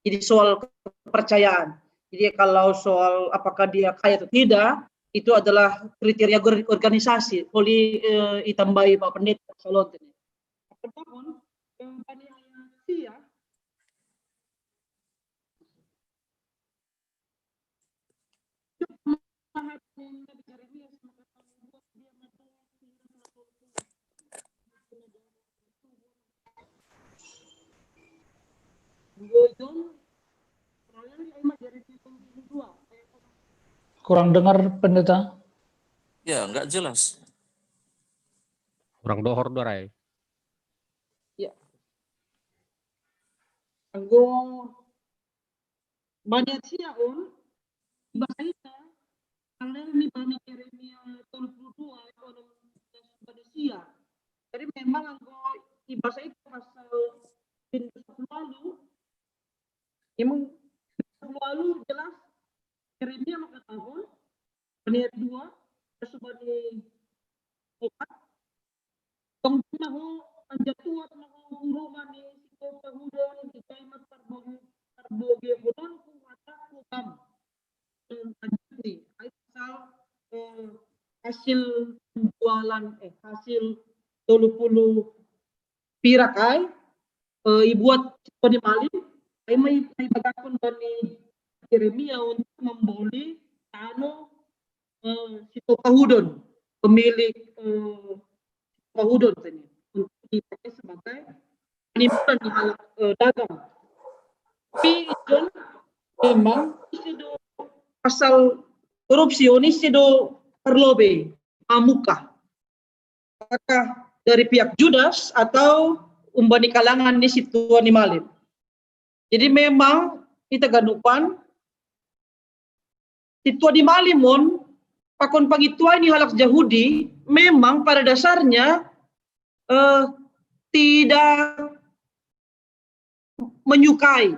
Jadi soal kepercayaan. Jadi kalau soal apakah dia kaya atau tidak, itu adalah kriteria organisasi. Boleh eh, ditambahi Pak Pendeta, salon. Tahon, eh, Kurang dengar, Pendeta. Ya, nggak jelas. Kurang dohor, Dorai. Ya. Anggo maniat sia on, bahasa ita, anggo ni bani Jeremia tolu puluh dua ayat onom bahasa sia. Jadi memang anggo di bahasa ita pasal pintu sepuluh lalu, emang sepuluh lalu jelas Jeremia mengatakan, maniat dua, terus bani opat, tong na ho anjatuat na ho huruma ni sitopahudon di kaimat parboge parboge hudon ku mata ku kam. Tong anjani ai pasal eh, hasil penjualan eh hasil tolu puluh pirak ai eh, ibuat sitopani malim ai mai mai bagakon bani Jeremia untuk memboli tano eh, sitopahudon pemilik eh, pahudon tadi untuk dipakai sebagai penipuan di halak eh, dagang. Tapi John memang isi do pasal korupsi ini isi do perlobe mamuka. Apakah dari pihak Judas atau umbani kalangan ni sitopani malim? Jadi memang ita ganupan sitopani malim on pakon pangituai ni halak Jahudi memang pada dasarnya eh, tidak menyukai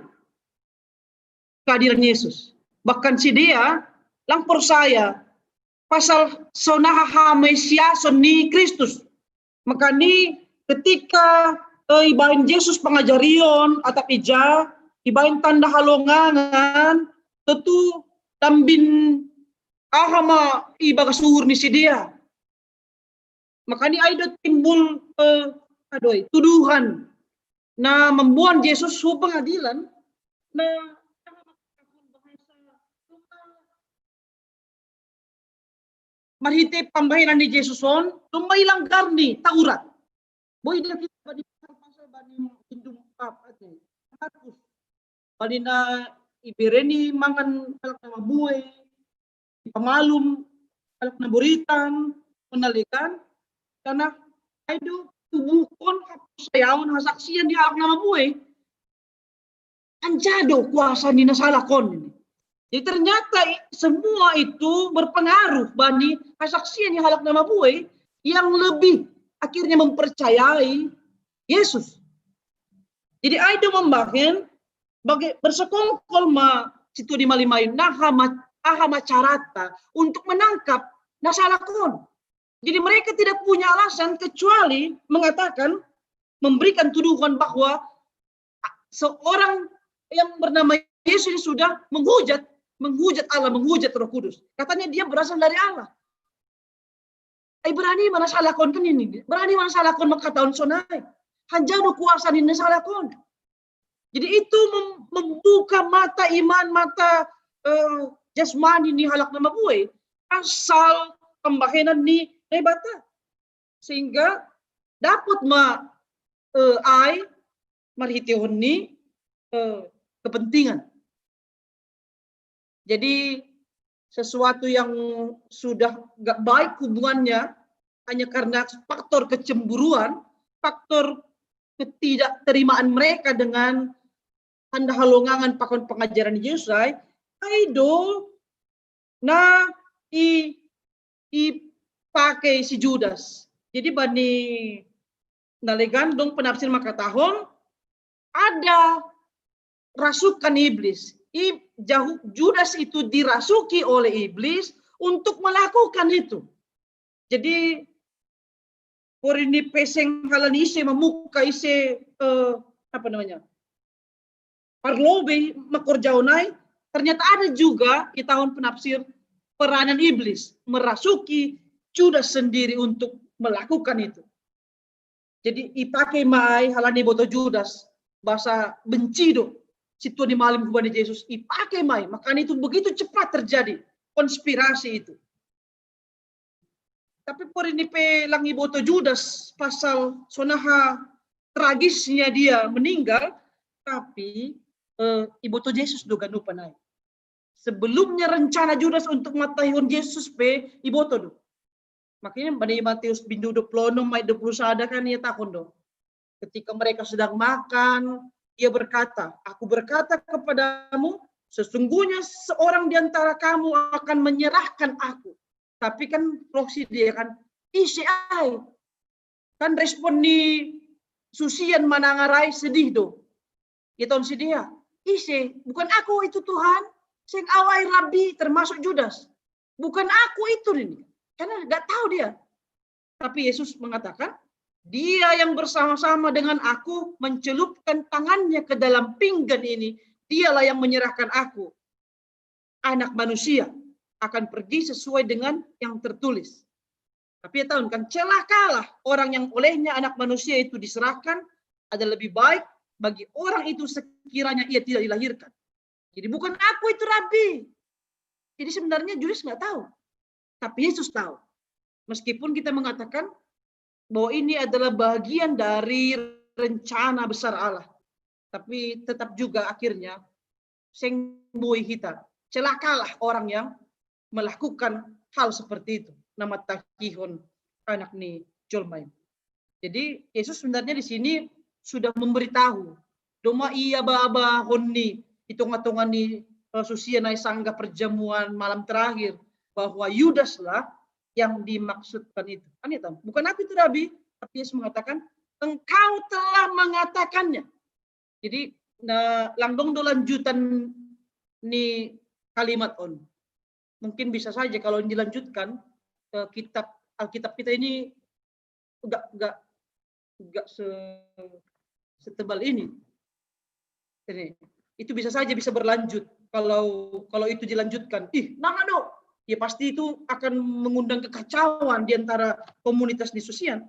kehadiran Yesus. Bahkan si dia lang percaya pasal sonaha Mesias ni Kristus. Makani ketika eh, ibaen Yesus pangajarion atap ija ibaen tanda halongangan tentu tambin aha ma ibagas uhur ni sidea. Makani ai do timbul eh, adoi tuduhan na membuat Yesus hu pengadilan na marhite pambahenan ni Jesus on, tumba ilang garni taurat. Boi dia kita bani pasal bani indung pap ate. Markus. Bani na ibereni mangan halak na mabue, pamalum halak na buritan, menalikan karena itu tubuhkon hapusayaon hasaksian di halak na mabue. Anjado kuasa ni na salakon ini. Jadi ternyata semua itu berpengaruh bani hasaksian yang halak nama bue yang lebih akhirnya mempercayai Yesus. Jadi ai do mambahen bagai bersekongkol ma situ di malimai nah aha ma carata untuk menangkap na salakon. Jadi mereka tidak punya alasan kecuali mengatakan memberikan tuduhan bahwa seorang yang bernama Yesus ini sudah menghujat, menghujat Allah, menghujat Roh Kudus. Katanya dia berasal dari Allah. Eh berani mana salakon kan ini? Berani mana salakon maka tahun sonai? Hanjano kuasa ini salakon. Jadi itu membuka mata iman, mata uh, jasmani ni halak nama bue asal pembahenan ni Naibata. Sehingga dapat ma eh, ai marhitehon ni eh, kepentingan. Jadi sesuatu yang sudah gak baik hubungannya hanya karena faktor kecemburuan, faktor ketidakterimaan mereka dengan tanda halongangan pakon pengajaran Yesus ai, ai do na i i pakai si Judas. Jadi bani nalegan dong penafsir makatahon ada rasukan iblis. I, Judas itu dirasuki oleh iblis untuk melakukan itu. Jadi por ini peseng halan ise memuka ise eh, apa namanya parlobe makorjaonai, ternyata ada juga di tahun penafsir peranan iblis merasuki Judas sendiri untuk melakukan itu. Jadi i pakai ma ai halani boto Judas, bahasa benci do si Tuhan ni malim hubani Yesus, i pakai ma ai. Makanya itu begitu cepat terjadi konspirasi itu. Tapi por ini pe lang i boto Judas pasal sonaha tragisnya dia meninggal, tapi eh, i boto Yesus do ganupan ai. Sebelumnya rencana Judas untuk matahihon Yesus pe i boto do. Makanya pada Matius bindu dua puluh enam ayat dua puluh sada kan ia tahun do. Ketika mereka sedang makan, ia berkata, "Aku berkata kepadamu, sesungguhnya seorang di antara kamu akan menyerahkan aku." Tapi kan roh si dia kan, "Ise ai?" Kan respon ni susian manangarai sedih do. Ia tahun si dia, "Ise, bukan aku itu Tuhan, seng au ai Rabbi," termasuk Judas. "Bukan aku itu ini." Karena nggak tahu dia. Tapi Yesus mengatakan, "Dia yang bersama-sama dengan aku mencelupkan tangannya ke dalam pinggan ini, dialah yang menyerahkan aku." Anak manusia akan pergi sesuai dengan yang tertulis. Tapi ia tahun kan, celakalah orang yang olehnya anak manusia itu diserahkan, ada lebih baik bagi orang itu sekiranya ia tidak dilahirkan. Jadi bukan aku itu Rabbi. Jadi sebenarnya Judas nggak tahu. Tapi Yesus tahu. Meskipun kita mengatakan bahwa ini adalah bagian dari rencana besar Allah. Tapi tetap juga akhirnya seng boi hita. Celakalah orang yang melakukan hal seperti itu. Na matahihon anak ni jolma. Jadi Yesus sebenarnya di sini sudah memberitahu. Doma ia baba honni di tonga-tonga ni eh, susia nai sangga perjamuan malam terakhir bahwa Yudas lah yang dimaksudkan itu. Kan itu, bukan aku itu Rabbi, tapi Yesus mengatakan, "Engkau telah mengatakannya." Jadi na langdong do lanjutan ni kalimat on. Mungkin bisa saja kalau dilanjutkan eh, kitab Alkitab kita ini enggak enggak enggak se, setebal ini. Ini itu bisa saja bisa berlanjut kalau kalau itu dilanjutkan. Ih, nana do. Ya pasti itu akan mengundang kekacauan di antara komunitas di susian.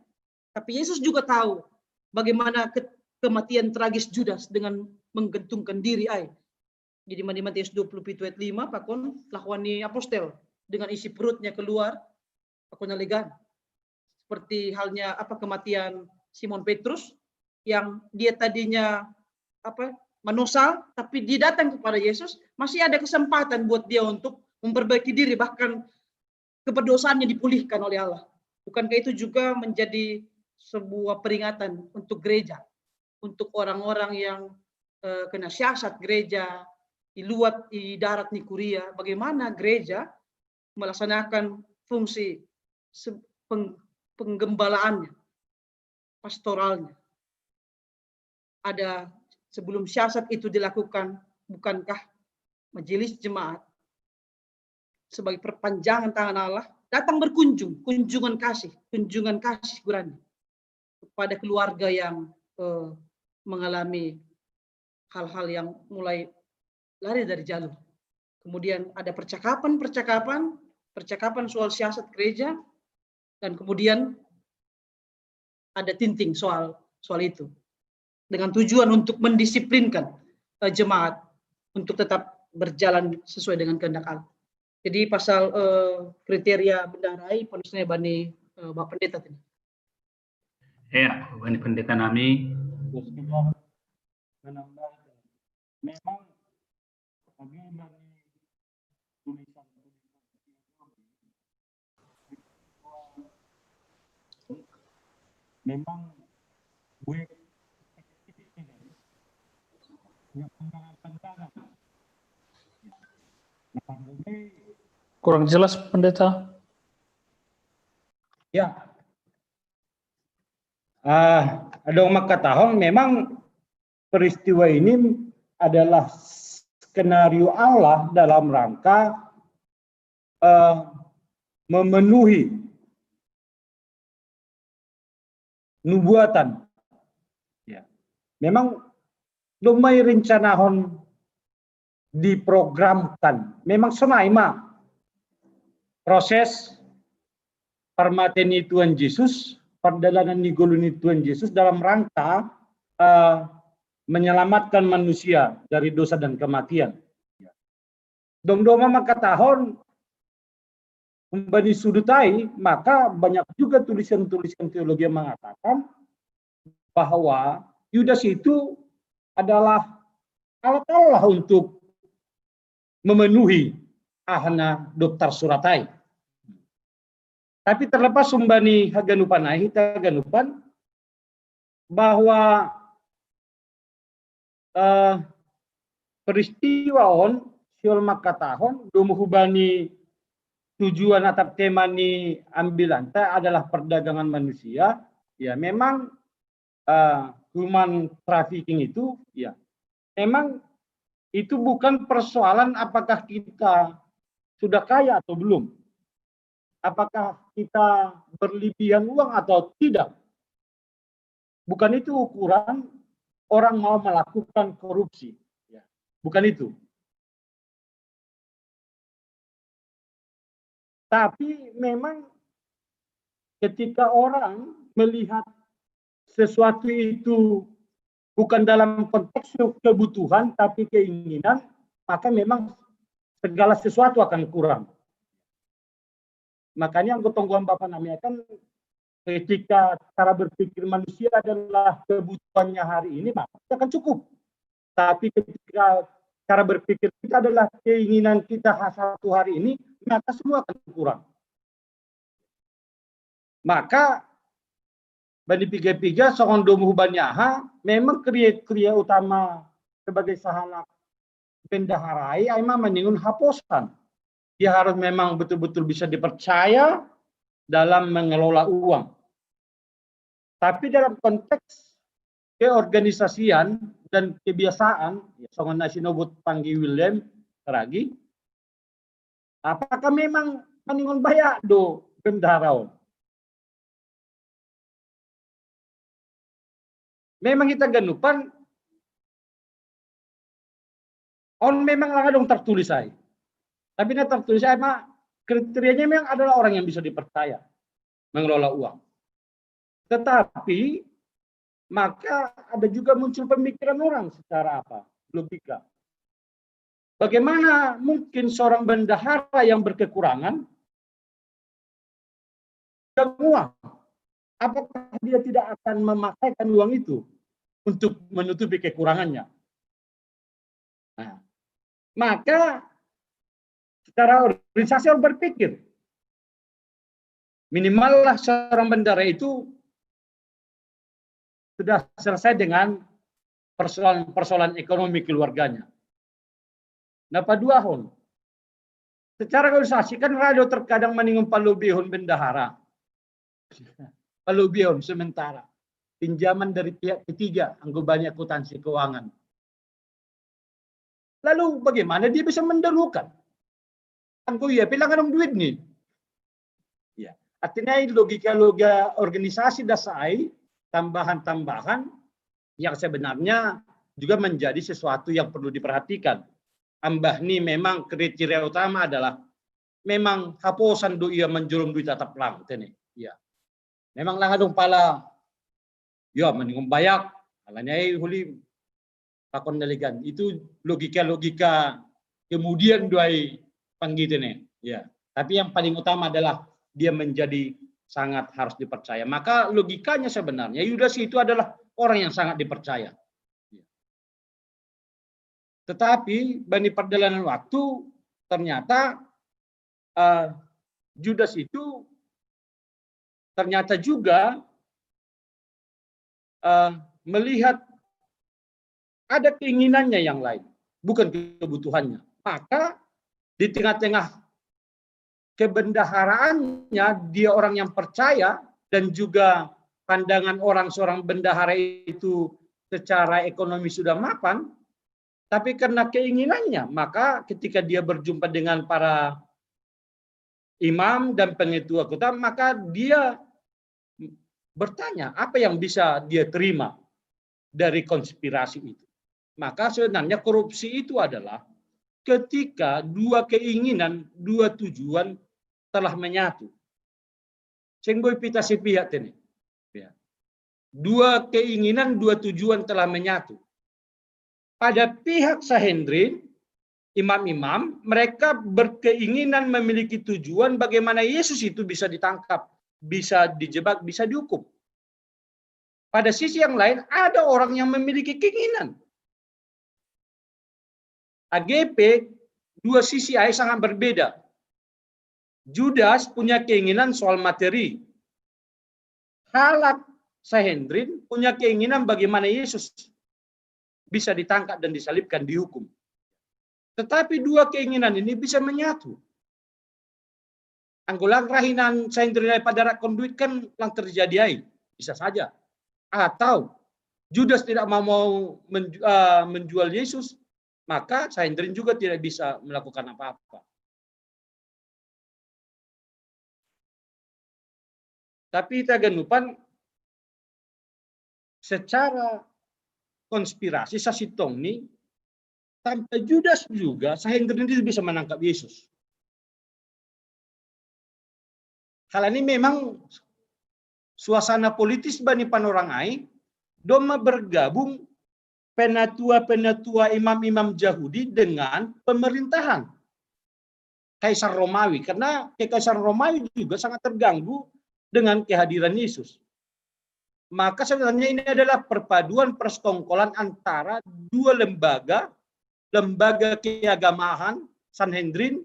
Tapi Yesus juga tahu bagaimana ke, kematian tragis Judas dengan menggantungkan diri ai. Jadi mandi Matius dua puluh pitu ayat lima pakon lahuan ni apostel dengan isi perutnya keluar pakon nalegan. Seperti halnya apa kematian Simon Petrus yang dia tadinya apa menosal, tapi dia datang kepada Yesus, masih ada kesempatan buat dia untuk memperbaiki diri, bahkan keperdosaannya dipulihkan oleh Allah. Bukankah itu juga menjadi sebuah peringatan untuk gereja, untuk orang-orang yang eh, kena siasat gereja di luar di darat ni kuria, bagaimana gereja melaksanakan fungsi peng, penggembalaannya, pastoralnya. Ada sebelum siasat itu dilakukan, bukankah majelis jemaat sebagai perpanjangan tangan Allah datang berkunjung, kunjungan kasih, kunjungan kasih Quran kepada keluarga yang eh, mengalami hal-hal yang mulai lari dari jalur. Kemudian ada percakapan-percakapan, percakapan soal siasat gereja, dan kemudian ada tinting soal soal itu dengan tujuan untuk mendisiplinkan uh, jemaat untuk tetap berjalan sesuai dengan kehendak Allah. Jadi pasal uh, kriteria bendarai penulisnya bani uh, Bapak Pendeta tadi. Ya, ini pendeta nami. Terus kita menambahkan, memang bagi dari tulisan-tulisan teologi, memang gue punya pandangan-pandangan. Nah, pandemi Kurang jelas, Pendeta. Ya. Ah, ada makatahon memang peristiwa ini adalah skenario Allah dalam rangka eh, memenuhi nubuatan. Ya. Memang domai rencanahon diprogramkan. Memang sonai ma proses parmaten ni Tuhan Yesus, pardalanan ni golu ni Tuhan Yesus dalam rangka eh, menyelamatkan manusia dari dosa dan kematian. Dong doma makatahon umbani sudut ai, maka banyak juga tulisan-tulisan teologi yang mengatakan bahwa Yudas itu adalah alat Allah untuk memenuhi ahana daftar surat ai. Tapi terlepas umbani haganupan ai, hita haganupan, bahwa eh, peristiwa on, sihol makatahon, domu hubani tujuan atap tema ni ambilanta adalah perdagangan manusia, ya memang eh, human trafficking itu, ya memang itu bukan persoalan apakah kita sudah kaya atau belum, apakah kita berlebihan uang atau tidak. Bukan itu ukuran orang mau melakukan korupsi. Ya, bukan itu. Tapi memang ketika orang melihat sesuatu itu bukan dalam konteks kebutuhan tapi keinginan, maka memang segala sesuatu akan kurang. Makanya anggota tonggoan Bapak namanya kan ketika cara berpikir manusia adalah kebutuhannya hari ini, maka akan cukup. Tapi ketika cara berpikir kita adalah keinginan kita satu hari ini, maka semua akan kurang. Maka bani piga-piga songon domu hubani aha, memang kriteria utama sebagai sahalak bendahara ai, ai ma maningon haposan. Dia harus memang betul-betul bisa dipercaya dalam mengelola uang. Tapi dalam konteks keorganisasian dan kebiasaan, ya, songon na sinobut panggi William ragi, apakah memang maningon bayak do bendahara on? Memang hita ganupan on memang langa dong tertulis ai. Tapi na tertulis ai ma kriterianya memang adalah orang yang bisa dipercaya mengelola uang. Tetapi maka ada juga muncul pemikiran orang secara apa? Logika. Bagaimana mungkin seorang bendahara yang berkekurangan dan uang, apakah dia tidak akan memakaikan uang itu untuk menutupi kekurangannya? Nah, maka secara organisasi harus berpikir, minimal lah seorang bendahara itu sudah selesai dengan persoalan-persoalan ekonomi keluarganya. Nah, paduahon, secara organisasi kan ra do terkadang maningon palobihon bendahara. Palobihon sementara. Pinjaman dari pihak ketiga, anggo banyak akuntansi keuangan. Lalu bagaimana dia bisa mendahulukan? Anggo ia pe langa dong duit ni. Ya, artinya logika-logika organisasi das ai, tambahan-tambahan yang sebenarnya juga menjadi sesuatu yang perlu diperhatikan. Ambah ni memang kriteria utama adalah memang haposan do ia manjolom duit atap lang tene. Ya. Memang langa dong pala, ya, maningon bayak, alani ai huli pakon na legan. Itu logika-logika kemudian do ai panggi tene. Ya. Tapi yang paling utama adalah dia menjadi sangat harus dipercaya. Maka logikanya sebenarnya Yudas itu adalah orang yang sangat dipercaya. Tetapi bani perjalanan waktu ternyata uh, Judas itu ternyata juga uh, melihat ada keinginannya yang lain, bukan kebutuhannya. Maka di tengah-tengah kebendaharaannya, dia orang yang percaya dan juga pandangan orang seorang bendahara itu secara ekonomi sudah mapan, tapi karena keinginannya, maka ketika dia berjumpa dengan para imam dan pengetua kota, maka dia bertanya apa yang bisa dia terima dari konspirasi itu. Maka sebenarnya korupsi itu adalah ketika dua keinginan, dua tujuan telah menyatu. Sing boy pita si pihak ini. Ya. Dua keinginan, dua tujuan telah menyatu. Pada pihak Sanhedrin, imam-imam, mereka berkeinginan memiliki tujuan bagaimana Yesus itu bisa ditangkap, bisa dijebak, bisa dihukum. Pada sisi yang lain, ada orang yang memiliki keinginan. A G P, dua sisi air sangat berbeda. Judas punya keinginan soal materi. Halak Sanhedrin punya keinginan bagaimana Yesus bisa ditangkap dan disalibkan, dihukum. Tetapi dua keinginan ini bisa menyatu. Anggo lang rahinan Sanhedrin pada rak konduit kan lang terjadi ai. Bisa saja. Atau Judas tidak mau, mau menju- uh, menjual Yesus, maka Sanhedrin juga tidak bisa melakukan apa-apa. Tapi kita ganupan secara konspirasi sasitong ni tanpa Judas juga Sanhedrin itu bisa menangkap Yesus. Hal ini memang suasana politis bani panorang ai, doma bergabung penatua-penatua imam-imam Yahudi dengan pemerintahan Kaisar Romawi, karena Kekaisaran Romawi juga sangat terganggu dengan kehadiran Yesus. Maka sebenarnya ini adalah perpaduan persekongkolan antara dua lembaga, lembaga keagamaan Sanhedrin,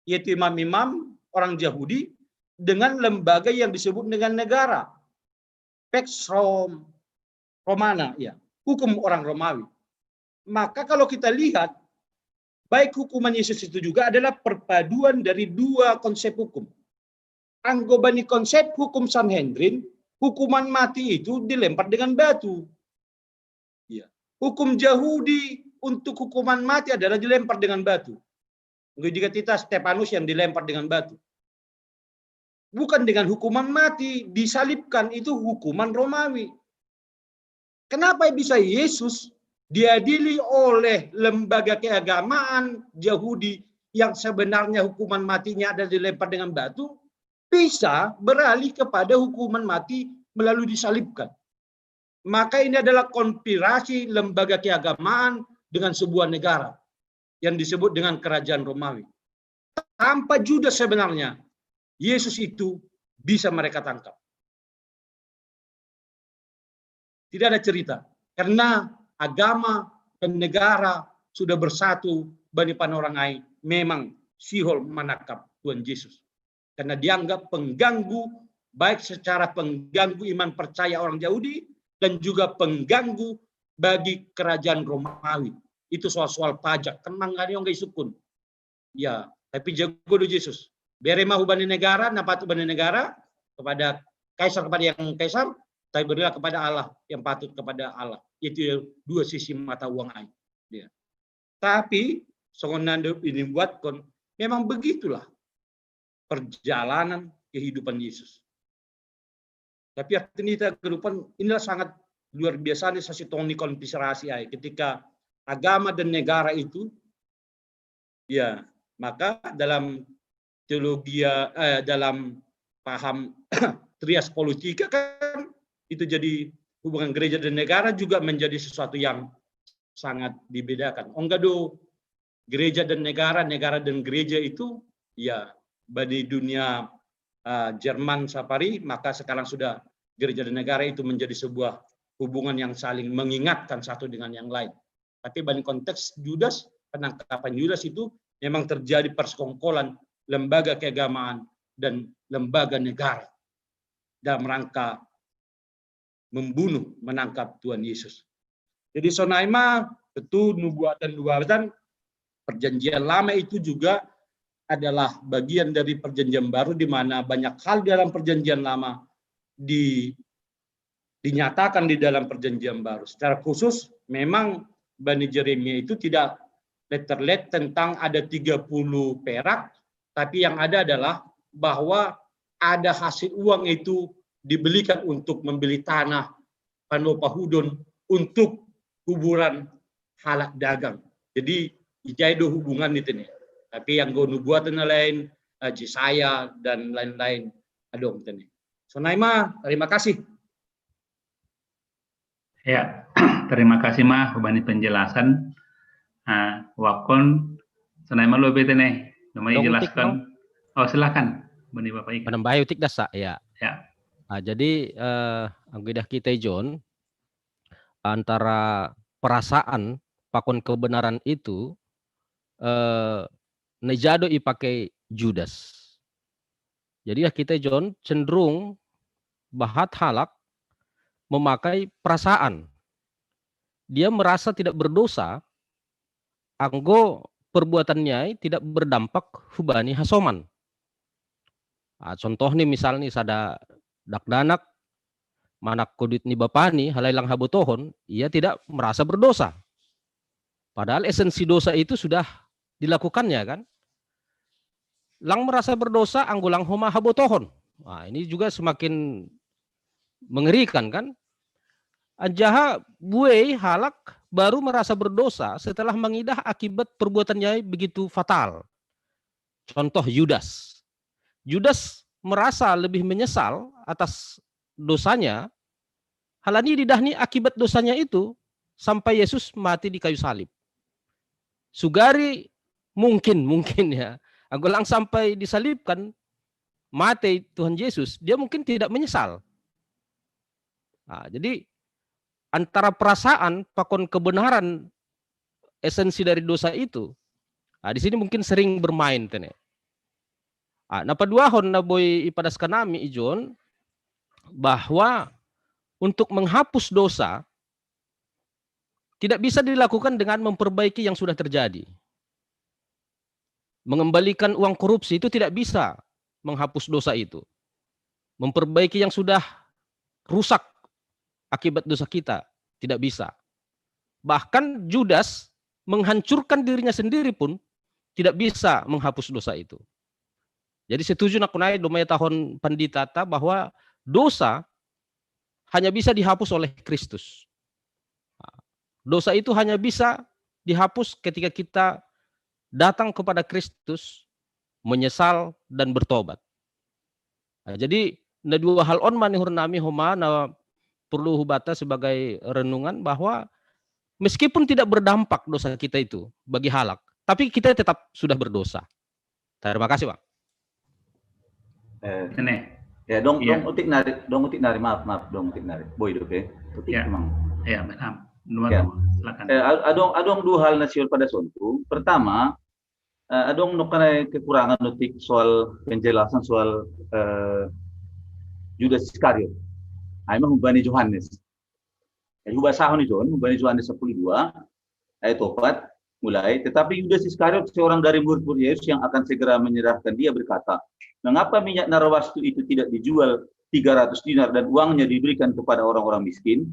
yaitu imam-imam orang Yahudi, dengan lembaga yang disebut dengan negara, Pax Rom, Romana, ya, hukum orang Romawi. Maka kalau kita lihat, baik hukuman Yesus itu juga adalah perpaduan dari dua konsep hukum. Anggo bani konsep hukum Sanhedrin, hukuman mati itu dilempar dengan batu. Ya. Hukum Yahudi untuk hukuman mati adalah dilempar dengan batu. Jika kita Stefanus yang dilempar dengan batu. Bukan dengan hukuman mati, disalibkan, itu hukuman Romawi. Kenapa bisa Yesus diadili oleh lembaga keagamaan Yahudi yang sebenarnya hukuman matinya ada dilempar dengan batu, bisa beralih kepada hukuman mati melalui disalibkan? Maka ini adalah konspirasi lembaga keagamaan dengan sebuah negara yang disebut dengan kerajaan Romawi. Tanpa Judas sebenarnya, Yesus itu bisa mereka tangkap. Tidak ada cerita. Karena agama dan negara sudah bersatu, bani panorangai memang sihol menangkap Tuhan Yesus. Karena dianggap pengganggu baik secara pengganggu iman percaya orang Yahudi dan juga pengganggu bagi kerajaan Romawi. Itu soal-soal pajak, kan mangani nggak isukun. Ya, tapi jago do Yesus. Bere mau bani negara, na patut bani negara, kepada kaisar kepada yang kaisar, tapi berilah kepada Allah yang patut kepada Allah. Itu dua sisi mata uang aja. Ya. Tapi songon nando ini buat kon, memang begitulah perjalanan kehidupan Yesus. Tapi artinya kita kehidupan inilah sangat luar biasa nih sasi toni konspirasi ai. Ketika agama dan negara itu, ya, maka dalam teologia, eh, dalam paham trias politika kan itu jadi hubungan gereja dan negara juga menjadi sesuatu yang sangat dibedakan. Onggak do gereja dan negara, negara dan gereja itu ya bani dunia uh, Jerman Safari, maka sekarang sudah gereja dan negara itu menjadi sebuah hubungan yang saling mengingatkan satu dengan yang lain. Tapi bani konteks Judas, penangkapan Judas itu memang terjadi persekongkolan lembaga keagamaan dan lembaga negara dalam rangka membunuh, menangkap Tuhan Yesus. Jadi sonaima, tentu nubuatan-nubuatan perjanjian lama itu juga adalah bagian dari perjanjian baru, di mana banyak hal dalam perjanjian lama di, dinyatakan di dalam perjanjian baru. Secara khusus, memang Bani Jeremia itu tidak letterlet tentang ada tiga puluh perak, tapi yang ada adalah bahwa ada hasil uang itu dibelikan untuk membeli tanah Panopa Hudon untuk kuburan halak dagang. Jadi, ijai do hubungan itu nih. Tapi yang go nubuatan lain, eh, Jesaya dan lain-lain adong itu nih. Sonaima, terima kasih. Ya, terima kasih mah bani penjelasan. Nah, wakon sonaima lo bete nih, namanya jelaskan. Oh, silakan, bani Bapak Ika. Penambahi utik dasa ya. Ya. Nah, jadi eh, anggidah kita John, antara perasaan pakon kebenaran itu eh, nejado ipakai Judas. Jadi ya kita John cenderung bahat halak memakai perasaan. Dia merasa tidak berdosa, anggo perbuatannya tidak berdampak hubani hasoman. Nah, contoh nih misalnya sada dakdanak manak kodit ni bapani halai lang habotohon, ia tidak merasa berdosa. Padahal esensi dosa itu sudah dilakukannya kan. Lang merasa berdosa, anggo lang homa habotohon. Nah, ini juga semakin mengerikan kan. Anjaha buei halak baru merasa berdosa setelah mengidah akibat perbuatannya begitu fatal. Contoh Yudas. Yudas merasa lebih menyesal atas dosanya, halani didahni akibat dosanya itu sampai Yesus mati di kayu salib. Sugari mungkin mungkin ya, anggo lang sampai disalibkan, mati Tuhan Yesus, dia mungkin tidak menyesal. Nah, jadi antara perasaan pakon kebenaran esensi dari dosa itu, nah, di sini mungkin sering bermain tene. Nah, napaduahon na boi ipadaskan nami ijon bahwa untuk menghapus dosa tidak bisa dilakukan dengan memperbaiki yang sudah terjadi. Mengembalikan uang korupsi itu tidak bisa menghapus dosa itu. Memperbaiki yang sudah rusak akibat dosa kita tidak bisa. Bahkan Judas menghancurkan dirinya sendiri pun tidak bisa menghapus dosa itu. Jadi setuju nakunai domai tahun pandita ta bahwa dosa hanya bisa dihapus oleh Kristus. Dosa itu hanya bisa dihapus ketika kita datang kepada Kristus, menyesal dan bertobat. Nah, jadi na dua hal on manihur nami homa na perlu hubata sebagai renungan bahwa meskipun tidak berdampak dosa kita itu bagi halak, tapi kita tetap sudah berdosa. Terima kasih, Pak. Eh, ini. Ya, dong, ya. Dong utik nari, dong utik nari, maaf, maaf, dong utik nari. Boy, oke. Utik ya. Emang. Ya, maaf. Ya. Silakan. Eh, adong, adong dua hal na siol pada sontu. Pertama, eh, adong nokanai kekurangan utik soal penjelasan soal eh, Judas Iskariot. Ai mah humbani Johannes. Jadi hubasahon ijon, humbani Johannes sepuluh dua, ayat opat, mulai, tetapi Yudas Iskariot, seorang dari murid-murid Yesus yang akan segera menyerahkan dia, berkata, mengapa minyak narwastu itu tidak dijual tiga ratus dinar dan uangnya diberikan kepada orang-orang miskin?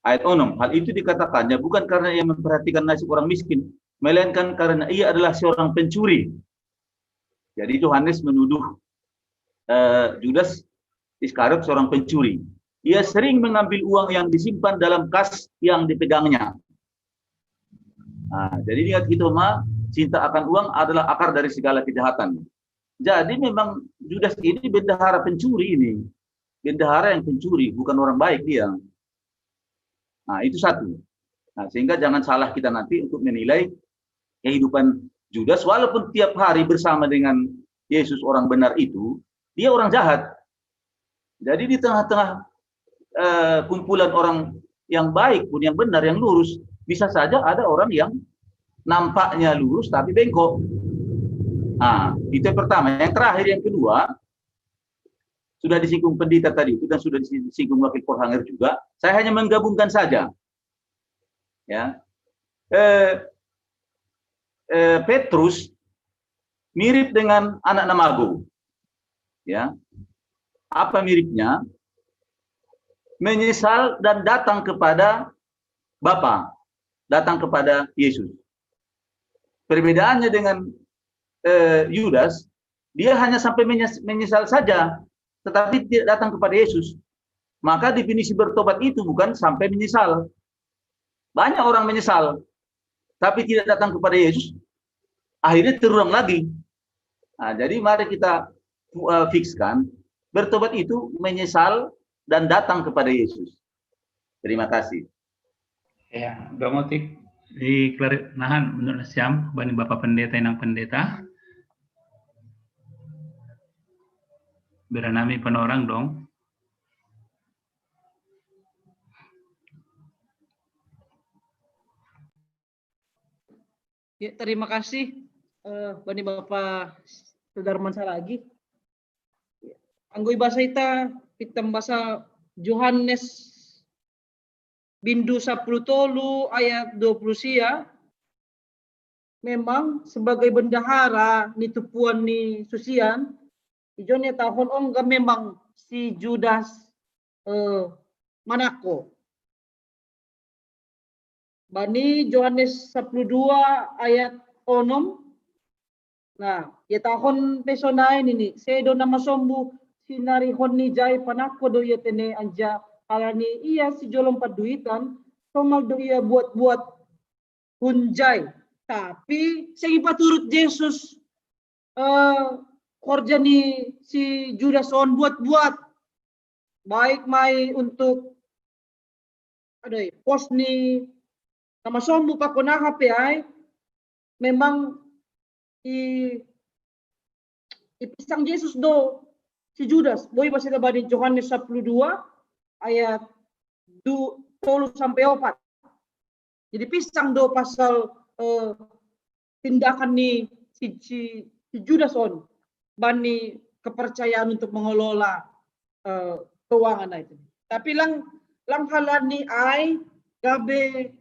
Ayat onom, hal itu dikatakannya bukan karena ia memperhatikan nasib orang miskin, melainkan karena ia adalah seorang pencuri. Jadi Yohanes menuduh eh, Judas Iskariot seorang pencuri. Ia sering mengambil uang yang disimpan dalam kas yang dipegangnya. Nah, jadi ingat gitu, ma, cinta akan uang adalah akar dari segala kejahatan. Jadi memang Judas ini bendahara pencuri ini. Bendahara yang pencuri, bukan orang baik dia. Nah, itu satu. Nah, sehingga jangan salah kita nanti untuk menilai kehidupan Judas, walaupun tiap hari bersama dengan Yesus orang benar itu, dia orang jahat. Jadi di tengah-tengah eh, kumpulan orang yang baik pun, yang benar, yang lurus, bisa saja ada orang yang nampaknya lurus tapi bengkok. Nah, itu yang pertama. Yang terakhir, yang kedua, sudah disinggung pendeta tadi itu dan sudah disinggung wakil Korhanger juga. Saya hanya menggabungkan saja. Ya, eh, eh, Petrus mirip dengan anak namago. Ya, apa miripnya? Menyesal dan datang kepada Bapa, datang kepada Yesus. Perbedaannya dengan eh, Yudas, dia hanya sampai menyesal saja, tetapi tidak datang kepada Yesus. Maka definisi bertobat itu bukan sampai menyesal. Banyak orang menyesal, tapi tidak datang kepada Yesus, akhirnya terulang lagi. Nah, jadi mari kita uh, fixkan, bertobat itu menyesal dan datang kepada Yesus. Terima kasih. Ya, Bang Otik, di nahan menurut siam, bani Bapak Pendeta, Inang Pendeta. Beranami penorang dong. Ya, terima kasih uh, bani Bapak Sudarman Saragi. Anggoi bahasa ita, kita bahasa Johannes bindu sapuluh tolu ayat dua puluh sia. Memang sebagai bendahara ni tupuan ni susian, ijo ni tahun ongga memang si Judas eh, manako. Bani Johannes sapuluh dua ayat onom. Nah, ya tahun pesonai nini, sedo nama sombu sinari hon ni jai panako do ia tene anja halani ia si jolom paduitan, somal do ia buat-buat hunjai. Tapi segi paturut Yesus eh, korja ni si Judas on buat-buat. Baik mai untuk ada pos ni nama sombu pakonaha pe ai memang i ipisang Yesus do si Judas. Boi basita bani Johannes sapuluh dua ayat du, tolu sampai opat. Jadi pisang do pasal uh, tindakan ni si, si, si Judas on bani kepercayaan untuk mengelola uh, keuangan itu. Tapi lang lang halani ai gabe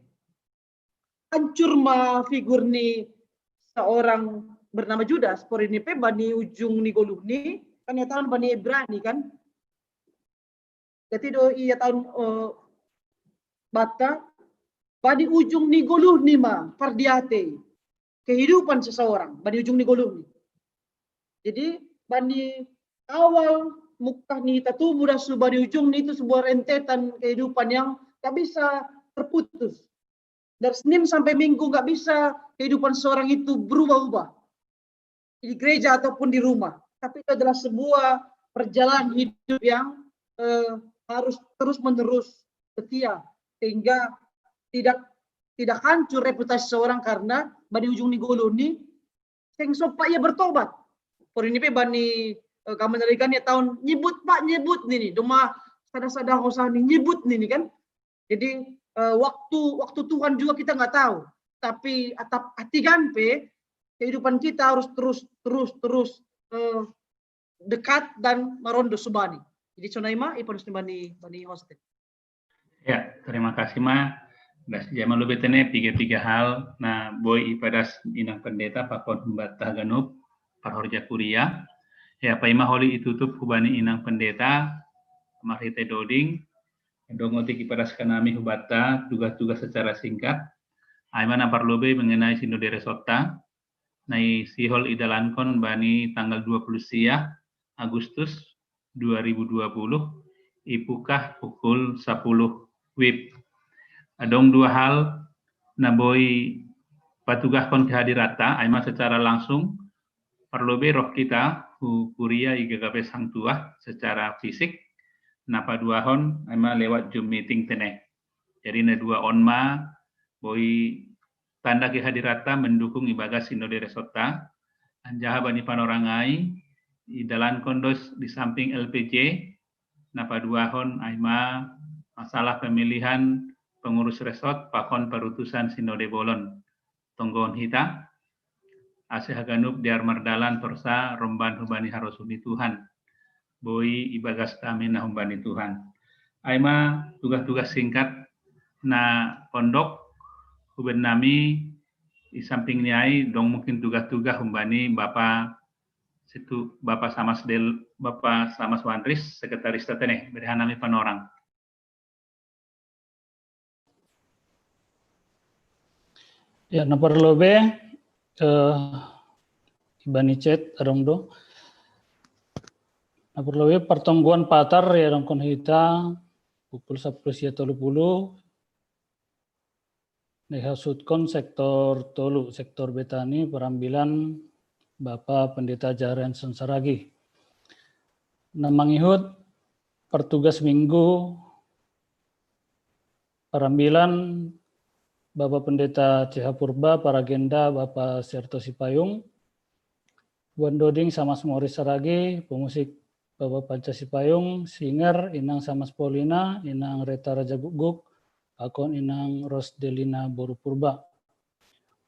hancur ma figur ni seorang bernama Judas. Por ini pe bani ujung ni goluh ni kan ya tahun bani Ibrani kan. Jadi do ia tahun uh, bata bani ujung ni goluh ni ma pardiate kehidupan seseorang bani ujung ni goluh ni. Jadi bani awal mukah ni tatubu dasu bani ujung ni itu sebuah rentetan kehidupan yang tak bisa terputus. Dari Senin sampai Minggu nggak bisa kehidupan seorang itu berubah-ubah di gereja ataupun di rumah. Tapi itu adalah sebuah perjalanan hidup yang eh, harus terus-menerus setia sehingga tidak tidak hancur reputasi seorang karena bani ujung ni goluh ni seng sopa ia bertobat. Por ini pe bani eh, kamu dari kan ya tahun nyebut pak nyebut ni ni doma sada-sada hosa ni nyebut ni ni kan. Jadi eh, waktu waktu Tuhan juga kita nggak tahu. Tapi atap atigan pe kehidupan kita harus terus terus terus eh, dekat dan marondo subani. Jadi sonai ma ipanus bani bani hostel. Ya, terima kasih ma. Das jama lube tene piga-piga hal na boi ipadas inang pendeta pakon humbata ganup parhorja kuria. Ya, paima holi itutup hubani inang pendeta marhite doding dong otik ipadas kanami hubata tugas-tugas secara singkat. Aima na parlube mengenai sinode resota na isihol idalankon bani tanggal dua puluh sia Agustus dua ribu dua puluh ipukah pukul sapuluh wib. Adong dua hal na boi patugahkon kehadiratta aima secara langsung parlobe roh kita hu kuria iga gabe sang tuah secara fisik na paduahon aima lewat Zoom meeting tene. Jadi na dua on ma boi tanda kehadiratta mendukung ibagas sinode resota anjaha bani panorangai idalankon dos di samping L P J, napaduahon aima masalah pemilihan pengurus resort pakon parutusan Sinode Bolon. Tonggohon hita, ase haganup dear mardalan torsa romban humbani harosuh ni Tuhan. Boi ibagas dame na humbani Tuhan. Aima tugas-tugas singkat na pondok, huben nami i samping ni ai dong mungkin tugas-tugas humbani Bapa situ, Bapa Samas Del, Bapa Samas Wandris, sekretaris tatene, berihan nami panorang. Ya, na parlobe, eh, ibani chat adong do. Na parlobe partongguan patar ya dongkon hita pukul sapuluh sia tolu puluh. Dihasutkon sektor tolu, sektor Betani, perambilan Bapa Pendeta Jaren Sensaragi. Na mangihut partugas minggu, perambilan Bapa Pendeta C H Purba, paragenda Bapa Serto Sipayung, buan doding Samas Moris Saragi, pemusik Bapa Panca Sipayung, singer Inang Samas Paulina, Inang Reta Raja Guguk, pakon Inang Rosdelina Boru Purba.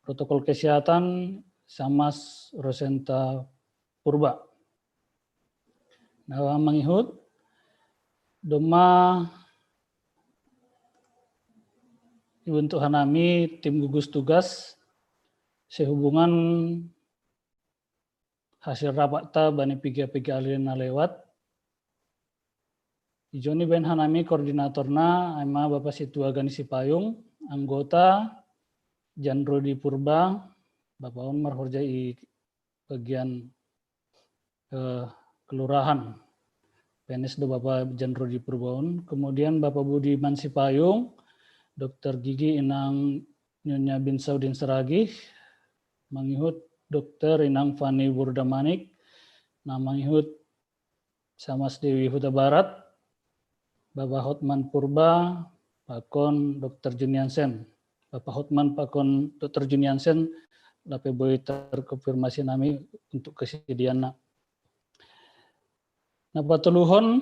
Protokol kesehatan Samas Rosenta Purba. Na mangihut, domma ibentuk hanami tim gugus tugas sehubungan hasil rapat ta bani piga-piga ari na lewat. Ijon i baen hanami koordinatorna aima Bapa Situa Gani Sipayung, anggota Jan Rudi Purba, Bapa on marhorja i bagian eh, kelurahan. P N S do Bapa Jan Rudi Purba on. Kemudian Bapa Budiman Sipayung, dokter gigi Inang Nyonya Binsaudin Saragih, mangihut dokter Inang Fani Burdamanik, na mangihut Samas Dewi Huta Barat, Bapa Hotman Purba, pakon dokter Juniansen. Bapa Hotman pakon dokter Juniansen, lape boi terkonfirmasi nami untuk kesediaanna. Na patoluhon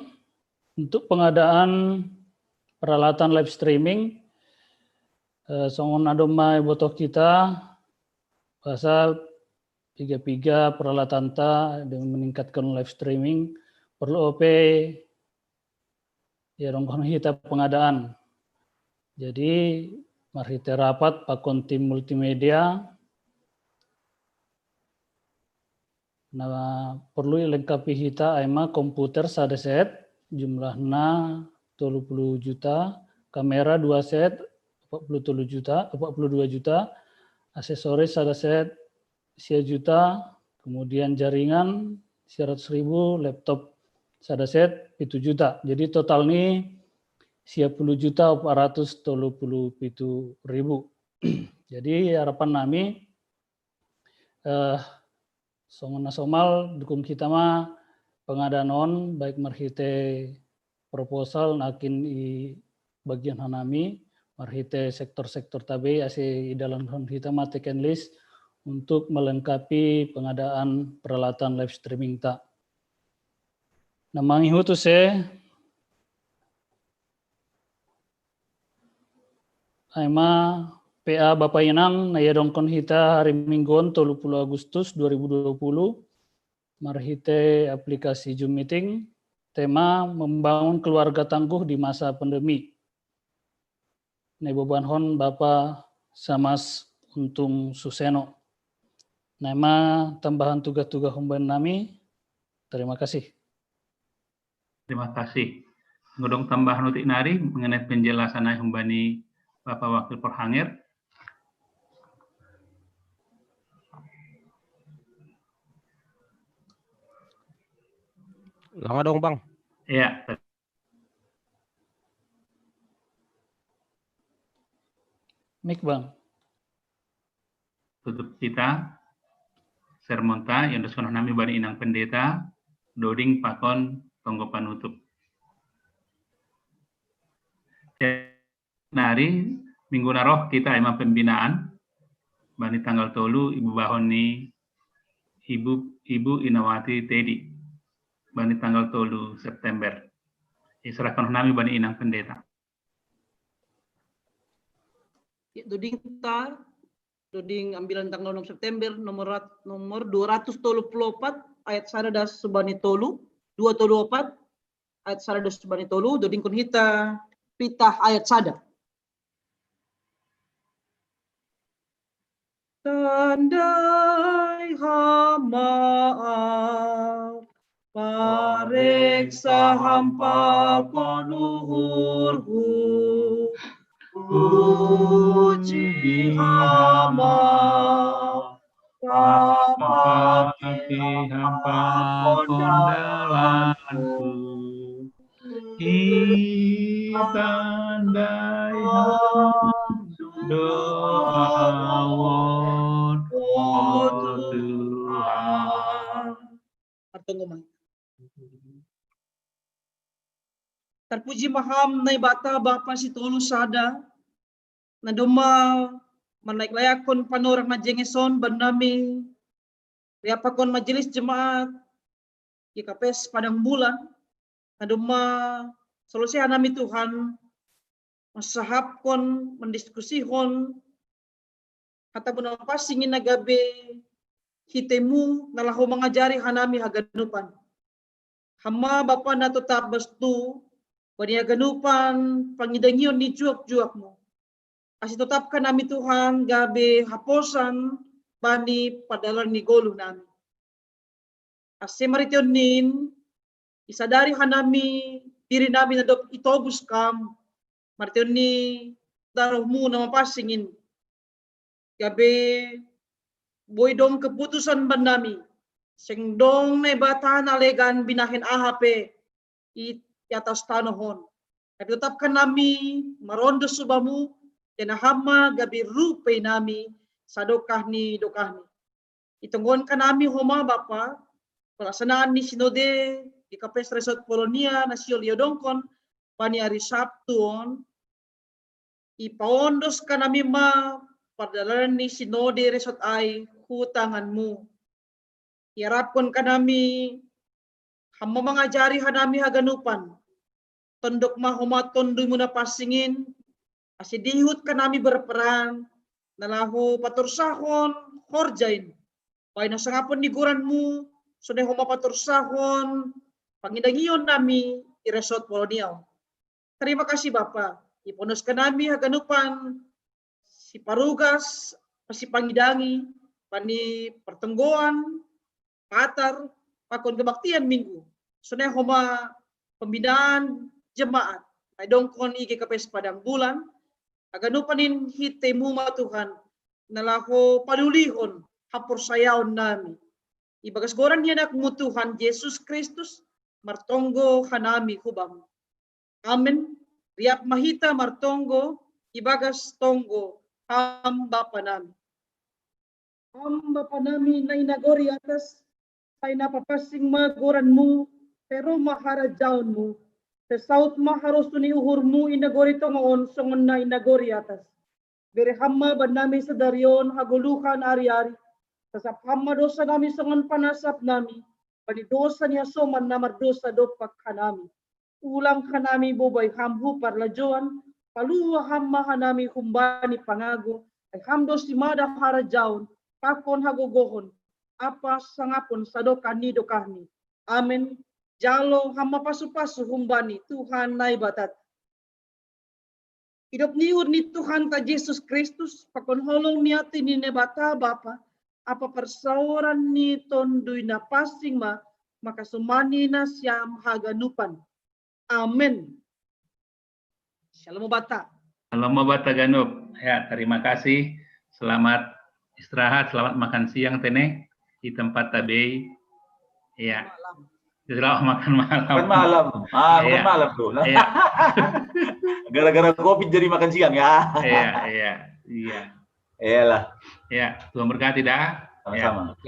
untuk pengadaan peralatan live streaming, eh, songon na domma iboto hita, pasal piga-piga peralatan ta demi meningkatkan live streaming, perlu ope ya dongkon hita pengadaan. Jadi marhite rapat pakon tim multimedia, na perlu ilengkapi hita aima komputer sada set, jumlahna tolu puluh juta, kamera dua set, empat puluh tolu juta, empat puluh dua juta, aksesoris sada set sia juta, kemudian jaringan sia ratus ribu, laptop sada set pitu juta. Jadi total ni sia puluh juta empat ratus tolu puluh pitu ribu. Jadi harapan nami eh, songon na somal dukung hita ma pengadaan on, baik marhite proposal nakin i bagian hanami, marhite sektor-sektor tabe ase idalankon hita ma taken list untuk melengkapi pengadaan peralatan live streaming ta. Na mangihut use aima P A Bapa Inang na iadongkon hita hari Minggu on tolu puluh Agustus dua ribu dua puluh marhite aplikasi Zoom meeting, tema membangun keluarga tangguh di masa pandemi. Na ibobanhon Bapa Samas Untung Suseno. Na ima tambahan tugas-tugas humbani nami. Terima kasih. Terima kasih. Anggo adong tambahan otik nari mengenai penjelasan nai humbani Bapak Wakil Perhanger? Lang adong, Bang. Ya. Mik, Bang. Tutup hita sermon ta, yang dos nami bani Inang Pendeta, doding pakon tonggo panutup. Nari, minggu na roh hita ima pembinaan, bani tanggal tolu ibobahon ni Ibu, Ibu Inawati Tedi. bani tanggal tolu September. Iserahkan nami bani inang pendeta. Ya, doding ta, doding ambilan tanggal enam September nomor nomor dua ratus tolu puluh empat ayat sada das subani tolu, dua tolu empat ayat sada das subani tolu, doding kun hita pitah ayat sada. Tandai hamaaf, pareksa hampa panuhurhu, puji hama, papati hampa kondalanku. Itandai ham doa won, oh Tuhan. Martunggu mai. Tarpuji ma Ham Naibata Bapa si tolu sada, na domma manaik layakon panorang na jengeson bannami, riapakon majelis jemaat G K P S Padang Bulan, na domma solosehan nami Tuhan, masahapkon, mendiskusihon hatamu na mapansing i na gabe hitemu na laho mangajari hanami haganupan. Ham ma Bapa na totap bastu, bani haganupan pangidangion ni juak-juakmu. Ase totapkan nami Tuhan gabe haposan bani pardalanan ni goluh nami. Ase marhiteon in, isadari hanami diri nami na dob itobus Kam, marhiteon ni darohmu na mapansing in. Gabe boi dong keputusan bannami, seng dong Naibata na legan binahen aha pe i atas tanoh on. Tapi totapkan nami marondos hu Bamu, janah Ham ma gabe rupei nami sadokah ni dokahmi. Itonggohon hanami homa Bapa, pelaksanaan ni sinode G K P S Resort Polonia na sihol iodongkon bani ari Sabtu on, ipaondos hanami ma pardalanan ni sinode Resort ai hu tanganmu. Iarapkon hanami Ham ma mangajari hanami haganupan. Tondok ma homa Tonduymu na pansing in, ase dihut hanami berperan na laho patorsahon horja in, bahen hasangapon ni goranmu, sonai homa patorsahon pangidangion nami i Resort Polonia on. Tarima kasih Bapa, ipaondos hanami haganupan siparugas, sipangidangi bani pertonggoan, patar, pakon kebaktian Minggu, sonai homa pembinaan jemaat na idongkon i G K P S Padang Bulan. Haganupan in hitemu ma Tuhan, na laho padulihon haporsayaon nami. Ibagas goran ni Anakmu Tuhan Jesus Kristus, martonggo hanami hu Bamu. Amen. Riap ma hita martonggo ibagas tonggo. Ham Bapa nami. Ham Bapa nami na i nagori atas, sai na papansing ma goranmu, sai roh ma harajaonmu, sai saut ma harosuh ni uhurmu i nagori tonga on songon na i nagori atas. Bere Ham ma bannami sadari on hagoluhan ari-ari. Sasap Ham ma dosa nami songon panasap nami bani dosa ni hasoman na mardosa dompak hanami. Ulang hanami bobai Ham hu parlajouan, palua Ham ma hanami humbani pangago, ai Ham do simada harajaon, pakon hagogohon, ampa sangapon sadokah ni dokahmi. Amen. Jalo Ham ma pasu-pasu humbani Tuhan Naibatata. Idop ni uhur ni Tuhanta Jesus Kristus, pakon holong ni atei ni Naibata Bapa, ampa parsaoran ni Tonduy Napansing ma, makasomani nasiam haganupan. Amen. Shalom Bata. Shalom Bata ganup. Ya, terima kasih. Selamat istirahat, selamat makan siang tene di tempat tabei. Ya. Selamat makan malam. Makan malam. Ah, makan Iya. Malam tuh. Nah. Iya. Gara-gara covid jadi makan siang ya. Iya, iya, iya. Iyalah. Ya, Tuhan berkati dah. Sama-sama. Ya.